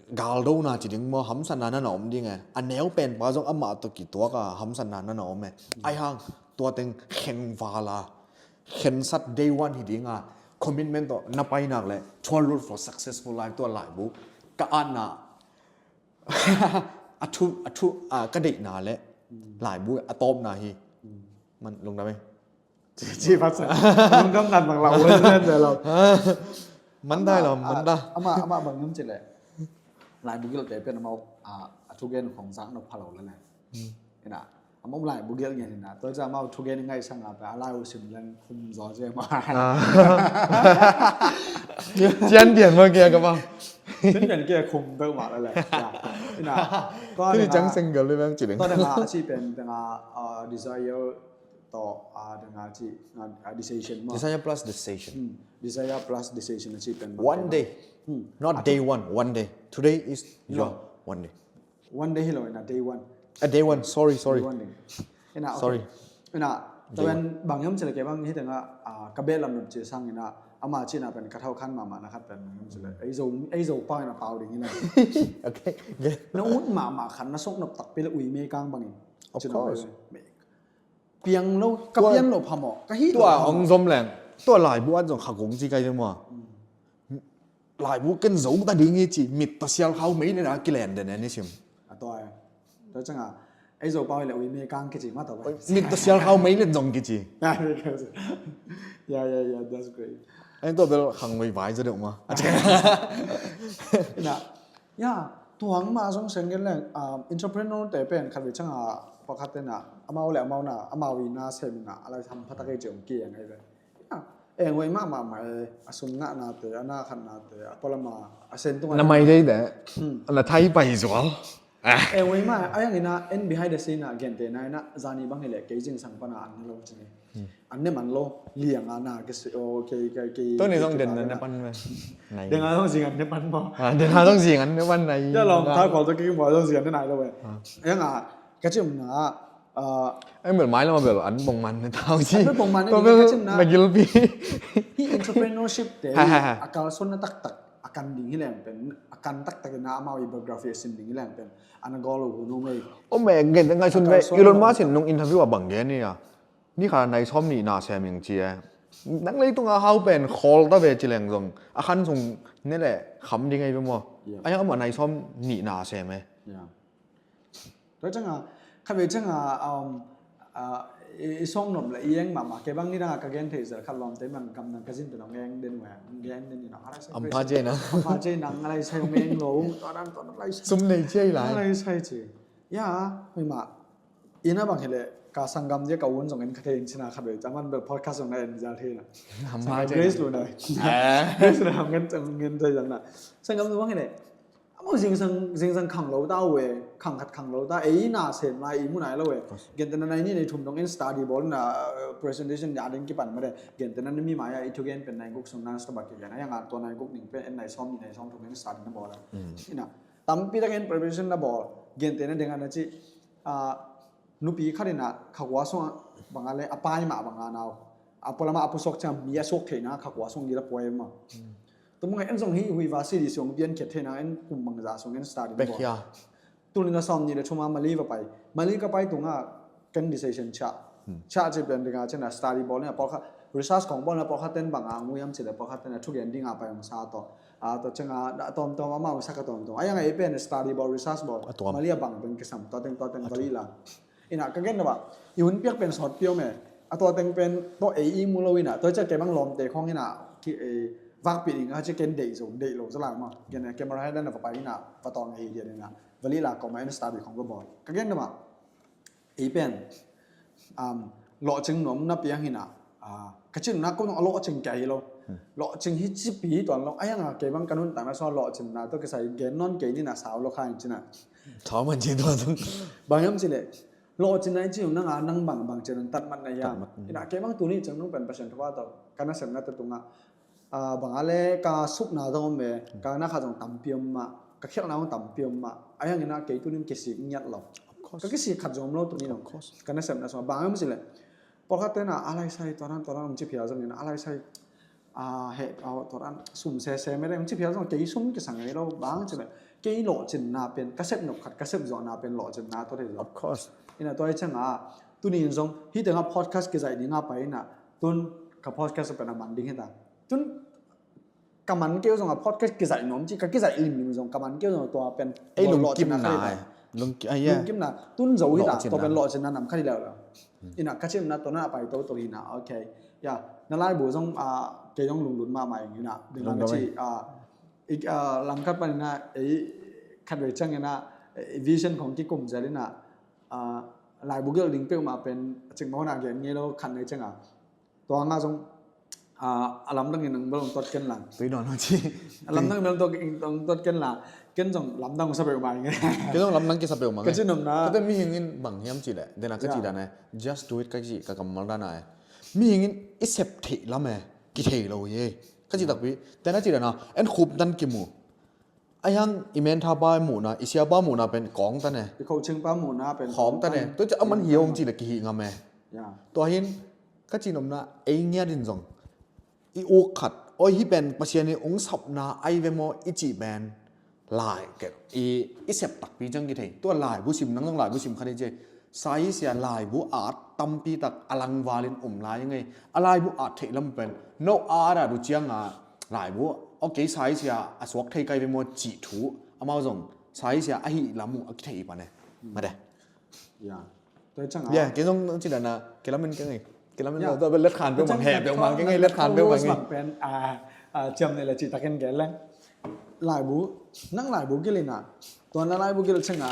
galdona ci ding maw, hamsatna na na om ding e. A neu pen pa zong amah tawh kituak a hamsatna na na om e. Ahi hang tua teng khengval a khensat day one hi ding a, commitment tawh na pai nak leh Twelve Rules for Successful Life tua laibu ka atna a thu, a thu, a ka deihna leh laibu a tawpna hi. Man lungdam e. Ci, ci phat sa. Lungdam ngan bang lau, lau, lau, lau. Man dai lau, man dai. Ama, ama bang ngam ci leh. Laibu gelhte pen amau a, a thugen khong zak nop pha lo leh leh. Ina, amau laibu gelh ngen ina. Tua ciang amau thugen ngai sang a pen a lai uh sim leng khum zaw ci amau. Cian dian mah kia ka bang. Cian dian kia khum deuh mah leh leh. Ina, tua ding a, cang seng gal leh bang ci ding. Tua ding a, a ci pen ding a, uh, desire tawh, ah, dang a ci, ah, decision maw? Desire plus decision. Hmm. Desire plus decision a ci pen bang. One day. Hmm. Not day one, one day. Today is your one day. One day hi lo ina, day one. Ah, day one, sorry, sorry. Day one ding. Ina, okay. Sorry. Ina, tua pen bang hiam ci leh kei bang hi teng a, ah, ka beh lam lam ci sang ina, ama cihna pen ka thau khan mahmah na khat pen bang hiam ci leh. Ei Zo, ei Zo pau ina pau ding ina. Okay. Na ut mahmah khan na sok nop takpi leh ui me kang bangin. Of course. Piang lo, ka pian lo phamawh, ka hih lo phamawh. Tua hong zom leng, tua laibu an zong kha kong ci kai ding maw. Laibu ken zo ta ding hi ci, mit tawh sial khau mei le na kilen den en i sim. A tua e. Tua ciang a, ei Zo pau hi leh ui me kang kici mah tawh e. Mit tawh sial khau mei le zong kici. Yeah, yeah, yeah, that's great. Ei tua bel khang vai vai zaw deuh mah. Ina, ya, tua hang mah zong seng gen leng, ah, entrepreneur te pen khat vei ciang a, pakhat te na, amau le amau na, amau i na sem ina, a lai tham pha tak ei ci hong ki eng ei ve. Ya, eng vai mahmah mah e, a sum ngahna te, a na khatna te, a pualam a, a sen tung a na mai dei te, hmm, na thai pai zual. Ah. Eng vai mah, a yang ina, en behind the scene a, gente na ina, zani bang hi leh, kei zingsang pan a an lo ci ni. Hmm. An ne man lo, liang a na, kei si, o, kei, kei, kei. Tuni zong den na ne pan me. Nai. Den a zong zing an ne pan maw. Ah, den a zong zing an ne pan nai. Ya long, ta ko to kei mo zong zing an ne nai lo we. Ah. Yang a, ka cim na, ah, Ang bel mai lam a bel an bong man ne tau ci. An bel bong man ne, tua bel ka cim na. Na gilpi. Hi entrepreneurship te, ha, ha, ha, a kalsuanna taktak, a kan ding hi leng pen, a kan taktak ina amau i biography a sim ding hi leng pen, ana gol uh hun uh mei. O me, gen ngaihsun ve, Elon Musk in nung interview a bang gen hi a. Ni kha nai sawm nih na sem ing ci e. Nang leitung a hau pen khawl ta ve ci leng zong, a khan sung ne le kham ding ei ve maw. Yeah. A yang amah nai sawm nih na sem e. Yeah. Tua ciang a, kha ve ciang a, um, a, i, i sawng nop le i eng mahmah, kei bang ni dang a ka gen thei zel khat lawmte man gam dang ka zin te nong eng den ve, ong gen den ni nong, a lai sai. Am pha cia nang. Am pha cia nang, a lai sai ong eng lo, tua dan tua lai sai. Sum nei cia i lai. A lai sai cia. Ya, hoi mah. Ina bang hi leh, ka sanggam dia ka un zong en kha thei in cina khat vei. Caman bel podcast zong na en zal thei na. Hamba sanggam thei Grace na. Lu na. Eh. Grace Lu na ham ngen, ngen thei zan na. Sanggam lu bang hi ne. Amo zingsang, zingsang khang lo ta uh e, khang khat khang lo ta, ei na sem lai, i mu nai lo e. Gentehna nai nih nai thum dong en study bawl na, uh, presentation ya ding kipan mah de. Gentehna na mi mai a i thugen pen nai guk sung na stop a kigen. A yang a tua nai guk ning pen en nai sawm nih nai sawm thum en study na bawl a. Mm. Ina, tampi tak en preparation na bawl. Gentehna ding a na ci, ah, nupi khat in a kha kua sung a bang a le a pai mah bang a nau. A pualam a a pusuak ciang mi a suak theihna kha kua sung gila puai mah. Mm. Tua mah en zong hi hui va si di sung pian khiat theihna en kum bangza sung en study bawl. Pek hia. Tuni na sawm nih le thum a Mali va pai. Mali ka pai tunga ken decision cha. Hmm. Cha ci pen dinga cina study bawl na pawlkhat research kong bawl na pawlkhat ten bang a ngu yam ci le pawlkhat ten a thugen dinga pai ong sa to. A to chenga da tom tom ama ong sa ka tom tom. A yang a i pen study bawl research bawl. A tuam. Mali a bang pen kisam to teng to teng A Mali tuam. La. Ina ka gen na ba, i hun piak pen sawt piau me. A tua teng pen to ei i mu lo ina, to i chat kei bang lawmte khong ina, ki ei, vakpi ding a ci ken deih zo, deih lo za lai ma. Gen a camera hai dan a va pai ina, va tawng ei dia ina, va lih la kawm a ina study khong va bawl. Ka gen na ba, ei pen, um, lawhcing nuam na piang ina, ah, ka cin na ko nong a lawhcing kei lo. Hmm. Lawhcing hi cipi tuan lo, a yang a kei bang ka nun tang na so lawhcing na, to kisai gen non kei ni na sau lo kha in cina. Thau man ci tuan tung. Bang yam ci le, lawhcin na i ci nang a nang bang bang ci nang tat mat na hiam. Tat mat, mm. Ina kei bang tuni cang nung pen Pasian thupha tawh ka nasepna tawh tunga, ah, bang a le ka supna zong om ve, ka na kha zong tampi om mah, ka khialhna zong tampi om mah. A yang ina kei tunin kisik ngiat lo. Of course. Ka kisik khat zong om lo tuni nong. Of course. Ka nasepna sung bang a om ci le. Pawlkhat tena a lai sai tuanan tuanan om ci phial zong ina a lai sai a, he, a, tua dan sum sese me deng ci phial zong kei sum kisang ei lo bang ci le kei lawhcinna pen ka sep nop khat ka sep zawhna pen lawhcinna tua thei zo. Of course. Ina tua i chang a tuni in zong hi teng a podcast kizaih ding a pai ina tun ka podcast pen a man ding hi ta. Tun ka man keu zong a podcast kizaih nuam ci ka kizaih limlim zong ka man keu zong tua pen ei lungkimna lawhcinna khat hi ta. Lungki-, ah, yeah. Lungkimna tun zo hi ta lawhcinna. Tua pen lawhcinna nam khat hi leu leu. Ina ka cimna tua na a pai toto hi na, okay. Ya, na laibu zong, ah, kei zong lunglut mahmah ing ina. Ding lungdam ci, ah, ik, ah, langkhat pan ina, ei, khat vei cang ina, ei, vision khong kikum zel ina, ah, laibu gelh ding peuhmah pen, cing mawh na gen ngei lo khat nei cang a. Tua nga zong, ah, a lamdang in ang bel ong tot ken lang. Tui dawn lo ci. A lamdang in bel ong tot, ong tot ken lang. Ken zong lamdang sa peuhmah ing. Ken zong lamdang kisa peuhmah ing. Ka ci nopna. Ka te mihing in bang hiam ci le. Dena ka ci dan e. Just do it ka ci ka kammal dan a e. Mihing in i sep theih lam e. Ki thei lo hi. Ka ci takpi. Dena ci dan a. En khup dan ki mu. A hiang i mentha pa muhna, i sia pa muhna pen kawng ta ne. I coaching pa muhna pen kawng ta ne. Tua ci a man hi ong ci le ki hi ngam e. Ya. Tua hin ka ci nopna ei ngiat in zong. I uk khat. Oi hi pen Pasian i ung sapna ai ve maw i ci pen. Lai, ke, i, i sep takpi cang ki thei. Tua laibu sim nang zong laibu sim khat i ci. Saisia laibu at tampi tak a langvalin um lai ngei. A laibu at theih lam pen. No at a du cianga laibu. Okay, saisia a suak thei kai ve maw cih thu. Amau zong saisia a hih lam uh a kithei pan e. Mate. Ya. Tua i cang a. Ya, ke zong ci dana, ke lamin ke ngei. Ke lamin tua let khan peuh mang he peuh mang ke ngei let khan peuh mang ngei. Pen, a, a, ciam nei la cih takin ke leng. Laibu, nang laibu gil ina. Tua na laibu gil cang a.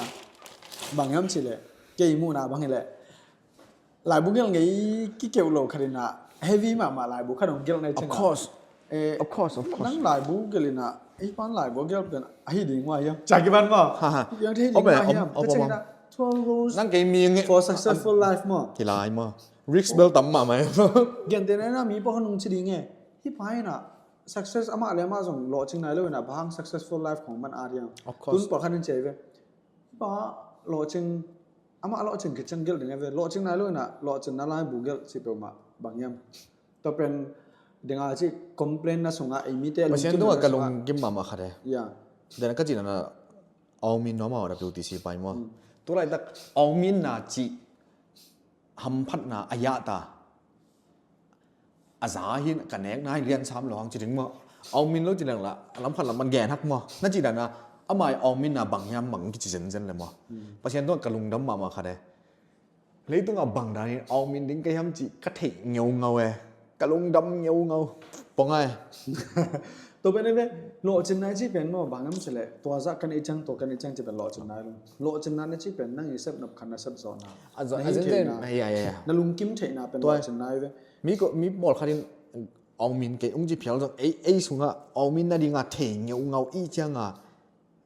Bang yam ci le. Ke i muhna bang hi le. Laibu gelh ngei kikeuh lo khat in ah heavy mahmah laibu khat hong gelh na hi ciangin. Of course. Eh, of course, of course. Nang laibu gelh in ah, ei pan laibu gelh pen ahi ding mah hiam? Cak i ban maw? Ha, ha. Piang thei ding mah hiam? Ka ciangin ah, twelve rules for successful life maw? Hi lai maw? Risk bel tam mahmah. Gentehna in ah mi pawlkhat hong ci ding e. Hih pa in ah success amah le amah zong lawhcing nai lo in ah bang hang successful life khong man at hiam? Of course. Tun pawlkhat in ci hi ve. Hih pa lawhcing, amah lawhcing khit ciang gelh ding a ve. Lawhcing nai lo in ah lawhcinna laibu gelh ci peuhmah bang hiam? Tua pen ding a ci complain na sungah ei mite a lungkim na sungah. Pasian tungah ka lunggim mahmah khat e. Ya. Dena ka cihna na Aung Min nuam a W T C pai maw? Hmm. Tulaitak Aung Min na cih hamphatna a yah ta. A za hi ka nek nai lian sam lo hang ci ding maw? Aung Min lo ci leng la, a lam khat lam man gen hak maw? Na ci dan a, amah i Aung Min na bang hiam bang kici zenzen le maw? Hmm. Pasian tungah ka lungdam mahmah khat e. Leitung a bang dan in Aung Min ding ka hiam ci ka theih ngeungau e. Ka lungdam ngeungau. Pong ai. Tua pen ve, lawhcinna i cih pen maw, bang hiam cih leh, tua zah ka neih ciang, tua ka neih ciang cih pen lawhcinna hi lo. Lawhcinna na cih pen nang i sep nop khat na sep zawhna. A zawh, na a hi zen zen, theihna. Ya, ya, ya. Na lungkim theihna pen lawhcinna hi ve. Mi ko, mi pawlkhat in, "Aw min kei ung," ci phial zong, ei, ei sungah, "Aw min na dingah thei ngeungau i ciangah."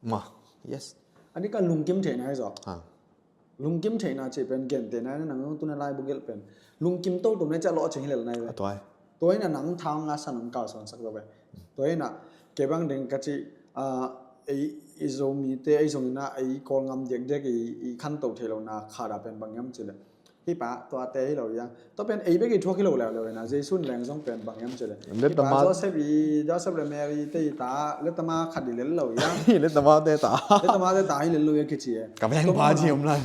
Ma, yes. A nih ka lungkim theihna hi zaw. Ha. Lungkim theihna cih pen gentehna in nang zong tuna laibu gelh pen lungkim toto na ciah lawhcing hi lel na hi ve. A tua hi. Tua hi na nang thang nga san hong kalsuansak zaw ve. Tua hi na kei bang ding ka cih, ah, ei, i Zomite, ei zong ina, ei Kawl ngam diakdiak i, i khanto thei lo na khat a pen bang hiam cih leh. Hi pa, tuate hi lo ia. Tua pen ei bek i thuak hi lo leuleu ina. Jesu in leng zong pen bang hiam cih leh. Hi pa, Joseph i, Joseph le Mary te i ta, letama khat i lel lo ia. Letama te ta. Letama te ta hi lel lo ia kici e. Ka veng pa ci om lai.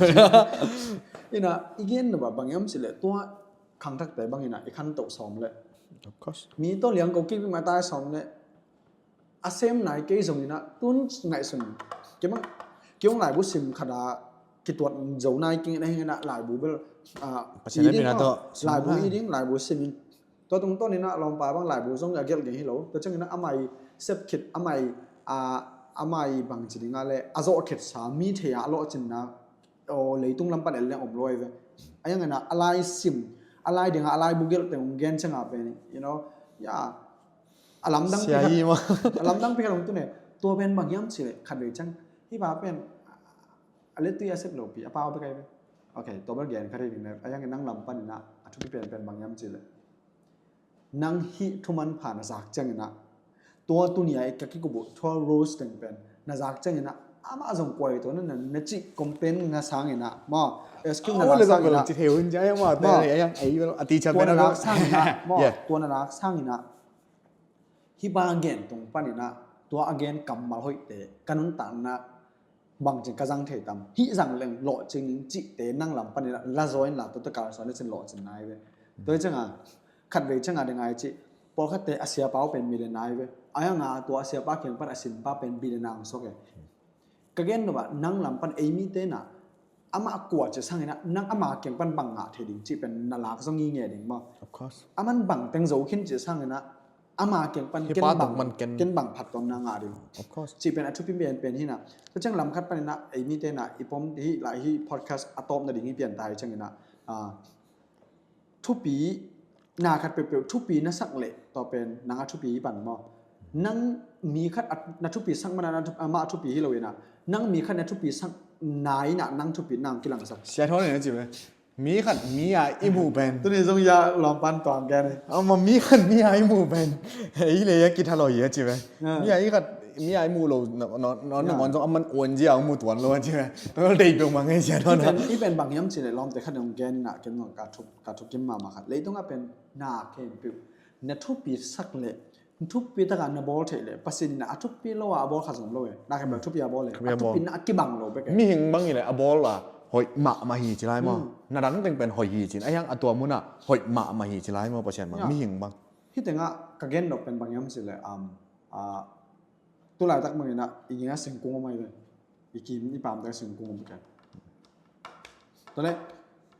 Ina, i gen no ba bang hiam cih leh. Tua khangthakte bang ina, i khanto sawm leh. Of course. Mi tawh liang ko kik bik ma ta sawm leh. A sem nai kei zong ina, tun ngaihsun. Kei bang, kei bang laibu sim khat a kituat zo nai kei ina, hi ina laibu bel, ah, Pasian i ding pina maw. Tawh sim laibu na. I ding, laibu sim in. Tua tungtawn ina lawmpa bang laibu zong a gelh geng hi lo. Tua ciang ina amah i sep khit, amah i, ah, amah i bang ci ding a le, a zawh khit sa, mi thei a lawhcinna. Aw, leitung lam pan el leng om lo ai ve. A yang ina, a lai sim, a lai dinga, a laibu gelh teng hong gen ciang a pen, you know, ya. A lamdang pi khat, a lamdang pi khat hong tun e. Tua pen bang hiam cih leh, khat vei ciang. Hi pa pen, a le tui a sep lo pi, a pau bek ai ve. Ok, tua bel gen khat hi ding ne. A yang nang lam pan ina, a thupi pen pen bang hiam cih leh. Nang hih thuman pha na zak ciang ina. Tua tuni a i ka kikup uh, twelve rules teng pen. Na zak ciang ina, amah zong kuai tua na, na, na cih complain na sang ina. Maw, excuse na lak sang ina. Maw, tua na lak sang ina. Maw, tua na lak sang ina. Hi pa gen tung pan ina, tua a gen kammal hoihte, ka nuntakna bangcin ka zang thei tam. Hih zang leng lawhcing ning cihte nang lam pan ina, la zaw in la tua ta kalsuan lecin lawhcinna hi ve. Tua hi cianga, khat vei cianga ding ai cih, pawlkhatte a siapa uh pen millionaire hi ve. A yang a tua a siapa kiang pan a sinpa pen billionaire hong suak e. Ka gen nop ah, nang lam pan ei mite na, amah kua cih sang ina, nang ama kiang pan bang ngah thei ding cih pen na lak zong i nge ding maw. Of course. Aman bang teng zo khin cih sang ina, ama kiang pan ken bang, ken bang phattuamna ngah ding. Of course. Cih pen a thupi pen pen hi na. Tua ciang lam khat pan ina, ei mite na, i pom hi lai hi podcast a tawpna ding hi pian ta hi ciang ina. Ah, thupi, na khat peuhpeuh thupi na sak leh, tua pen nang a thupi hi pan maw. Nang mi khat a, na thupi sak mana, na thup-, amah a thupi hi lo ina. Nang mi khat na thupi sak na ina, nang thupi nang kilangsak. Sia thawn ina ci ve. Mi khat mi a i muh pen. Tuni zong ya lawm pan tuang gen e. Ama mi khat mi a i muh pen. Ei le ya kitha lo ya ci ve. Mi a i khat mi a i muh lo, no, no, no, no, zong aman uan zia a muh tuan lo ci ve. Tol dei peuh mang e sia thawn. I pen, i pen bang hiam ci le lawmte khat nong gen ina ken ngong ka thup, ka thup kim mama khat. Leitung a pen na ken peuh. Na thupi sak le, thupi taka na bawl theih le, Pasian ina a thupi lo a, a bawl khat zong lo e. Na ken peuh thupi a bawl e. A thupi na a kibang lo bek e. Mihing bang i le a bawl a hoih mahmah hi ci lai maw. Na dang teng pen hoih hi cin. A hiang a tua muna hoih mahmah hi ci lai maw, Pasian bang. Mihing bang. Hitenga ka gen nop pen bang hiam ci le, um, ah, tulaitak bang ina, i gina singkung om ai ve. I kim, i pamtak singkung om kei. Tua le,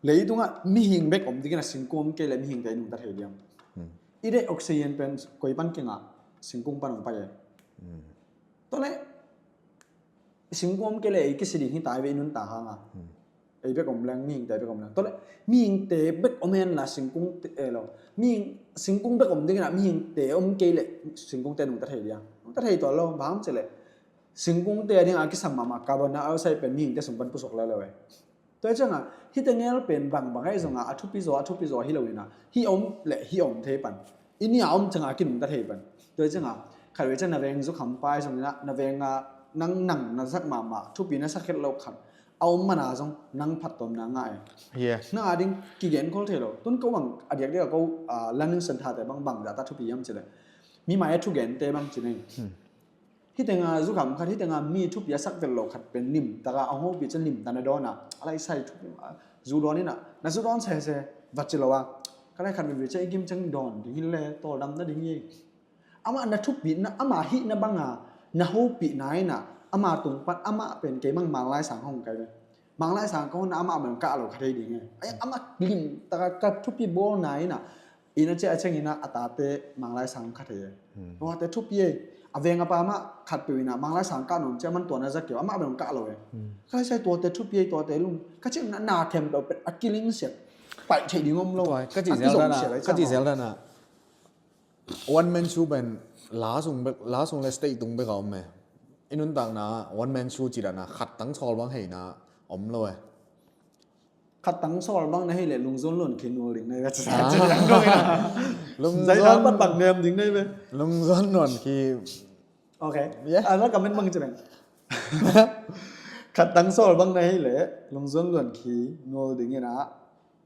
leitungah mihing bek om dingin a singkung om kei le mihingte i nungta thei diam. I deih oxygen pen koi pan kinga, singkung pan hong pai e. Tua le, singkung om kei le ei kisi ding hi ta i ve i nunta hanga. Ei bek om leng, mihingte bek om leng. Tua le, mihingte bek om hen la singkung te, eh, lo. Mihing, singkung bek om dingin a mihingte om kei le singkungte nungta thei diam. Nungta thei tua lo, bang ci le. Singkungte a ding a kisam mahmah carbon dioxide pen mihingte sung pan pusuak lelo e. Tua hi cianga, hite ngel pen bangbang ahi zonga, a thupi zaw, a thupi zaw hi lo ina. Hi om le hi om thei pan. I nia om cianga kinungta thei pan. Tua hi cianga, khat vei cianga na veng zu kham pai zong ina, na venga nang nang na sak mahmah, thupi na sak het lo khat. A om mana zong nang phattuamna ngah e. Nang a ding kigen khol thei lo. Tun ko bang a diakdiak a ko, ah, learning centre te bang bang zata thupi hiam ci le. Mi mai a thugente bang ci nei. Hitenga zu kham khat, hitenga mi thupi a sak tel lo khat pen nim taka a hong hopih cian nim tana dawn a, a lai sai thupi ma, zu dawn ina, na zu dawn sese, va ci lo a, ka lai khat veve cian i kim ciang dawn ding hi le, tawldam na ding hi. Amah na thupi, na, amah hihna banga, na hopihna ina, amah tung pan, amah pen kei mang Manglai Sang hong kai ve. Manglai Sang ka honna amah bang kah lo kha thei ding e. Ai, amah lim taka ka thupi bawlna ina, ina cia a ciang ina a tate Manglai Sang kha thei e. Tua te thupi e. A veng a pa mah khat peuh in ah Manglai sang kah nuam ciang a man tua na za kei uh, amah bel hong kah lo e. Ka lai sai tuate thupi ei, tuate lung ka cih na, na khempeuh pen a kilingsiat paih theih ding om lo. Tua, ka cih zel dan ah, ka cih zel dan ah, one man show pen la sung bek, la sung le stage tung bek a om e. I nuntakna one man show cih dan ah khat tang sawl bang hei na om lo e. Khat tang sawl bang na hih leh Lungzuan Luan Khi nul ding na hi ve. Lungzuan, Zaitha Patbang nem ding na hi ve. Lungzuan Luan Khi. Ok. Yeah. Ah, la comment bang ci leng. Khat tang sawl bang na hih leh Lungzuan Luan Khi nul ding in ah,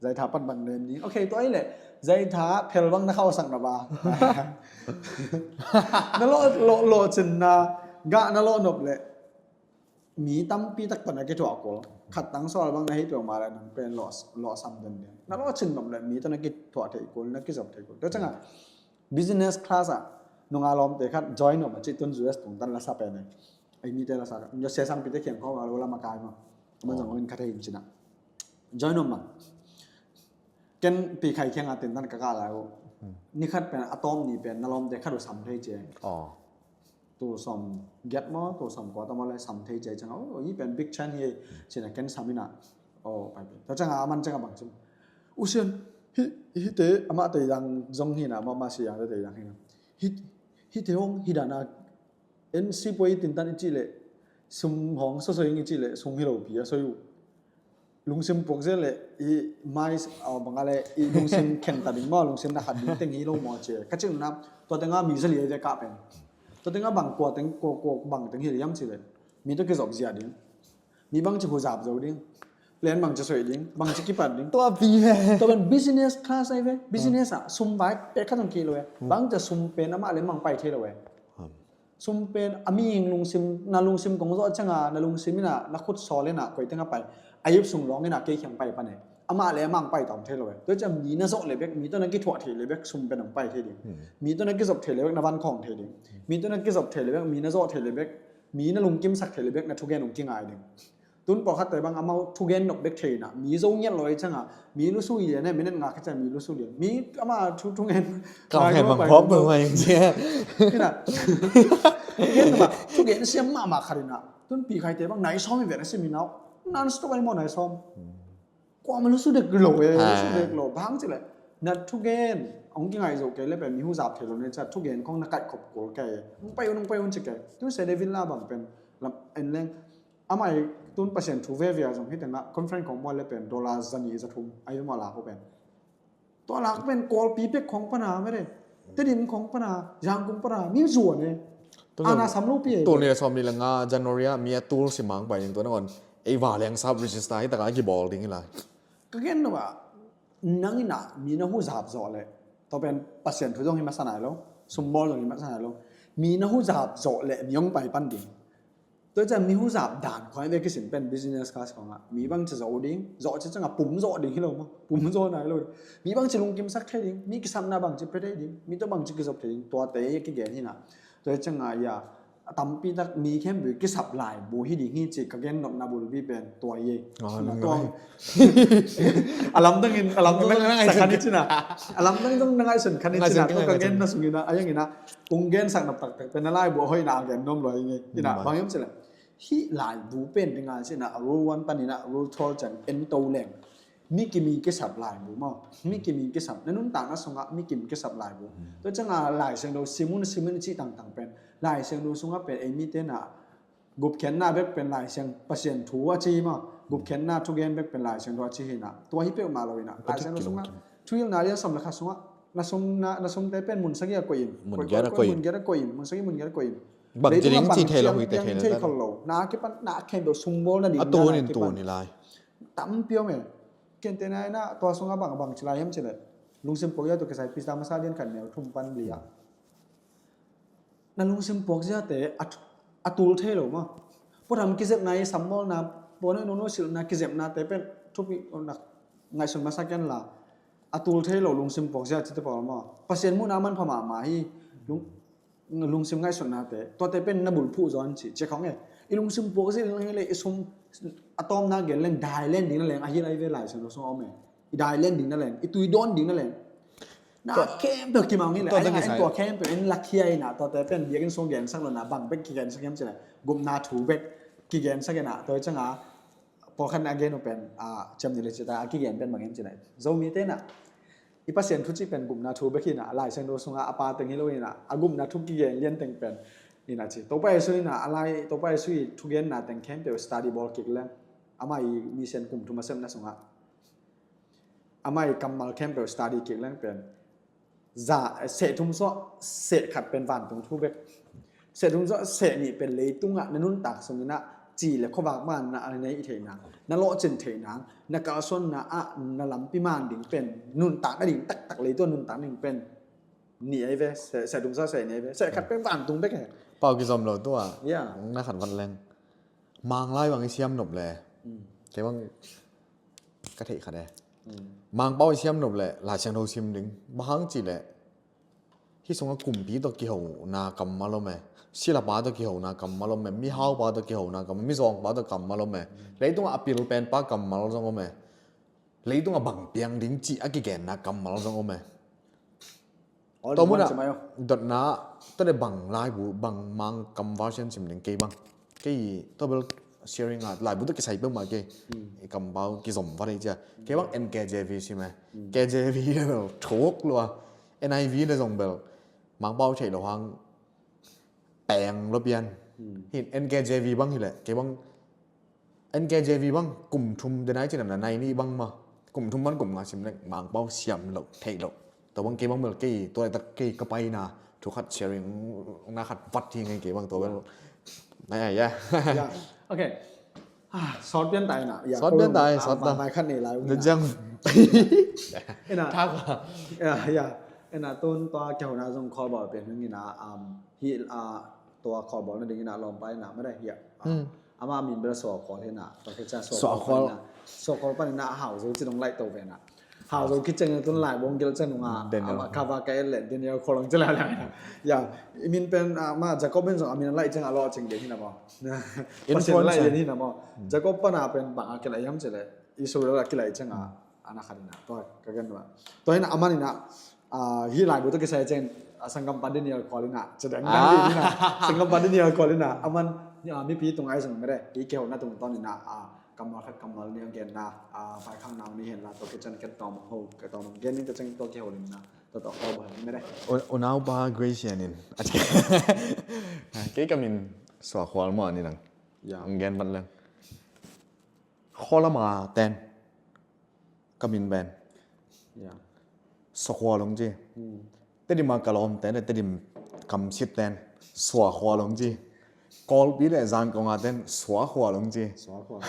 Zaitha Patbang nem ding. Ok, tua hi leh Zaitha phel bang na khauhsak na ba. Na lawh, lawh, lawh cin na, gah na lawh nop leh mi tampi tak tawh na kithuah kul. Khat tang sawl bang na hih peuhmah leh nang pen lawh, lawhsam den den. Na lawh cin nop leh mi tawh na kithuah thei kul, na kizop thei kul. Tua ciangah business class ah nunga lawmte khat join om a ci tun U S tungtan la sa pen e. Ei mite la sa, Sia Sangpi te kiang khawng a lo la makai mah. Aman zong in khat hei in cin ah. Join om mah. Ken Pi Khai kiangah tintan ka kah lai uh. Ni khat pen a tawp ni pen na lawmte khat uh sam thei ciang. Tul sawm giat maw, tul sawm kua ta maw le sam thei ciai ciang, oh, hih pen big chance hi, ci-in a ken sam in a, oh, pai pen. Tua ciang a, a man ciang a bang ci, U Sian, hih, hihte, amah teidang zong hi na, amah, amah Sian te teidang hi na. Hih, hihte hong, hih dan a, en sipuai tintan i cih leh, sum hong sosoi ing i cih leh, sum hi lo pi a soi uh. Lungsim puak zia le i mai, aw, bang a le i lungsim khen ta ding maw, lungsim na khat ding teng hi lo maw ci. Ka cih na, tua teng a mi za li a i ve kah pen. Tua teng a bang kua teng, kua, kua bang teng hi liam ci le. Mi tawh kizop zia ding. Mi bang ci huzap zo ding. Plan bang ci soi ding, bang ci kipat ding. Tua pi ve. Tua pen business class a i ve. Business a, sum vai pek khat zong ki lo e. Bang ci sum pen amah le mang pai thei lo e. Sum pen a mihing lungsim, na lungsim kong zawh ciang a, na lungsim in a, na khut sawl in a, koi teng a pai. A yip sung lawng in a, kei kiang pai pan e. Amah le amah ang pai tawm thei lo e. Tua ciang mi na zawh le bek, mi tawh na kithuah thei le bek, sum pen ang pai thei ding. Mi tawh na kizop thei le bek, na van khawng thei ding. Mi tawh na kizop thei le bek, mi na zawh thei le bek, mi na lungkimsak thei le bek, na thugen ong kingai ding. Tun pawlkhatte bang amau thugen nop bek thei na, mi zo ngiat lo i ciang a, mi lusu lian e, minute nga ka ciang mi lusu lian. Mi ama thu, thugen. Ka ngai hen lo bang pai phawk lo. Bang mai cia. Hi na. Thugen ma, thugen siam mahmah khat hi na. Tun Pi Khaite bang nai sawm i ven a seminar. Non stop a i maw nai sawm. Kua ma lusu dek lo e, lusu dek lo. Bang ci le. Na thugen. Ong kingai zo kei le pen mi huzap thei lo ne cia thugen khong na kaih khop kul kei. Ong pai un, ong pai un ci kei. Tun se David la bang pen. Lam en leng. Amah i tun Pasian thu veve a zong hi tengah conference khong mual le pen dollar za nih za thum a i maw lak uh pen. Tua lak pen Kawlpi pek khong pana mede. Tedim khong pana, Yangon pana, min zuan e. Ana sam lo pi e. Tul nih le sawm nih le nga January a mi a tul simang pai ding tua na on. Ei va leng sap register hi taka kibawl ding hi lai. Ka gen no ba. Nang in a mi na huzap zawh le. Tua pen Pasian thu zong hi masa nai lo. Sumbawl zong hi masa nai lo. Mi na huzap zawh le mi ong pai pan ding. Tua ciang mi huzap dan khong a i ve kisin pen business class khong a. Mi bang ci zawh ding, zawh ci ciang a pum zawh ding hi lo maw. Pum zawh nai lo. Mi bang ci lungkimsak thei ding, mi kisapna bang ci pia thei ding, mi tawh bang ci kizop thei ding, tuate i kigen hi na. Tua ciang a ia, a tampi tak mi khempeuh kisap laibu hi ding hi ci ka gen nopna bulpi pen tua i. A lamdang in, a lamdang zong sa khan i ci na. A lamdang zong na ngaihsun khan i ci na. Tua ka gen na sung i na, a yang i na. Kong gensak nop taktak pen a laibu a hoihna a gen nuam lua i ngei. Ina, bang hiam ci le. Hih laibu pen ding a ci na, a rule one pan i na, a rule twelve ciang en to leng. Mi kim i kisap laibu maw. Mi kim i kisap. Na nuntakna sungah mi kim kisap laibu. Tua ciang a Lai Siangtho sim un sim un i cih tangtang pen. Lai Siangtho sungah pen ei mite na gupkhiatna bek pen Lai Siang Pasian thu a ci hi maw. Gupkhiatna thugen bek pen Lai Siangtho a ci hi na. Tua hi peuhmah lo hi na. Lai Siangtho sungah thuhilhna lian sawm le khat sungah na sum na, na sumte pen mun sagih a koih in. Mun giat a koih in. Mun giat a koih in. Mun sagih mun giat a koih in. Bang ci ding ci thei lo, hui te thei lo. Na kipan na khempeuh sumbawl na ding. A tun in tun hi lai. Tampi om e. Kente na ina tua sungah bang bang ci lai hiam ci le. Lungsim puak zia tawh kisai pisa masa lian khat neu thum pan li a. Na lungsim puak ziate a, a tul thei lo maw. Puatham kizepna i sammawlna, puan i nunu silhna kizepnate pen thupi na ngaihsun masa ken la. A tul thei lo lungsim puak zia cite pawl maw. Pasian muhna manpha mahmah hi. Lung, lungsim ngaihsutnate. Tuate pen na bulphuh zaw an ci. Cia khawng e. I lungsim puak zia le i sum a tawmna gen leng dai len ding na leng a hi lai ve Lai Siangtho sung a om e. I dai len ding na leng. I tui dawn ding na leng. Na khempeuh kimang in le, tua a tua kisai. Tua khempeuh in lakhia in ah, tuate pen biakinn sung gensak lo in ah, bang bek kigensak hiam cih leh gupna thu bek kigensak in ah, tua hi ciang a pawlkhat in a gen uh pen, a, ciam ni le cita a kigen pen bang hiam cih leh, Zomite in ah i Pasian thu cih pen gupna thu bek hi in ah, Lai Siangtho sungah a pa teng hi lo in ah, a gupna thu kigen lian teng pen in ah ci. Topa Jesu in ah, a lai, Topa Jesu i thugenna teng khempeuh study bawl kik leng, amah i mission kum thum a sepna sungah amah i kammal khempeuh study kik leng pen, za, seh thum suah seh khat pen vantung thu bek. Seh thum suah seh nih pen leitungah na nuntak sung in ah ci le khuavak man na a nei theih nang, na lawhcin theih nang, na kalsuanna ah na lampi man ding pen, nuntak na ding taktak leitung nuntak ding pen nih ahi ve, seh, seh thum suah seh nih ahi ve, seh khat pen vantung bek he. Pau kizom lo tua. Ya. Na khat vat leng. Mang lai bang i siam nop le. Mm. Kei bang ka theih khat e. Mm. Mangpau i siam nop le Lai Siangtho sim ding. Bang hang cih leh hih sungah kumpi tawh kihona kammal om e. Silapa tawh kihona kammal om e. Mihaupa tawh kihona kammal, mizawngpa tawh kammal om e. Mm. Leitungah a pil penpa kammal zong om e. Leitungah bang piang ding cih a kigenna kammal zong om e. Tua munah dotna, tua le bang laibu, bang Mangkam version sim ding kei bang. Kei tua bel sharing a, laibu tua kisai peuhmah kei. Hmm. I kampau kizom vat ei cia. Kei bang N K J V sim e. Hmm. K J V le bel thuk lua. N I V le zong bel Mangpau thei lo hang peng lo pian. Hmm. Hin N K J V bang hi le, kei bang N K J V bang, kum thum de nai cin a na nai nih bang ma. Kum thum bang kum nga sim leng Mangpau siam lo, theih lo. Tua bang kei bang bel kei, tua laitak kei ka paina, thu khat sharing, na khat vat hi ngei kei bang tua bel. Nai ai ya. Ya. Okay. Ah, sawt pian tai na. Ya, sawt pian tai, ah, sawt ta. Vai khat nei lai. Ina. Thak a. Ya, ya. Ina tun tua kehona zong khawlbawl pian hung ina, um, hi, ah, tua khawlbawl na ding ina lawmpa ina, mada hi a. Hmm. Ama min bel Suakhual hi na, tua khit ciang Suakhual. Suakhual pan ina, Suakhual pan ina Hau Zo ci dong laih to ve na. Hau Zo khit ciang tun lai bong gel ciang nunga, Daniel. Ama cover ka et le Daniel Khual dong ci lai lai na. Ya, i min pen, ah, ama Jacob in zong a min a laih ciang a lawh ciang den hi na maw. Pasian laih den hi na maw. Hmm. Jacob pan a pen bang a kilaih hiam ci le, Israel a kilaih ciang a, ana khat ina. Tua, ka gen tua. Tua ina aman ina, ah, hih laibu tawh kisai ciang, ah, sanggampa Daniel Khual ina, cia dang dang ina, sanggampa Daniel Khual ina, aman, ah, mipi tung ai zong mere, i kehona tungtawn ina, ah, kammal khat kammal nih a genna, ah, vaikhak nau nih henla, tua kician ken tawm ho, ka tawm gen ning ta ciang tua kehona tua tawh kau bang mere. U, unaupa Gracian in. Kei ka min Suakhual maw ni lang. Ya. Ang gen vat lang. Khualama ten. Ka min pen. Ya. Suakhual hong ci. Hmm. Tedim a ka lawmte le Tedim kamsit ten Suakhual hong ci. Kawlpi le Zangkong a ten Suakhual hong ci. Suakhual.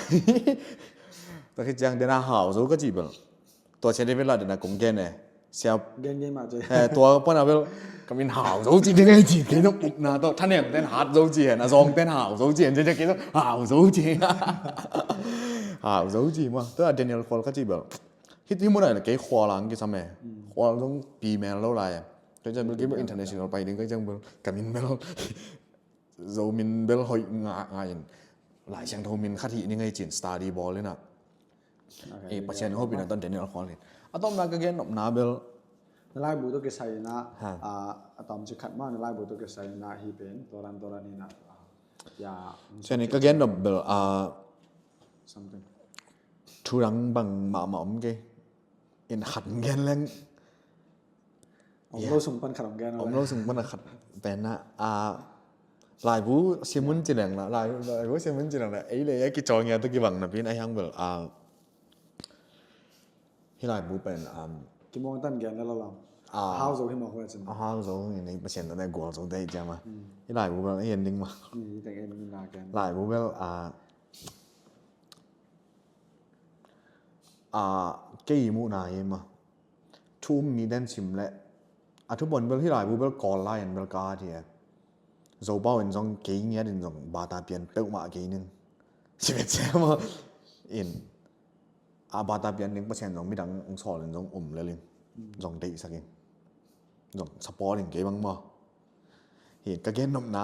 Tua khit ciang dena Hau Zo ka ci bel. Tua sia David la dena kong gen e. Siap. Gen gen mah ci. Eh, tua pana bel ka min Hau Zo ci ding ai ci. Kei nop upna tawh. Thanem ten Hat Zo ci hen. A Zong ten Hau Zo ci hen. Kei nop Hau Zo ci. Hau Zo ci ma. Tua Daniel Khual ka ci bel. Hih, hih munah kei Khual ang kisam e. Hmm. Khual zong pi mel lo lai e. Ka ciang bel kei bel international pai ding ka ciang bel ka min bel Zo min bel hoih ngah ngah in. Lai Siangtho min khat hih ni ngei cin study bawl ina. Eh, Pasian hopi na ton Daniel Khual hi. A tawmna ka gen nopna bel. Na laibu tawh kisai ina, ah, a tawm ci khat ma na laibu tawh kisai ina hi pen, toran toran hi na. Ya. Sian ka gen nop bel, ah, something. Thu dang bang mahmah om kei. In khat gen leng. Om lo sung pan khat om gen. Om lo sung pan khat pen na, ah, laibu simun ci leng la, lai, laibu simun ci leng la. Ei le ei kicawl ngia tu kibang na pin ai hang bel, ah, hi laibu pen, um, kimong tan gen la la. Ah, Hau Zo hi ma ko cin. Ah, Hau Zo hi nei Pasian na gual zo dei jama. Hmm. Hi laibu bel ei ending ma. Hmm, hi teng ending na gen. Laibu bel, ah, ah, kei muhna hi ma. Thu um mi den sim le. A thu pon bel hi laibu bel Kawl lai en bel ka ti e. Zopau in zong kei ngiat in zong bata pian peuhmah kei nin. Sibet sema in. A bata pian ding Pasian zong midang ung sawl in zong um lel in. Zong deihsak in. Zong support in kei bang maw. Hi ka gen nopna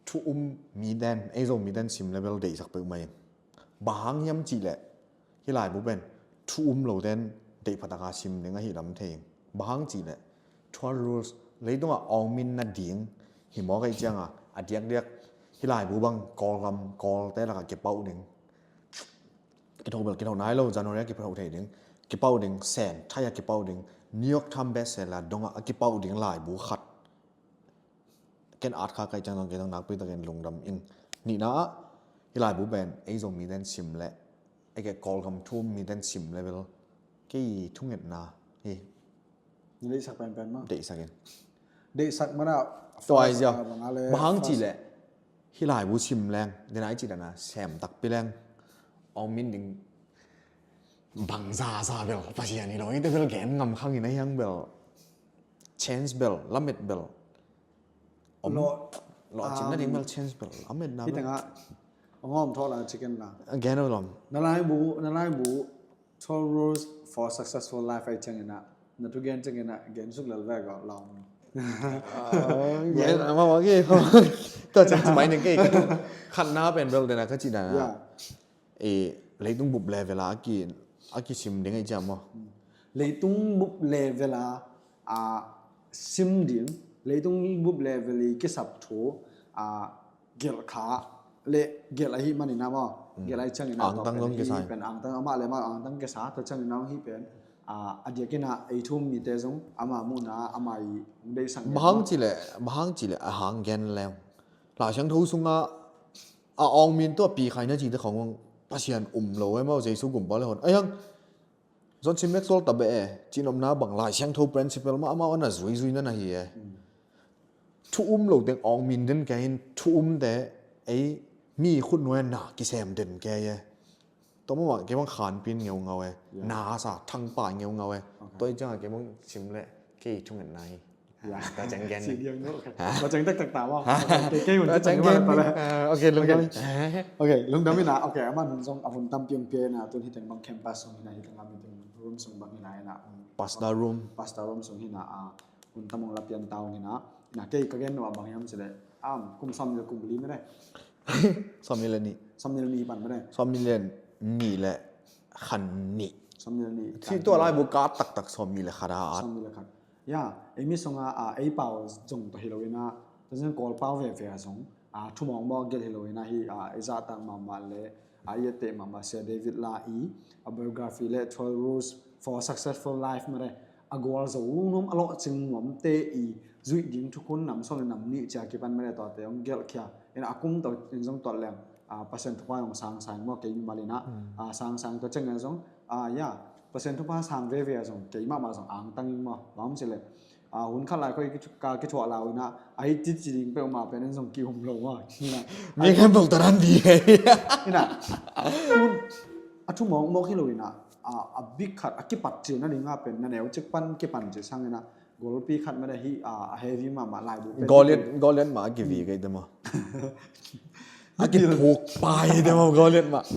thu um mi den, ei Zo mi den sim le bel deihsak peuhmah in. Bang hang hiam cih leh, hi laibu pen, thu um lo ten, deih phataka sim ding ahi lam thei. Bang hang cih leh, Twelve Rules leitungah awngmin nading hi mawk ahih ciangah a diakdiak hih laibu bang Kawlgam Kawlte lakah kipauh ding. Kitho bel kitho nai lo, January a kipauh thei ding, kipauh ding, Sen thai a kipauh ding, New York Times bestseller dongah a kipauh ding laibu khat. Ken at kha kai ciang zong kei zong nakpi takin lungdam ing. Nihna ah hih laibu pen ei Zomiten sim leh, ei ke Kawlgam thu-um miten sim leh bel kei thungetna hi. Na deihsak penpen maw? Deihsak in. Deihsak mana? Tua hi ziau. Bang hang cih leh hih laibu sim leng, den ai cih dana sem takpi leng, awngmin ding bang zaza bel Pasian hi lo, eite bel gen ngam khang in a hiang bel, chance bel, lamet bel om. Lawh, lawh cim nading bel, chance bel, lametna bel. Hih tengah a ngawm thawh la chicken la. Gen uh lom. Na laibu, na laibu, Twelve Rules for Successful Life ai ciangin ah, na thugen ciangin ah gen suk lel vek uh lom. Gen amau a kei. Tua ciang cimai ning kei ka thu khatna pen bel dena ka cih dana, e, leitung bup level a a ki, a kisim ding ahih ciang maw? Leitung bup level a, a, sim ding, leitung bup level i kisap thu, a, gelh kha le gelh ahih manin a maw? Gelh ahih ciangin a angtang zong kisa pen angtang amah le amah angtang kisa, tua ciangin a hih pen, a, a diakin a ei thu-um mite zong ama muhna ama i hong deihsak. Bang hang cih leh, bang hang cih leh a hang gen leng, Lai Siangtho sungah a awngmin tua pi khai na cite khong Pasian um lo e maw, Jesu gumpa le hon. A hiang John C Maxwell ta beh e, cihnopna bang Lai Siangtho principle mah amau a na zuizui na na hi e. Thu-um lo teng awngmin den kei in, thu-umte ei mi khutnuai na kisem den kei e. Tua mahmah kei bang khanpin ngeungau e. Na sa thangpa ngeungau e. Tua i ciangah kei bang sim leh kei thungetna hi. Tua ciang gen. Tua ciang taktak ta maw? Kei hun ciang gen. Ok, lungdam. Ok, lungdam ina. Ok, aman hun zong a hun tampi hong pia ina, tun hih teng bang campus sung hina, hih teng a meeting room sung bang hina ina. Pastor room. Pastor room sung hina, a hun tam hong la pian ta hong hina. Ina kei ka gen nuam bang hiam cih leh, am, kum sawm le kum li mene. Sawm ni le nih. Sawm ni le nih pan mene. Sawm ni le nih le khan nih. Sawm ni le nih. Tua laibu ka taktak sawm ni le khat a at. Sawm ni le khat. Ya, ei mi sungah, a, ei pau zong tawh hi lo ina, tua zong Kawl pau veve a zong, a, thumawng mawk gelh hi lo ina hi, a, ei zahtak mahmah le, a, i etteh mahmah Sia David La i, a, biography le Twelve Rules for Successful Life mare, a gualzo nuam a lawhcing nuamte i zuih ding thukhun nam sawm le nam nih cia kipan mare tuate hong gelhkhia. Ina a kum tawh in zong tuat leng, a, Pasian thupha zong sang sang maw kei mimal ina, a, sang sang tua ciangin zong, a, ya, Pasian thupha sang veve a zong kei mahmah zong angtang ing maw, bang hong cih leh, a, hun khat lai khoi ka kithuah lau ina, a hi titci ding peuhmah pen in zong ki-um lo maw. Mi kan bawltaran di. Ina, a thu mawkmawk mawk hi lo ina, a, a bik khat a kipat cil nading a pen na neu cik pan kipan cil sang ina, golpi khat mah hi, a, a heavy mahmah laibu pen. Goliat, Goliat mah a kivi kei te maw? A kithuk pai te maw Goliat mah?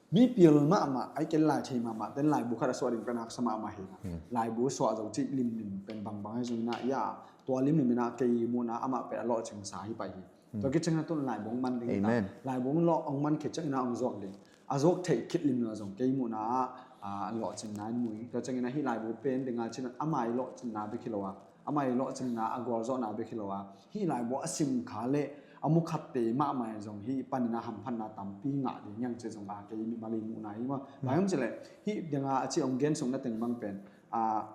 Mi pil mahmah, ai ken lai thei mahmah, ten laibu khat a suah ding pen haksa mahmah hi. Laibu suah zo cih limlim pen bangbang hi zong ina, ya, tua limlim ina kei muhna amah pen a lawhcing sa hi pai hi. Tua kicing na tun laibu hong man ding ina. Laibu hong lawh hong man khit ciang ina hong zuak ding. A zuak theih khit limlim a zong kei muhna ah, a lawhcinna in mu hi. Tua ciang ina hih laibu pen ding a cin ama i lawhcinna bek hi lo a. Ama i lawhcinna a gualzawhna bek hi lo a, hih laibu a sim kha le a mu khatte mahmah in zong hih panin a hamphatna tampi ngah ding hiang ci zong a kei mimal i muhna hi maw. Bang hiam cih leh hih ding a a ci hong gen sukna teng bang pen, a,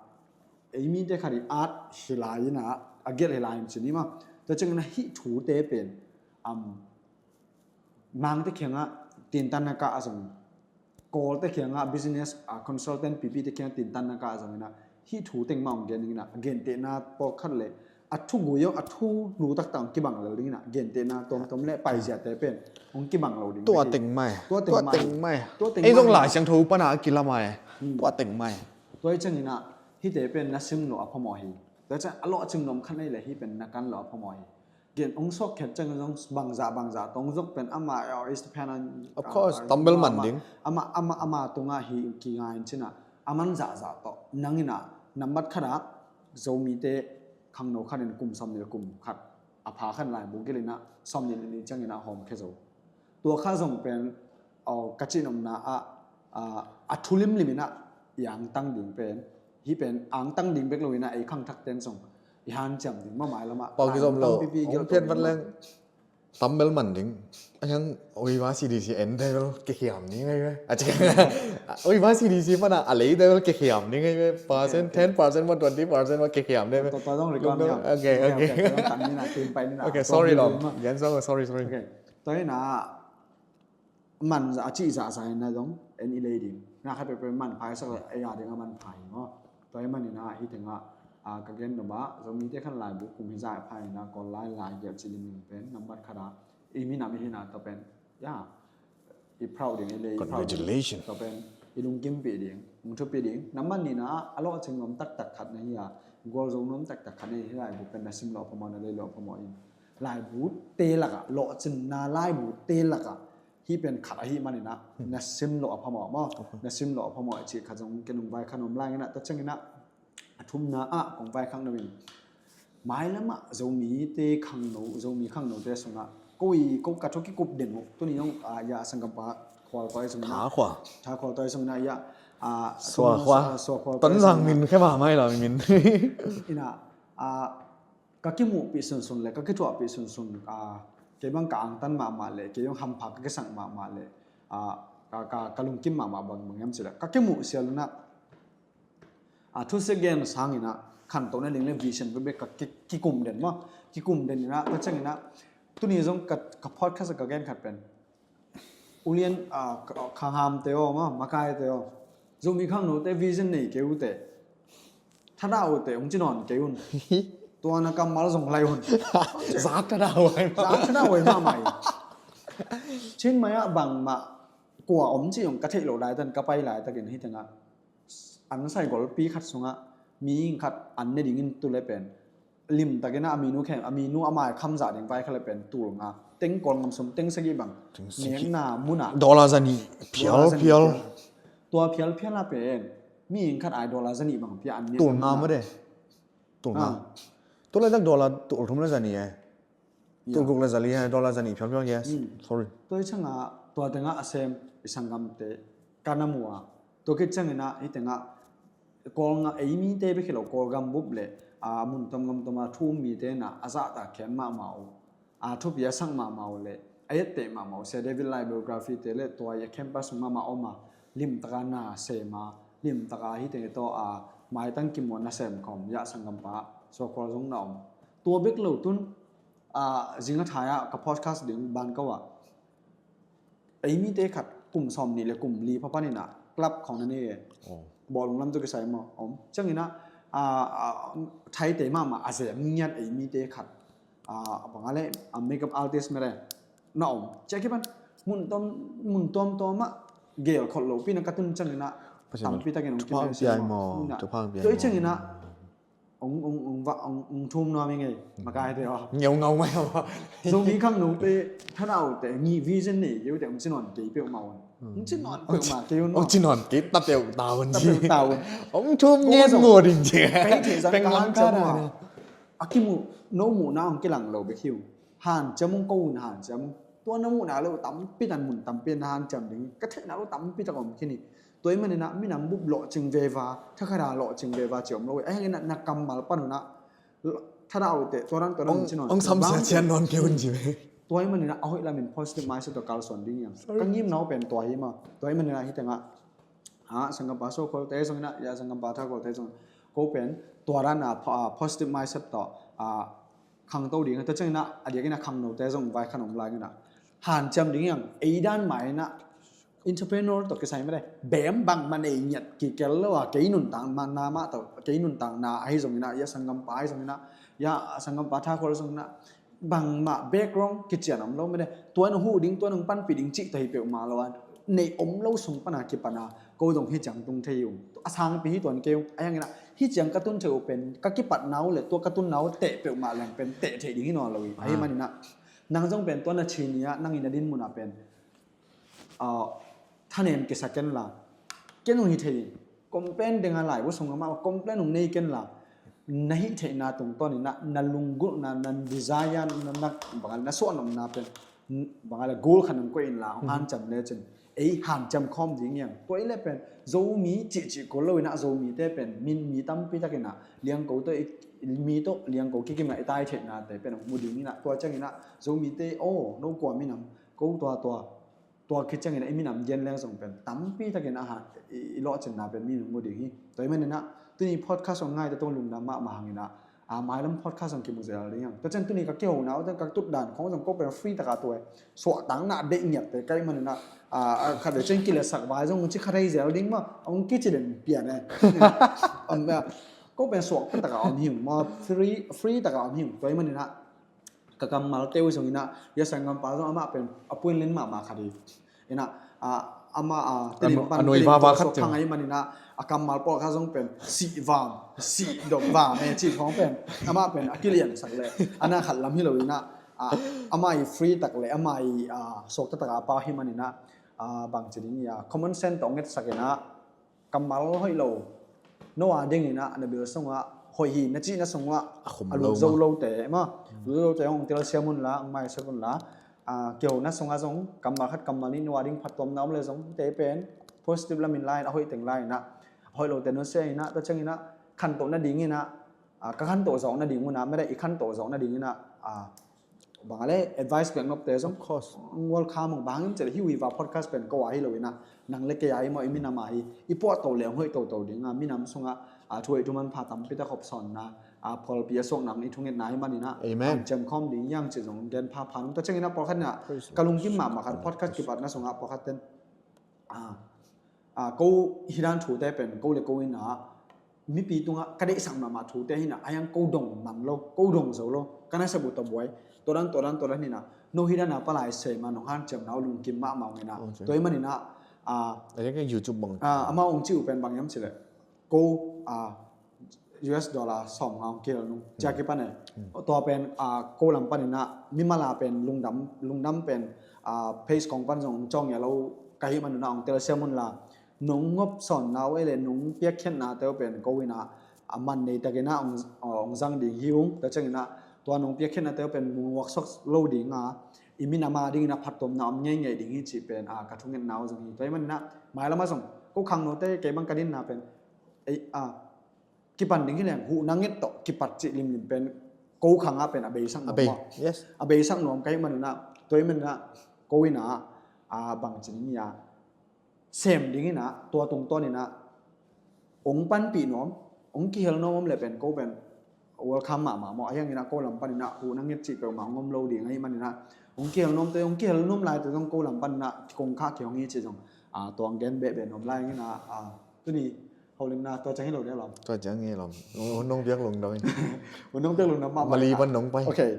ei mite khat i at hi lai ina a gelh hi lai in ci ni maw. Tua ciang ina hih thute pen, am, Mangte kiangah tintanna kah a zong, Kawlte kiangah business, a, consultant pipite kiangah tintanna kah a zong ina, hih thu teng mah hong gen ding ina, a gentehna pawlkhat le a thugui aw, a thulu taktak hong kibang lel ding ina, gentehna tuamtuam le paiziate pen hong kibang lo ding. Tua teng mai. Tua teng mai. Ei zong Lai Siangtho pana a kilam ai. Tua teng mai. Tua hi ciang ina hihte pen na sim lo a phamawh hi. Tua ciang a lawhcing nuam khat nei le hih pen na kan lo a phamawh hi. Gen hong suak khiat ciang zong bangzah bangzah tawh hong zok pen ama, eh, is the pen an, of course, ah, tambel man ding. Ama, ama, ama tungah hi kingai in cina a man zahzah tawh nang ina nambat khatah Zomite khangno khat in kum sawmnih le kum khat a pha khan laibu gil ina sawmnih le nih ciang ina hawm khia zo. Tua kha zong pen, aw, ka cihnopna ah, ah, a thu limlim ina i angtang ding pen, hih pen angtang ding bek lo ina ei khangthak ten zong i hanciam ding mah, mailam ah. Pau kizom lo, tampipi hong gelh phiat vat leng. Tam bel man ding. A hiang, oi va C D C en dai bel kikhiam ni ngai ve. A cik. Oi va C D C pan a, a lei dai bel kikhiam ni ngai ve. Percent, ten percent mah, twenty percent mah kikhiam ni ve. Tua, tua dong record ni. Okay, okay. Kan ni na, tin pai ni na. Okay, sorry lo. Gen song, sorry, sorry. Okay. Tua hi na, man a cih zahzah in na dong en i lei ding. Na khat peuhpeuh manpha i sak leh ei a ding a manpha hi maw. Tua ahih manin ah hih tengah, ah, ka gen nop ah, Zomite khan laibu kum hi zah pha in ah, Kawl lai lai gelh cih lim pen nambat khat ah i minam i hih na, tua pen, ya, i proud ding, i lei i proud ding. Congratulations. Tua pen i lungkimpih ding, hong thupih ding. Nambat nihna ah a lawhcing nuam taktak khat na hi a, gualzo nuam taktak khat na hi, laibu pen na sim loh a phamawh, na lei loh a phamawh in. Laibu te lakah, lawhcinna laibu te lakah hih pen khat ahih manin ah, na sim loh a phamawh maw, na sim loh a phamawh cih khat zong ken hong vaikhak nuam lai ing ah, tua ciangin ah a thumna ah kong vaikhak nuam in, mailam ah Zomite khangno, Zomi khangnote sungah ko i, ko ka thu kikup den uh, tuni zong, ah, ya, sanggampa Khual Toi sungin ah, Tha Khual. Tha Khual Toi sungin ah, ya, ah, Sua Khual. Sua Khual Toi sungin ah. Tonzang min khe mah mai lo min. Ina, ah, ka kimuhpih sunsun le ka kithuahpih sunsun, ah, kei bang ka angtan mahmah le kei bang hampha ka kisak mahmah le, ah, ka, ka, ka lungkim mahmah bang, bang hiam cih leh ka kimuh sial un ah, ah, thusia gen sangin ah khantoh nading le vision bek bek ka ki, kikum den maw, kikum den in ah, tua ciangin ah tuni zong ka, ka podcast ka gen khat pen, ulian, ah, ka, khanghamte aw maw, makaite aw, Zomi khangnote vision nei kei uh teh, thadah uh teh hong ci nawn kei un. Tua na kammal zong lai un. Zak thadah uh ai. Zak thadah uh ai mahmah hi. Chiang Mai ah bangmah kua om cih zong ka theih loh laitak in, ka pai laitakin hih tengah an sai golpi khat sungah mihing khat an ne dingin tu le pen limtakin a minu khem, a minu a mai kham zah ding vai kha le pen tul nga, teng Kawlgam sum teng sagih bang. Teng sagih. Nekna mun ah. Dollar zanih phial phial. Tua phial phial a pen mihing khat ai dollar zanih bang pia an ne. Tul nga mah de. Tul nga. Ah. Tua laitak dollar tul thum le zanih e. Ya. Tul guk le zali, eh, dollar zanih phial phial, yes. Hmm. Sorry. Tua hi ciangah, tua tengah a sem i sanggamte ka na mu a. Tua khit ciangin ah, hih tengah Kawl nga, ei mite bek hi lo, Kawlgam bup le, ah, mun tuam gam tuam a thu um mite na a zahtak khen mahmah uh, a thupi a sak mahmah uh le a etteh mahmah uh, Sia David Lai biography te le tua i a campus sung mahmah om a, limtaka na sem a, limtaka hih teng tawh a maitang kimuan na sem khawm, ya, sanggampa Sua Khual zong na om. Tua bek lo tun, ah, zing a thai ah ka podcast ding ban ko ah, ei mite khat kum sawm nih le kum li pha panin ah club khawng na nei e. Oh. Bawlung lam tawh kisai maw om. Ciangin ah, ah, ah, Thaite mahmah a zem ngiat ei mite khat, ah, bang a le, ah, makeup artist mah le na om. Cia kipan mun tuam, mun tuamtuam ah gel khol lopi na ka tun ciangin ah tampi takin hong kipia maw. Tua i ciangin ah Ong, ong, ong, va, ong, ong thum nuam i ngei, makaite aw. Ngeungau mai aw. Zomi khangnote, thanaute, ngi vision nei kei uh teh, ong ci nawn kei peuhmah un. Ong ci nawn peuhmah kei un. Ong ci nawn kei ta peuh ta un. Ta peuh ta un. Ong thum ngen ngut ding ci. Peng thei zan ka hanciam uh a. A kimuh, no muhna ong kilang lo bek hi uh. Hanciam ung ko un, hanciam ung. Tua na muhna lo tampi tan mun tampi na hanciam ding. Ka theihna lo tampi tak om khin hi. Tua ahih manin ah minam bup lawhcing veva, thakhada lawhcing veva ci om lo hi. Ahi hangin ah na kammal pan un ah thadah uh teh, tua dan tua dan ci nawn. Ong samsia cian nawn kei un ci ve. Tua ahih manin ah a hoih lamin positive mindset tawh kalsuan ding hi hang. Ka ngimna uh pen tua hi mah. Tua ahih manin ah hih tengah, ah, sanggampa Sua Khualte zongin ah, ya, sanggampa Tha Khualte zongin ah, ko pen tua dan a, ah, positive mindset tawh, ah, khangto ding, tua ciangin ah, a diakin ah khangnote zong vaikhak om lai in ah, hanciam ding hi hang, ei dan mah in ah, entrepreneur tawh kisai mah le, bem bangmah nei ngiat kikel lo a, kei nuntakna mah tawh, kei nuntakna ahi zongin ah, ya, sanggampa ahi zongin ah, ya, sanggampa Tha Khual zongin ah, bangmah background kician om lo mah le, tua in hong huh ding, tua in hong panpih ding cih tawh hi peuhmah lo a, neih om lo sung pan a kipan a, ko dong hih ciang tung thei ung. A sangpi hi tuan kei ung. Ahi hangin ah, hih ciang ka tun thei uh pen, ka kipatna uh le tua ka tunna uh teh peuhmah leng pen teh theih ding hi nawn lo hi. Ahih manin ah, nang zong pen tua na cih ni ah, nang in na dinmun ah pen, ah, thanem kisa ken la. Ken hong hi thei in, complain ding a laibu sung amah, complain hong nei ken la. Na hih theihna tungtawn in ah, na lunggulhna, na desire, na, na, bang a le na suahnomna pen, bang a le goal khat hong koih in la, hong hanciam lecin. Ei hanciam khawm ding hi hang. Tua i le pen, Zomi cihcih kul lo in ah, Zomite pen, min mi tampi tak in ah, liangko tawh i, mi tawh liangko kikim a i tai theihna te pen hong mu ding in ah, tua ciangin ah Zomite, oh, no kua minam, ko tua tua, tua khit ciangin ah i minam gen leng zong pen tampi takin ah ha, i, i lawhcinna pen mi hong mu ding hi. Tua ahih manin ah tuni podcast hong ngaite tung lungdam mahmah hangin ah, a, mailam podcast hong kimu zel ding hi hang. Tua ciang tuni ka kihona uh teng ka tutdan khong zong ko pen free taka tua e. Suahtakna deih ngiatte ka hih manin ah, a, a, khat vei ciang kiletsak vai zong ci kha thei zel ding mah, hong kici den pian e. Ko pen suakta taka om hi ung maw, free, free taka om hi ung. Tua ahih manin ah ka kammalte uh zong in ah, Sia Sang Ngam pa zong amah pen a puinlin mahmah khat hi. In ah, a, amah, a, a tedim nu-, pan, a nuai tedim vava khat suak khang ahih manin ah, a kammal pawlkhat zong pen sih vam, sih dok vam e cih khong pen amah pen a kiliansak leh a na khat lam hi lo in ah, a, amah i free tak leh amah i, a, suakta taka a pau ahih manin ah, a, bangci ding hi a, common sense tawh ngetsak in ah, kammal hoih lo, no a dingin ah na bil sungah hoih hi na cihna sungah a lut zo lote maw, lut zo lote hong telsiam un la, hong maisak un la, a, kihona sungah zong kammal khat kammal nih no a ding phattuamna om leh zong te pen positive lamin la in, a hoih teng la in ah, a hoih lote nusia in ah, tua ciangin ah khantoh nadingin ah, a, ka khantoh zawk nading un ah, mede i khantoh zawk nadingin ah, a, bang a le advice piak nopte zong, of course, welcome hong bang in cih leh hi uh hi va, podcast pen ko a hi lo in ah, nang le kei a hi maw, i minam a hi, i puah to leh hong hoih toto ding a, minam sungah, a, thu hoih thu manpha tampi tak khop sawnna, a, pawlpi a suakna i thungetna ahih manin ah, amen, a, ciamkhawm ding hi hang cih zong gen phapha nung. Tua ciangin ah pawlkhat in ah, praise the Lord, ka lungkim mahmah khat, podcast kipatna sungah pawlkhat ten, a, a, ko hih dan thute pen ko le ko in ah mipi tungah ka deihsak mahmah thute hi in ah, a hiang ko dong man lo, ko dong zo lo, ka nasep uh tawh buai, tua dan, tua dan, tua dan hi in ah, no hih dan a palai sem a nong hanciamna uh lungkim mahmah ung in ah. Oh, tua ahih manin ah, a, a, YouTube bang, a, amau hong cih uh pen bang hiam cih leh, ko, a, U S dollar sawmnga hong kihel nung, ci a kipan e. Tua pen, a, ko lam panin ah mimal a pen lungdam, lungdam pen, a, page kong pan zong hong cawng ngei lo ka hih manin ah hong telsiam un la, nong ngop sawnna uh ei le nong piakkhiatnate uh pen ko in ah, a, man nei takin ah hong, a, hong zang ding hi ung. Tua ciangin ah tua nong piakkhiatnate uh pen muanghuak suak lo ding a, i minam a dingin ah phattuamna om ngeingei ding hi cih pen, a, ka thungetna uh zong hi. Tua ahih manin ah mailam ah zong ko khangnote, kei bang ka dinna pen, ei, a, kipan ding hi leng huhna nget tawh kipat cih limlim pen ko khang ah pen a beisak nuam, a bei, maw, yes, a beisak nuam ka hih manin ah, tua ahih manin ah ko in ah, a, bangci ding hi a, sem ding in ah, tua tungtawn in ah hong panpih nuam, hong kihel nuam om leh pen ko pen welcome mahmah maw. A hiang in ah ko lam panin ah huhna nget cih peuhmah hong om lo ding ahih manin ah, hong kihel nuamte, hong kihel nuam laite zong ko lam panin ah kikongkhak kihong hi cih zong, a, tua hong gen behbeh nuam lai ing in ah, a, tuni holimna tua ciang hi lo dia lawm. Tua ciang hi lawm. Hun nong piak lungdam ing. Hun nong piak lungdam mahmah. Mali pan nong pai. Okay.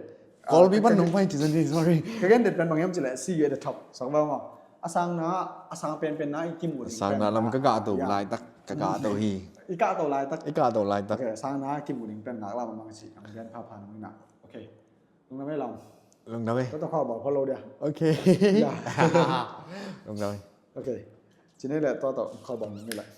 Kawlpi pan nong pai, ci zan hi, sorry. Ka gen det pen bang hiam cih leh, see you at the top. Sak vel maw. A sangna, a sang penpenna i kimu ding, a sangna lam ka kahto laitak, ka kahto hi. I kahto laitak. I kahto laitak. Okay, sangna kimu ding pen nak lam a mang ci, ang gen phapha nong in ah. Okay. Lungdam e lawm. Lungdam e. Tua tawh khawl bawl phot lo dia. Okay. Ya. Lungdam e. Okay. Ci ni leh tua tawh khawl bawl ni leh.